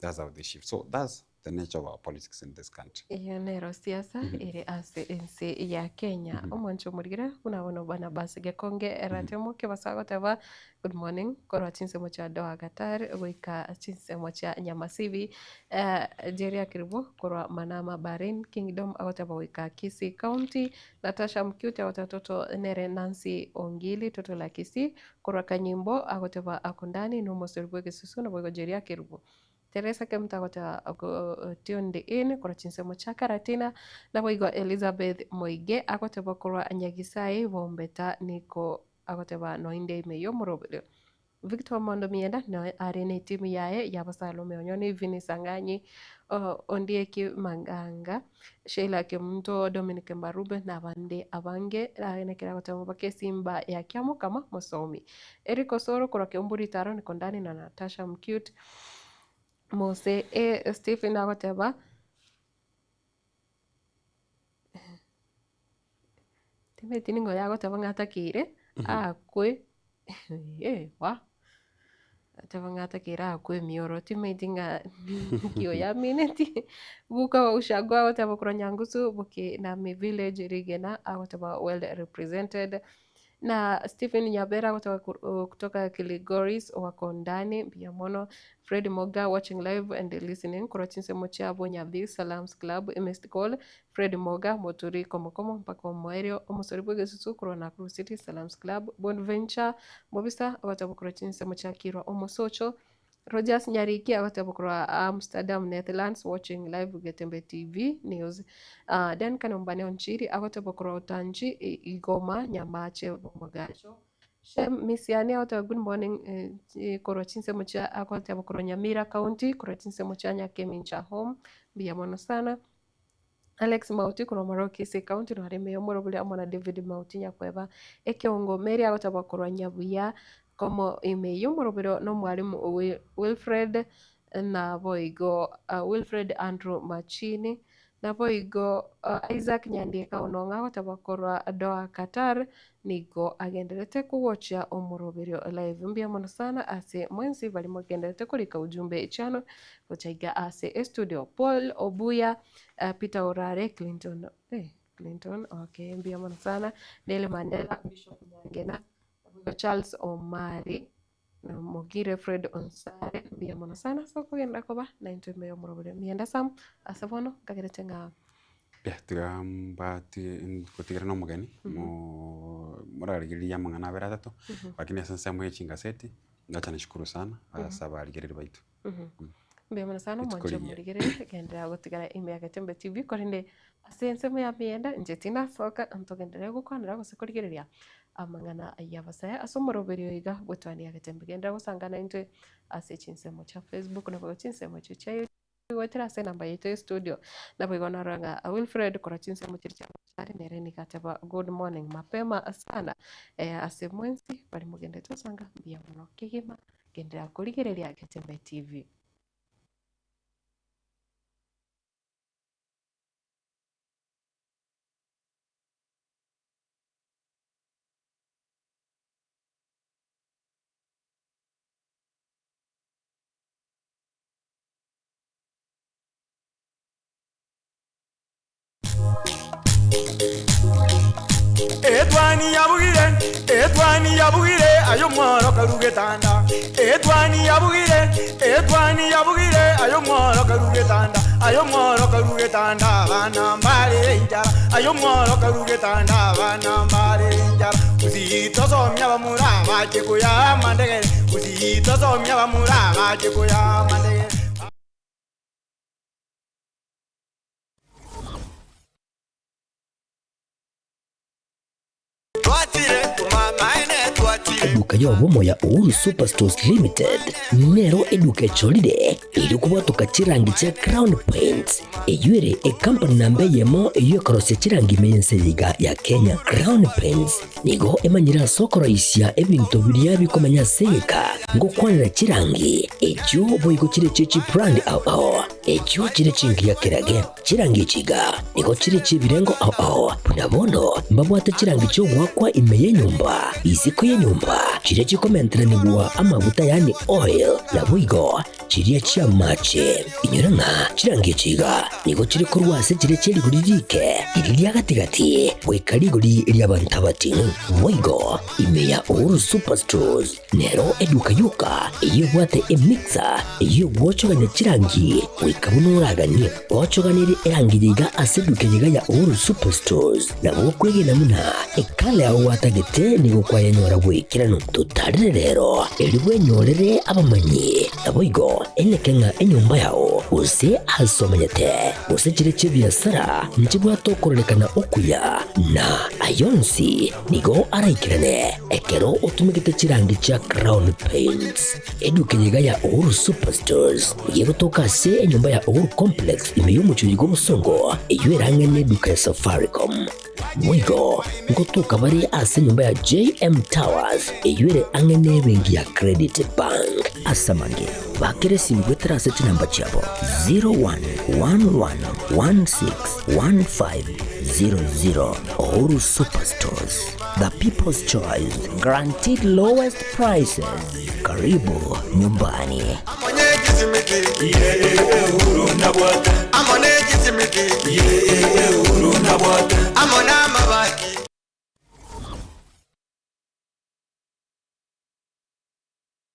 that's how they shift. So that's the nature of our politics in this country. Eyio nero siasa ere ase ense ya Kenya. Omwancho omorigere buna bono Barnabas Gekonge Ratemo kebasa agoteba good morning korwa chinsemo chia Doha Qatar goika chinsemo chia Nyamasibi. Jerry Akiribo korwa Manama Bahrain Kingdom agoteba goika Kisii County. Natasha Mcute agoteba toto nere Nancy Ongili toto la Kisii korwa Kanyimbo agoteba ako ndani nomosori bw'egesusu naboigo Jerry Akiribo. Teresa Kemuta agoteba tuned in korwa chinsemo chia Karatina, naboigo Elizabeth Moige agoteba korwa Nyagisae Bombeta niko agoteba noinde ime y'omoroberio. Victor Omondo Mienda noe are ne etimu yaye y'abasalome Onyoni Vinny Sang'anyi, Ondieki Manganga, Sheila Kemunto, Dominic Mbarube na abande abange aye nekero agoteba mobake esimba ya Kiamokama mosomi. Eric Osoro korwa Keumbu Ritaro niko ndani na Natasha Mcute Mose A. Stephen agoteba timanyeti ning'o oyo agoteba ng'a atakeire akwe wah agoteba ng'a atakeire akwe emioro timanyeti ng'a nki oyo amineti. Guka wa ushago agoteba korwa Nyangusu Bokinami village Rigena agoteba well represented. Na Stephen Nyabera gotoka kutoka Kilgoris wako ndani mbuya mono. Fred Moga watching live and listening korwa chinsemo chia Bonyabi Salams Club missed call. Fred Moga moturi komokomo mpaka omoerio omosori bw'egesusu korwa Nakuru City Salams Club. Bonventure Mobisa ogoteba korwa chinsemo chia Kirwa Omosocho. Rogers Nyariki agoteba korwa Amsterdam Netherlands watching live Getembe TV news. Uh, Duncan Ombane Onchiri agoteba korwa Otanji Igoma Nyamache Bomogacho. Shem Misiani agoteba good morning eh, korwa chinsemo chia agoteba korwa Nyamira County korwa chinsemo chia Nyakemincha home mbuya mono sana. Alex Mauti korwa Omororo Kisii County nore ime y'omorobori amo na David Mauti Nyakweba Ekeongo Mary agoteba korwa Nyabuya komo ime y'omorobori na omwalimu Wilfred naboigo Wilfred Andrew Machini naboigo Isaac Nyandieka Onong'a agoteba korwa Doha Qatar nigo agenderete kogochia omoroberio live. Mbuya mono sana ase mwensi baria mogenderete korika ujumbe chiano gocha iga ase estudio. Paul Obuya, Peter Orare, Clinton, eh, Clinton, okay, mbuya mono sana. Nelly Mandela, Bishop Nyangena, Charles Omari, na Mogire Fred Onsare, mbuya mono sana ase okogenda koba naintwe ime y'omoroberio. Miyenda Sam, ase bono nkagerete ng'a Yeah, tiga mbati gotigera na omogeni, morarigereria amang'ana abere atato, lakini ase ensemo ye chingaseti. Ngacha nashukuru sana ase abarigereri baito. Mbuya mono sana Rituko omwanche rigiya. omorigereria, genderera gotigara ime ya Getembe TV, korende ase ensemo ya mienda inche tinasoka ntogenderere gokwanera gose korigereria amang'ana y'abasae ase omoroberio iga bw'etwani ya Getembe. Genderera gosanga naintwe ase chinsemo chia Facebook naboigo chinsemo echio chia YouTube goetera ase enamba yaito ya estudio. Naboigo narora ng'a Wilfred korwa chinsemo chiria chia Bochari nere nigo ateba good morning mapema sana ase mwensi baria mogenderete gosanga mbuya mono kegima. Genderera korigereria Getembe TV. Etwani yabugire, etwani yabugire, aye omworo karu getanda. Etwani yabugire, etwani yabugire, aye omworo karu getanda. Aye omworo karu getanda, abana mbare enchara. Aye omworo karu getanda, abana mbare enchara. Gusii tosomia bamura bache koya amandegere. Gusii tosomia bamura bache koya amandegere. Eduka y'obomo ya Uhuru Superstores Limited nero eduka echorire erio kobwatoka chirangi chia Crown Paints eyio ere ekampani namba eyemo eyio ekorosia chirangi ime y'ense eye iga ya Kenya. Crown Paints nigo emanyire ase okoroisia ebinto biria bikomenya ase egeka ngokwanera chirangi echio boigo chire chie chibrand ao ao echio chire chingiya kerage. Chirangi echi iga nigo chire chi'ebirengo ao ao, buna bono mbabwate chirangi chi'ogoakwa ime y'enyomba, isiko y'enyomba, chiria chikomenteranigwa amaguta yaani oil, naboigo chiria chi'amache. Inyora ng'a chirangi echi iga nigo chire korwa ase chiria chie rigori riike, riria ria gati-gati, goika rigori ri'abanto abating'u. Boigo ime ya Uhuru Superstores Nero eduka yoka eyio ebwate emixer eyio egwochogania chirangi goika buna oraganie. Gochoganerie erangi eye iga ase eduka eye iga ya Uhuru Superstores nabo okwegena buna ekala yao gwatagete nigo kwayenyora bw'ekeranu. Totarere rero erio bwenyorere abamanyi naboigo eneke ng'a enyomba yao gose ase omenyete gose chire chi'ebiasara nchibwate okororekana okuya na ayonsi nigo araikerane Ekero otumegete chirangi chia Crown Paints, eduka eye iga ya Uhuru Superstores nigo egotoka ase enyomba ya Uhuru Complex ime y'omochie oyo bw'obosongo eyio erang'e neduka ya Safaricom. Boigo ngotoka bare ase enyomba ya JM Towers eyio ere ang'e nebenki ya Credit Bank. Ase amange, bakera esimi goetera ase chinamba chiabo 0111161500. Uhuru Superstores. The People's Choice, guaranteed lowest prices. Karibu nyumbani.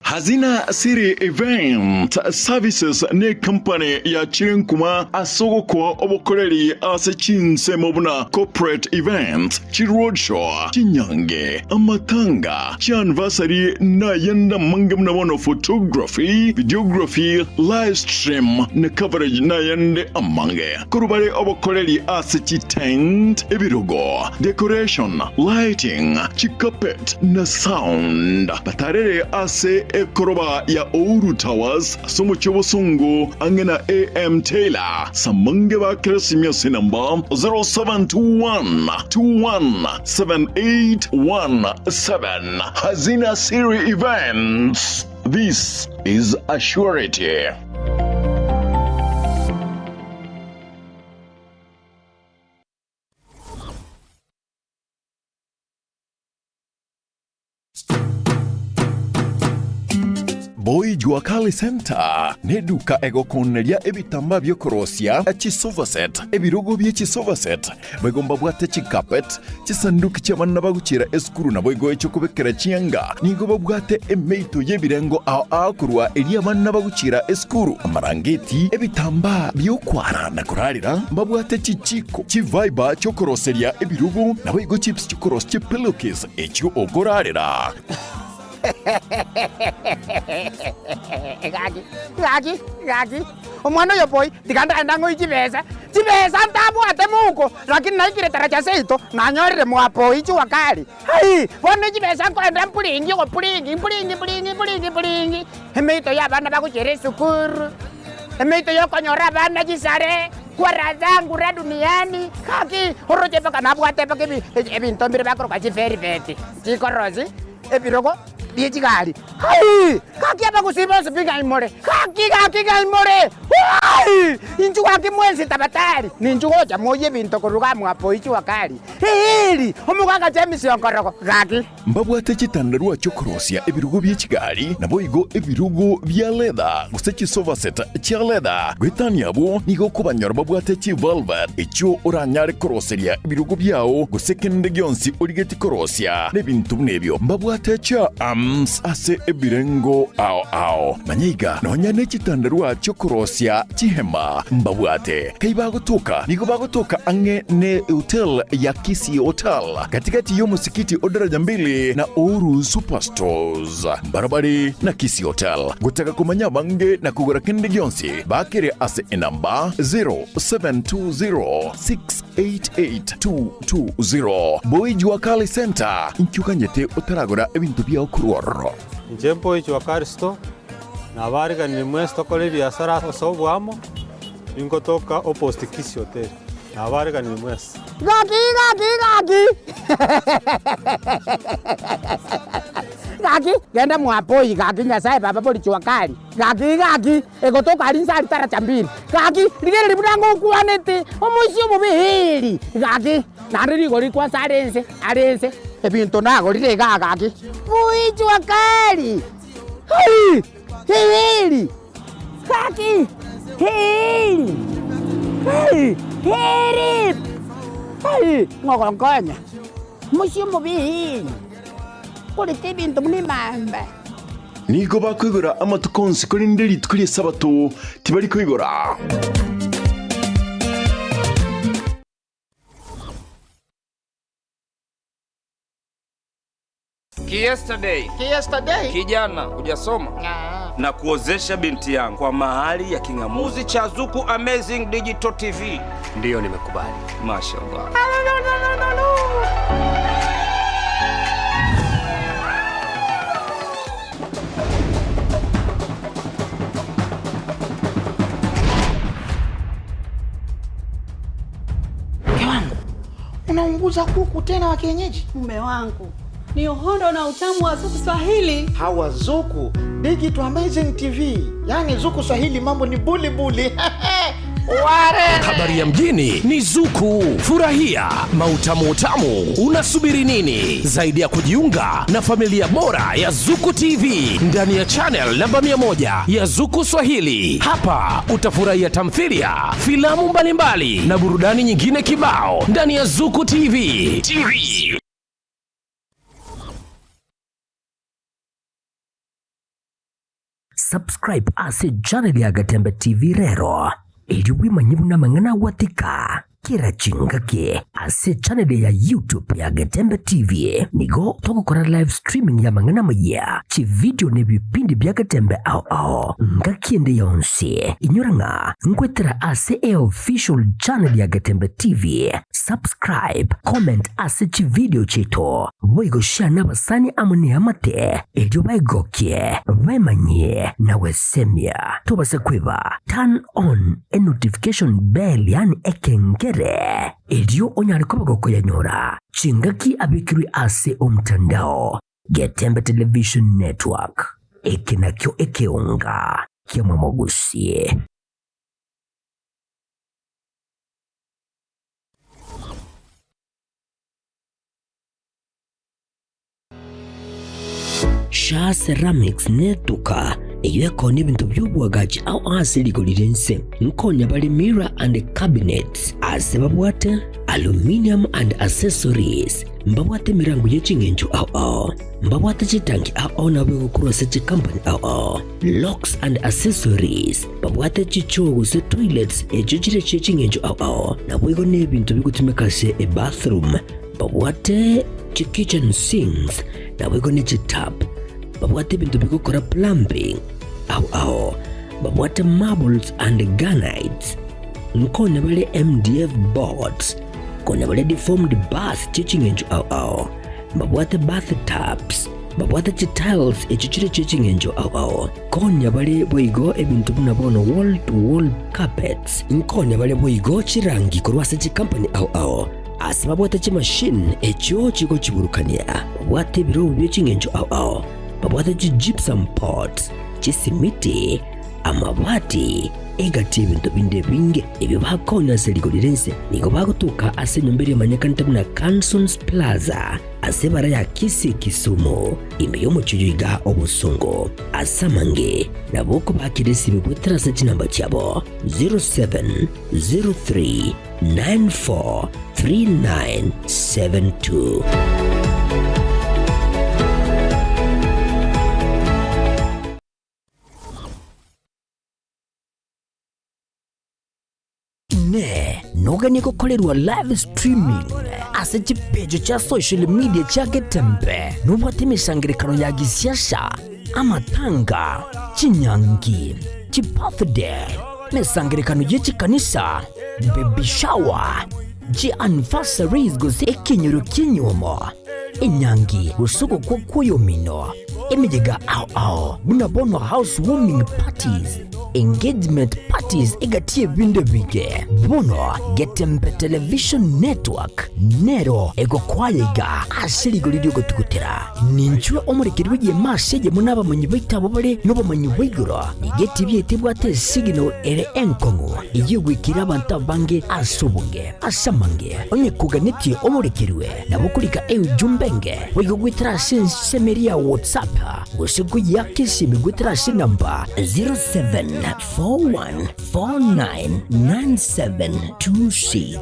Hazina City Event Services necompany yachire nkuma ase ogokoa obokoreri ase chinsemo buna corporate events, chiroadshow, chinyange, amatanga, chianniversary nayende amange buna bono photography, videography, live stream na coverage nayende amange. Korwa bare obokoreri ase chitent, ebirogo, decoration, lighting, chicarpet na sound. Batarere ase ekoroba ya Ouru Towers ase omochie obosongo ang'e na AM Taylor. Samange ba Keresimia ase enamba 0721217817. Hazina Siri Events. This is a surety. Boy Jua Kali Center neduka egokoneria ebitambaa biokorosia chisofa set, ebirogo bie chisofa set, boigo mbabwate chicarpet, chisanduki chi'abana bagochiera esukuru naboigo echiokobekera chianga. Nigo babwate emeito y'ebirengo ao ao korwa eria abana bagochiera esukuru, amarangeti, ebitambaa bi'okwara na korarera, mbabwate chichiko, chiviber chiokoroseria ebirogo, naboigo chips chiokorosia chipillowcase echio okorarera. Gaki, gaki, gaki, omwana oyo boy, tiga ndagenda ng'oe chibesa, chibesa ntabwate mouko, lakini naikire taracha seito, nanyorire mwa boy jua kali. Hai! Bono chibesa nkoenda mpuringi ogopuringi, mpuringi mpuringi mpuringi mpuringi, emeito ya abana bagochiera esukuru, emeito ya okonyora abana chisare, kwara zangu ra duniani, gaki oroche mpaka nabwate mpaka ebi ebinto mbire bakoroka chivelvet, chikorosi, ebirogo bie chigari. Hai! Gaki abagusii bonsi pi ng'ai more? Gaki gaki ng'ai more? Hai! Inchuo gaki mwensi tabatari, ninchu gocha moyie ebinto korwa iga mwapo ichua kari. Eeri! Omogaka James Onkorogo, gaki. Mbabwate chitandarua chi'okorosia ebirugo bie chigari, naboigo ebirugo bia leather, gose chisofa set chia leather. Goetania abwo, nigo okobanyora babwate chivelvet, echio oranyare koroseria ebirugo biao, gose kende gionsi origetie korosia, na ebinto buna ebio. Mbabwate chiarms ase ebirengo ao ao. Manya iga, nonya ne chitandarua chi'okorosia chihema mbabwate. Kai bagotoka? Nigo bagotoka ang'e ne hotel ya Kisii Hotel, gati-gati y'omosikiti o Daraja Mbili na Uhuru Superstores. Mbarabare na Kisii Hotel. Gotaka komanya abange na kogora kende gionsi, bakere ase enamba 0720688220. Boy Jua Kali Centre, inki oganyete otaragora ebinto biao korwa ororo? Inche Boy Jua Kali Store, nabariganirie mwensi tokore ebiasara ase oboamo. Ningotoka opposite Kisii Hotel. Nabareganire mwensi. Gaki gaki gaki gaki genda mwapoi gaki Nyasaye baba bori jua kali gaki gaki egotoka aria inse aria taracha mbili gaki rigereria buna ngokwanete omoisia omobe eeri gaki naende rigori kwansa are inse are inse ebinto nagorire igaa gaki bui jua kali hai eeri. Gaki! Heri! Heri! Heri! Heri! Ng'ogonkonya, mochie omobe korete ebinto buna emamba. Nigo bakoigora amatuko onsi, korende rituko ri'Esabato tibari koigora. Kiyesterday. Kiyesterday. Kijana hujasoma na kuozesha binti yangu kwa mahali ya king'amuzi cha Zuku Amazing Digital TV. Ndiyo, nimekubali. Mashallah. Mke wangu, unaunguza kuku tena wa kienyeji? Mume wangu ni uhondo na utamu wa Zuku Swahili. Hawa Zuku Digital Amazing TV, yaani Zuku Swahili mambo ni buli buli. Ware. Habari ya mjini ni Zuku. Furahia mautamu utamu. Unasubiri nini zaidi ya kujiunga na familia bora ya Zuku TV ndani ya channel namba 100 ya Zuku Swahili? Hapa utafurahia tamthilia, filamu mbalimbali na burudani nyingine kibao ndani ya Zuku TV. TV. Subscribe ase channel ya Gatembe TV rero erio bwemanye buna amang'ana agwatika kera chingaki ase channel ya YouTube ya Getembe TV nigo togokora live streaming ya amang'ana amayia, chivideo na ebipindi bia Getembe ao ao ngaki ende yonsi. Inyora ng'a nkwetera ase eofficial channel ya Getembe TV. Subscribe, comment ase chivideo chiaito, boigo share nabasani amo neamate erio baegokie, baemanyie na gwesemia. Tobase kweba turn on e notification bell yaani ekengere erio onyare koba gokoyanyora chingaki abekirwe ase omtandao. Getembe Television Network, eke nakio ekeonga kia Mwamogusie. Shaa Ceramics netuka eyio ekonia ebinto bi'oboagachi ao ase rigori ri'ense. Nkonya bare mirror and cabinets ase babwate aluminium and accessories, mbabwate emerango ye ching'encho ao ao, mbabwate chitanki ao ao nabo egokorwa ase chicompany ao ao, locks and accessories, babwate chichoo gose toilets echio chire chie ching'encho ao ao, naboigo nebinto bigotumeka ase ebathroom, babwate chikitchen sinks naboigo ne chitap. Babwate ebinto bigokora plumbing ao ao, babwate marbles and granites, nkonya bare MDF boards, konya bare deformed bars chie ching'encho ao ao, mbabwate bath tubs, babwate chitiles echio chire chie ching'encho ao ao, konya bare boigo ebinto buna bono wall to wall carpets, nkonya bare boigo chirangi korwa ase chikampani ao ao. Ase babwate chimashini echio chigochiburukania, babwate ebirobu bie ching'encho ao ao, babwate chigypsum pots, chisimiti, amabati, egati y'ebinto binde ebinge ebio bakonya ase rigori ri'ense. Nigo bagotoka ase enyomba eria emanyekanete buna Cansons Plaza ase ebara ya Kisii Kisumu, ime y'omochie oyo iga obosongo. Ase amange nabo okobakera esibe goetera ase chinamba chiabo 0703 943972. Ne noganie gokorerwa live streaming ase chipeji chia social media chia Getembe nobwate emesangerekano ya gisiasa, amatanga, chinyangi, chibirthday, emesangerekano ye chikanisa, baby shower, chianniversaries gose ekenyoro ki'enyuomo, enyangi gose ogokwa kw'oyomino, emeyega ao ao buna bono house warming parties, engagement parties egati y'ebinto ebinge. Bono Getembe Television Network nero egokwaya iga ase rigori ri'ogotugutera. Ninchwe omorekeri bw'egeema ase eyemo nabamanyi baito abwo bare nobomanyi bwa igoro. Nigo etibi yaito ebwate esigino ere enkong'u, eyio egwekire abanto abange ase obonge. Ase amange, onye koganetie omorekerwe, nabo okorika eujumbe enge, boigo goetera ase ensemo eria ya WhatsApp, gose koyeaka esimi goetera ase enamba 0741499726.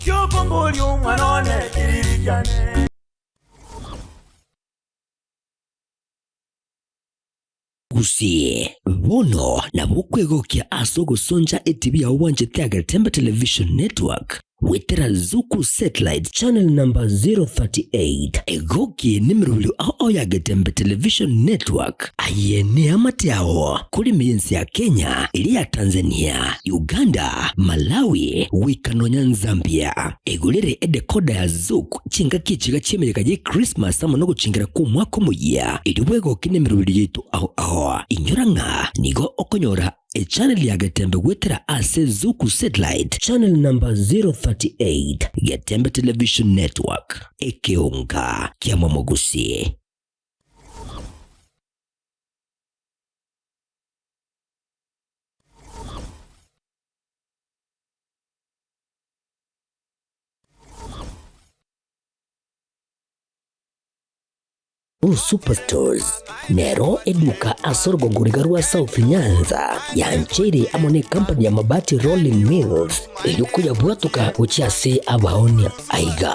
Kiokomboria omwana one kiriri kiane. Gusii, bono nabo okwegokia ase ogosoncha etibi yao bwanchete ya Getembe Television Network goetera Zuku Satellite Channel number 038. Egoki nemerobio ao ao ya Getembe Television Network. Aye neamate ao kore ime y'ense ya Kenya, eria ya Tanzania, Uganda, Malawi, goika nonya Nzambia. Egorere edekoda ya Zuku chingaki echiga chi'emeyega ye Christmas amo nogochengera kw'omwaka omoyia, erio bwegoke nemeroberi yaito ao ao. Inyora ng'a nigo okonyora echannel ya Getembe goetera ase Zuku Satellite channel number 038, Getembe Television Network, ekeonga ki'amamogusi. Superstores nero eduka ase orogongo riga rwa South Nyanza yancheire amo ne company ya Mabati Rolling Mills eyio koyabwatoka gochia ase abaonia. Aiga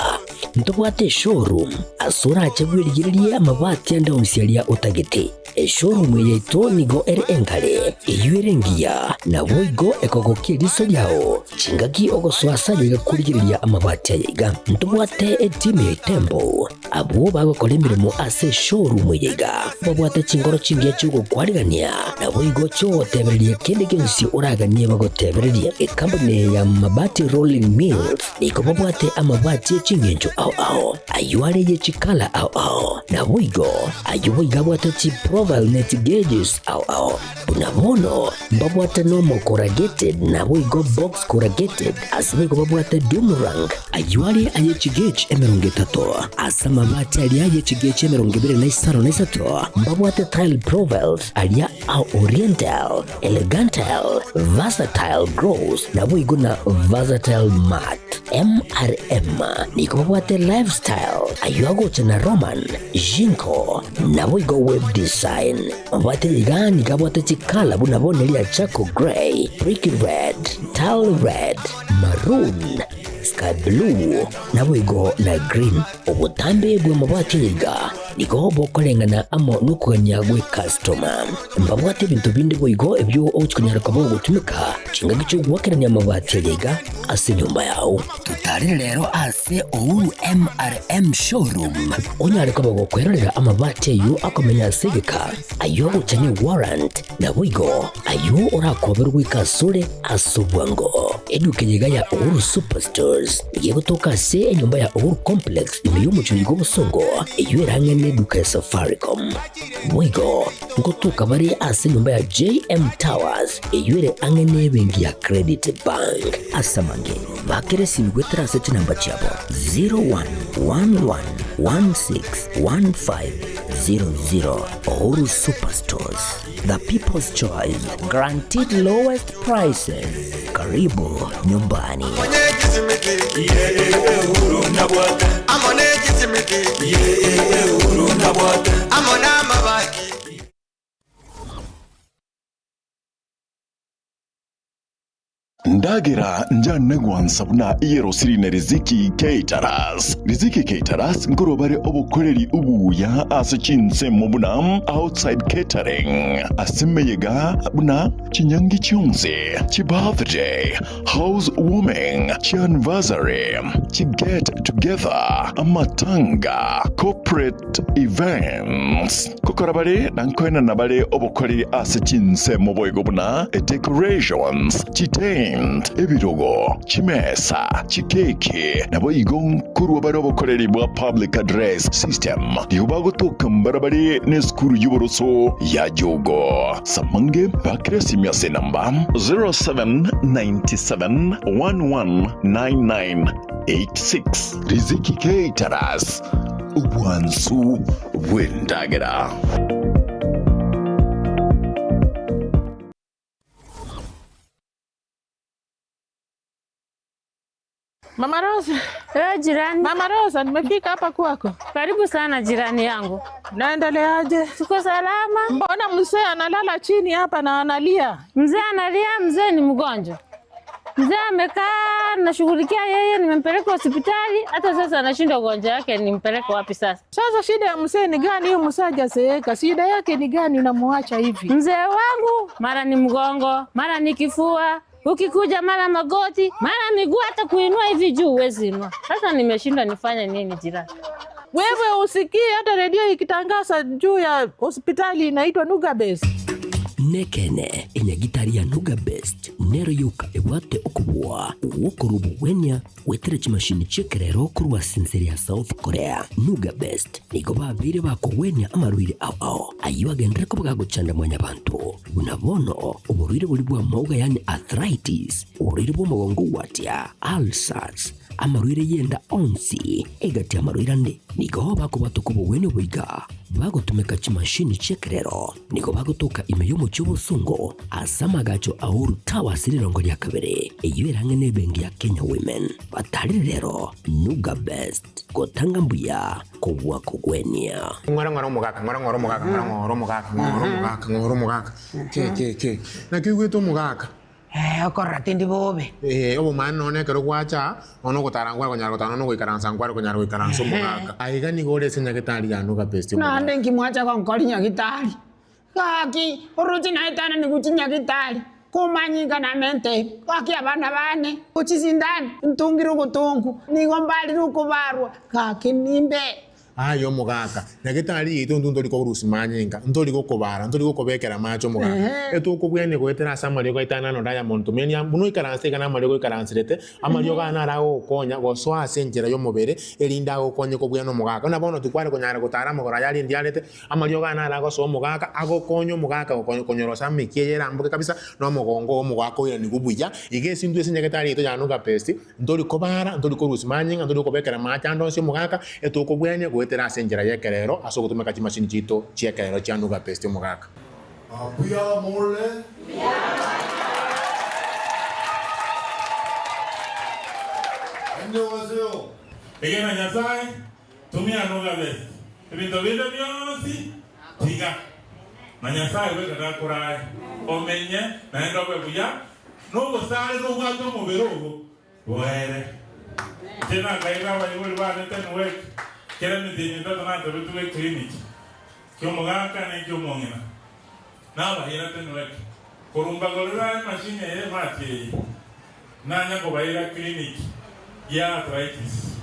ntobwate eshowroom ase orache bwerigererie amabati ande onsi aria otagete. Eshowroom eye yaito nigo ere engare, eyio ere engiya, naboigo ekogokia eriso riao chingaki ogosoa ase ayaiga korigereria amabati ayaiga. Ntobwate etimu ya Itembo, abwo bagokora emeremo ase eshowroom eye iga, babwate chinkoro chingiya chi'ogokwarigania, naboigo chi'ogotebereria kende gionsi oraganie bagotebererie. Ekampuni eye ya Mabati Rolling Mills nigo babwate amabati e ching'encho ao ao, ayio are ye chikala ao ao, naboigo Ayio boigo abwate chiprofile ne chigeges ao ao. Buna bono mbabwate normal corrugated naboigo box corrugated ase boigo babwate doomerang. Ayio are aye chigauge 30 ase amabati aria aye chigauge 25 mbabwate tile profiles aria a oriental, elegantal, versatile gloss naboigo na versatile matte. MRM nigo babwate lifestyle ayio agocha na Roman, Jinko, naboigo web design. Mabwate iga nigo abwate chikala buna bono eria charcoal grey, brick red, tile red, maroon, sky blue, naboigo na green. Obotambe bw'amabwate iga. Nigo bokoreng'ana amo nokogania gw'ekastoma. Mbabwate ebinto binde boigo ebio ogochia konyara koba ogotumeka chingaki chi'ogoakerania amabati aria iga ase enyomba yao. Totarere rero ase Uhuru MRM Showroom onyare koba gokwerorera amabati ayio akomenya ase egeka, ayio agocha ne warrant, naboigo ayio orakoberwe goika asore ase obwango. Eduka eye iga ya Uhuru Superstores nigo egotoka ase enyomba ya Uhuru Complex ime y'omochie oiga obosongo, eyio ere ang'e neduka ya Safaricom. Boigo ngotoka bare ase enyomba ya JM Towers eyio ere ang'e nebenki ya Credit Bank. Ase amange, bakera esimi goetera ase chinamba chiabo 0111161500. Uhuru Superstores, the people's choice, guaranteed lowest prices. Karibu nyumbani. Ndagera njane gwansa buna eyerosiri ne Riziki Caterers. Riziki Caterers nkorwa bare obokoreri obuya ase chinsemo buna outside catering, ase emeyega buna chinyangi chionsi, chibirthday, house warming, chianniversary, chiget together, amatanga, corporate events. Gokora bare na nkoenana bare obokoreri ase chinsemo boigo buna decorations, chitent, ebirogo, chimesa, chikeki, naboigo nkorwa bare obokoreri bwa public address system. Nigo bagotoka mbarabare nesukuru y'oboroso ya Jogo. Samange bakire esimi ase enamba 0797 119986. Riziki Caterers, obwansu bw'endagera. Mama Rosa. Eh, jirani. Mama Rosa, nimefika hapa kwako. Karibu sana jirani yangu. Naendeleaje? Tuko salama. Mbona mzee analala chini hapa na analia? Mzee analia, mzee ni mgonjwa. Mzee amekaa, nashughulikia yeye, nimempeleka hospitali, hata sasa anashindwa ugonjwa wake, nimpeleke wapi sasa? Sasa shida ya mzee ni gani? Huyu mzee hajazeeka, shida yake ni gani unamuacha hivi? Mzee wangu mara ni mgongo, mara ni kifua, ukikuja mara magoti, mara miguu, hata kuinua hivi juu huwezi inua. Sasa nimeshindwa nifanye nini jirani? Wewe usikii hata redio ikitangaza juu ya hospitali inaitwa Nuga Base. Nekene enyagitari ya Nuga Best nero yoka ebwate okobua gwokorwa obogwenia gwetera chimashini chi'ekerero korwa ase ensere ya South Korea. Nuga Best nigo babeire bakogwenia amarwaire ao ao ayio agenderere koba gagochanda mwanyabanto buna bono oborwaire boria bw'amauga yaani arthritis, oborwaire bw'omogongo gwatia, ulcers, Amarwaire y'enda onsi egati y'amarwaire ande nigo bakobwatoka obogwenia oboiga bagotumeka chimashini chi'ekerero. Nigo bagotoka ime y'omochie obosongo ase amagacho a Uhuru Towers rirongo ria kabere, eyio ere ang'e n'ebenki ya Kenya Women. Batarire rero Nuga Best, gotanga mbuya kobua kogwenia. Ng'ora ng'ora omogaka, ng'ora ng'ora omogaka, ng'ora ng'ora omogaka, ng'ora omogaka, ng'ora omogaka. Ke ke ke. Naki oigwete omogaka? Eh, okorora tindi bobe. Ee, obomaene nonya ekero gwacha, nonya ogotara nkware konyara gotara, nonya ogoikaransa nkware konyara goikaransa omogaka. Aiga nigo ore ase nyagetari ya Nuga Best omogaka. Naende inki mwacha gonkori nyagitari? Gaki, oroche naetanani gochia nyagitari, komanyinga namente, gaki abana bane, gochia sindani, ntungire ogotongu, nigo mbarire okobarwa, gaki nimbe. Aye omogaka, nyagetari yaito intwe ntori korusia manyinga, ntori gokobara, ntori gokobekera amache omogaka. Etokobwenia goetera ase amariogo aito aya nano Diamond Tumenia, buna oikaranse iga namariogo oikaranserete, amariogo aya naro agogokonya gosoa ase enchera y'omobere, erinde agokonye kobwenia omogaka. Buna bono tikware konyara gotara amagoro aya aria ndiarete, amariogo aya naro agosoa omogaka, agokonya omogaka konyorosa emekia eye eramboke kabisa, na omogongo oo omogaka oiranigwe buya. Iga ase intwe ase nyagetari yaito ya Nuga Best, Ntori kobara, ntori korusia manyinga, ntori kobekera amache ande onsi omogaka, etokobwenia goetera ase enchera y'ekerero ase ogotumeka chimashini chiaito chi'ekerero chia Nuga Best omogaka. Mbuya more? Annyeonghaseyo. Egena Nyasae, tumia Nuga Best, ebinto binde bionsi tiga, na Nyasae bweka nakorae omenye naende obe buya. Nobosare nobwate omobere obo boere. Inche nakaira abaibori bane Tenwek, Kera emetienyi etato natebetwe eclinic, kiomogaka na ekiomong'ina. Nabaira Tenwek, korwa mbagorera emachine eye emati eye, nanya kobaira clinic ya arthritis.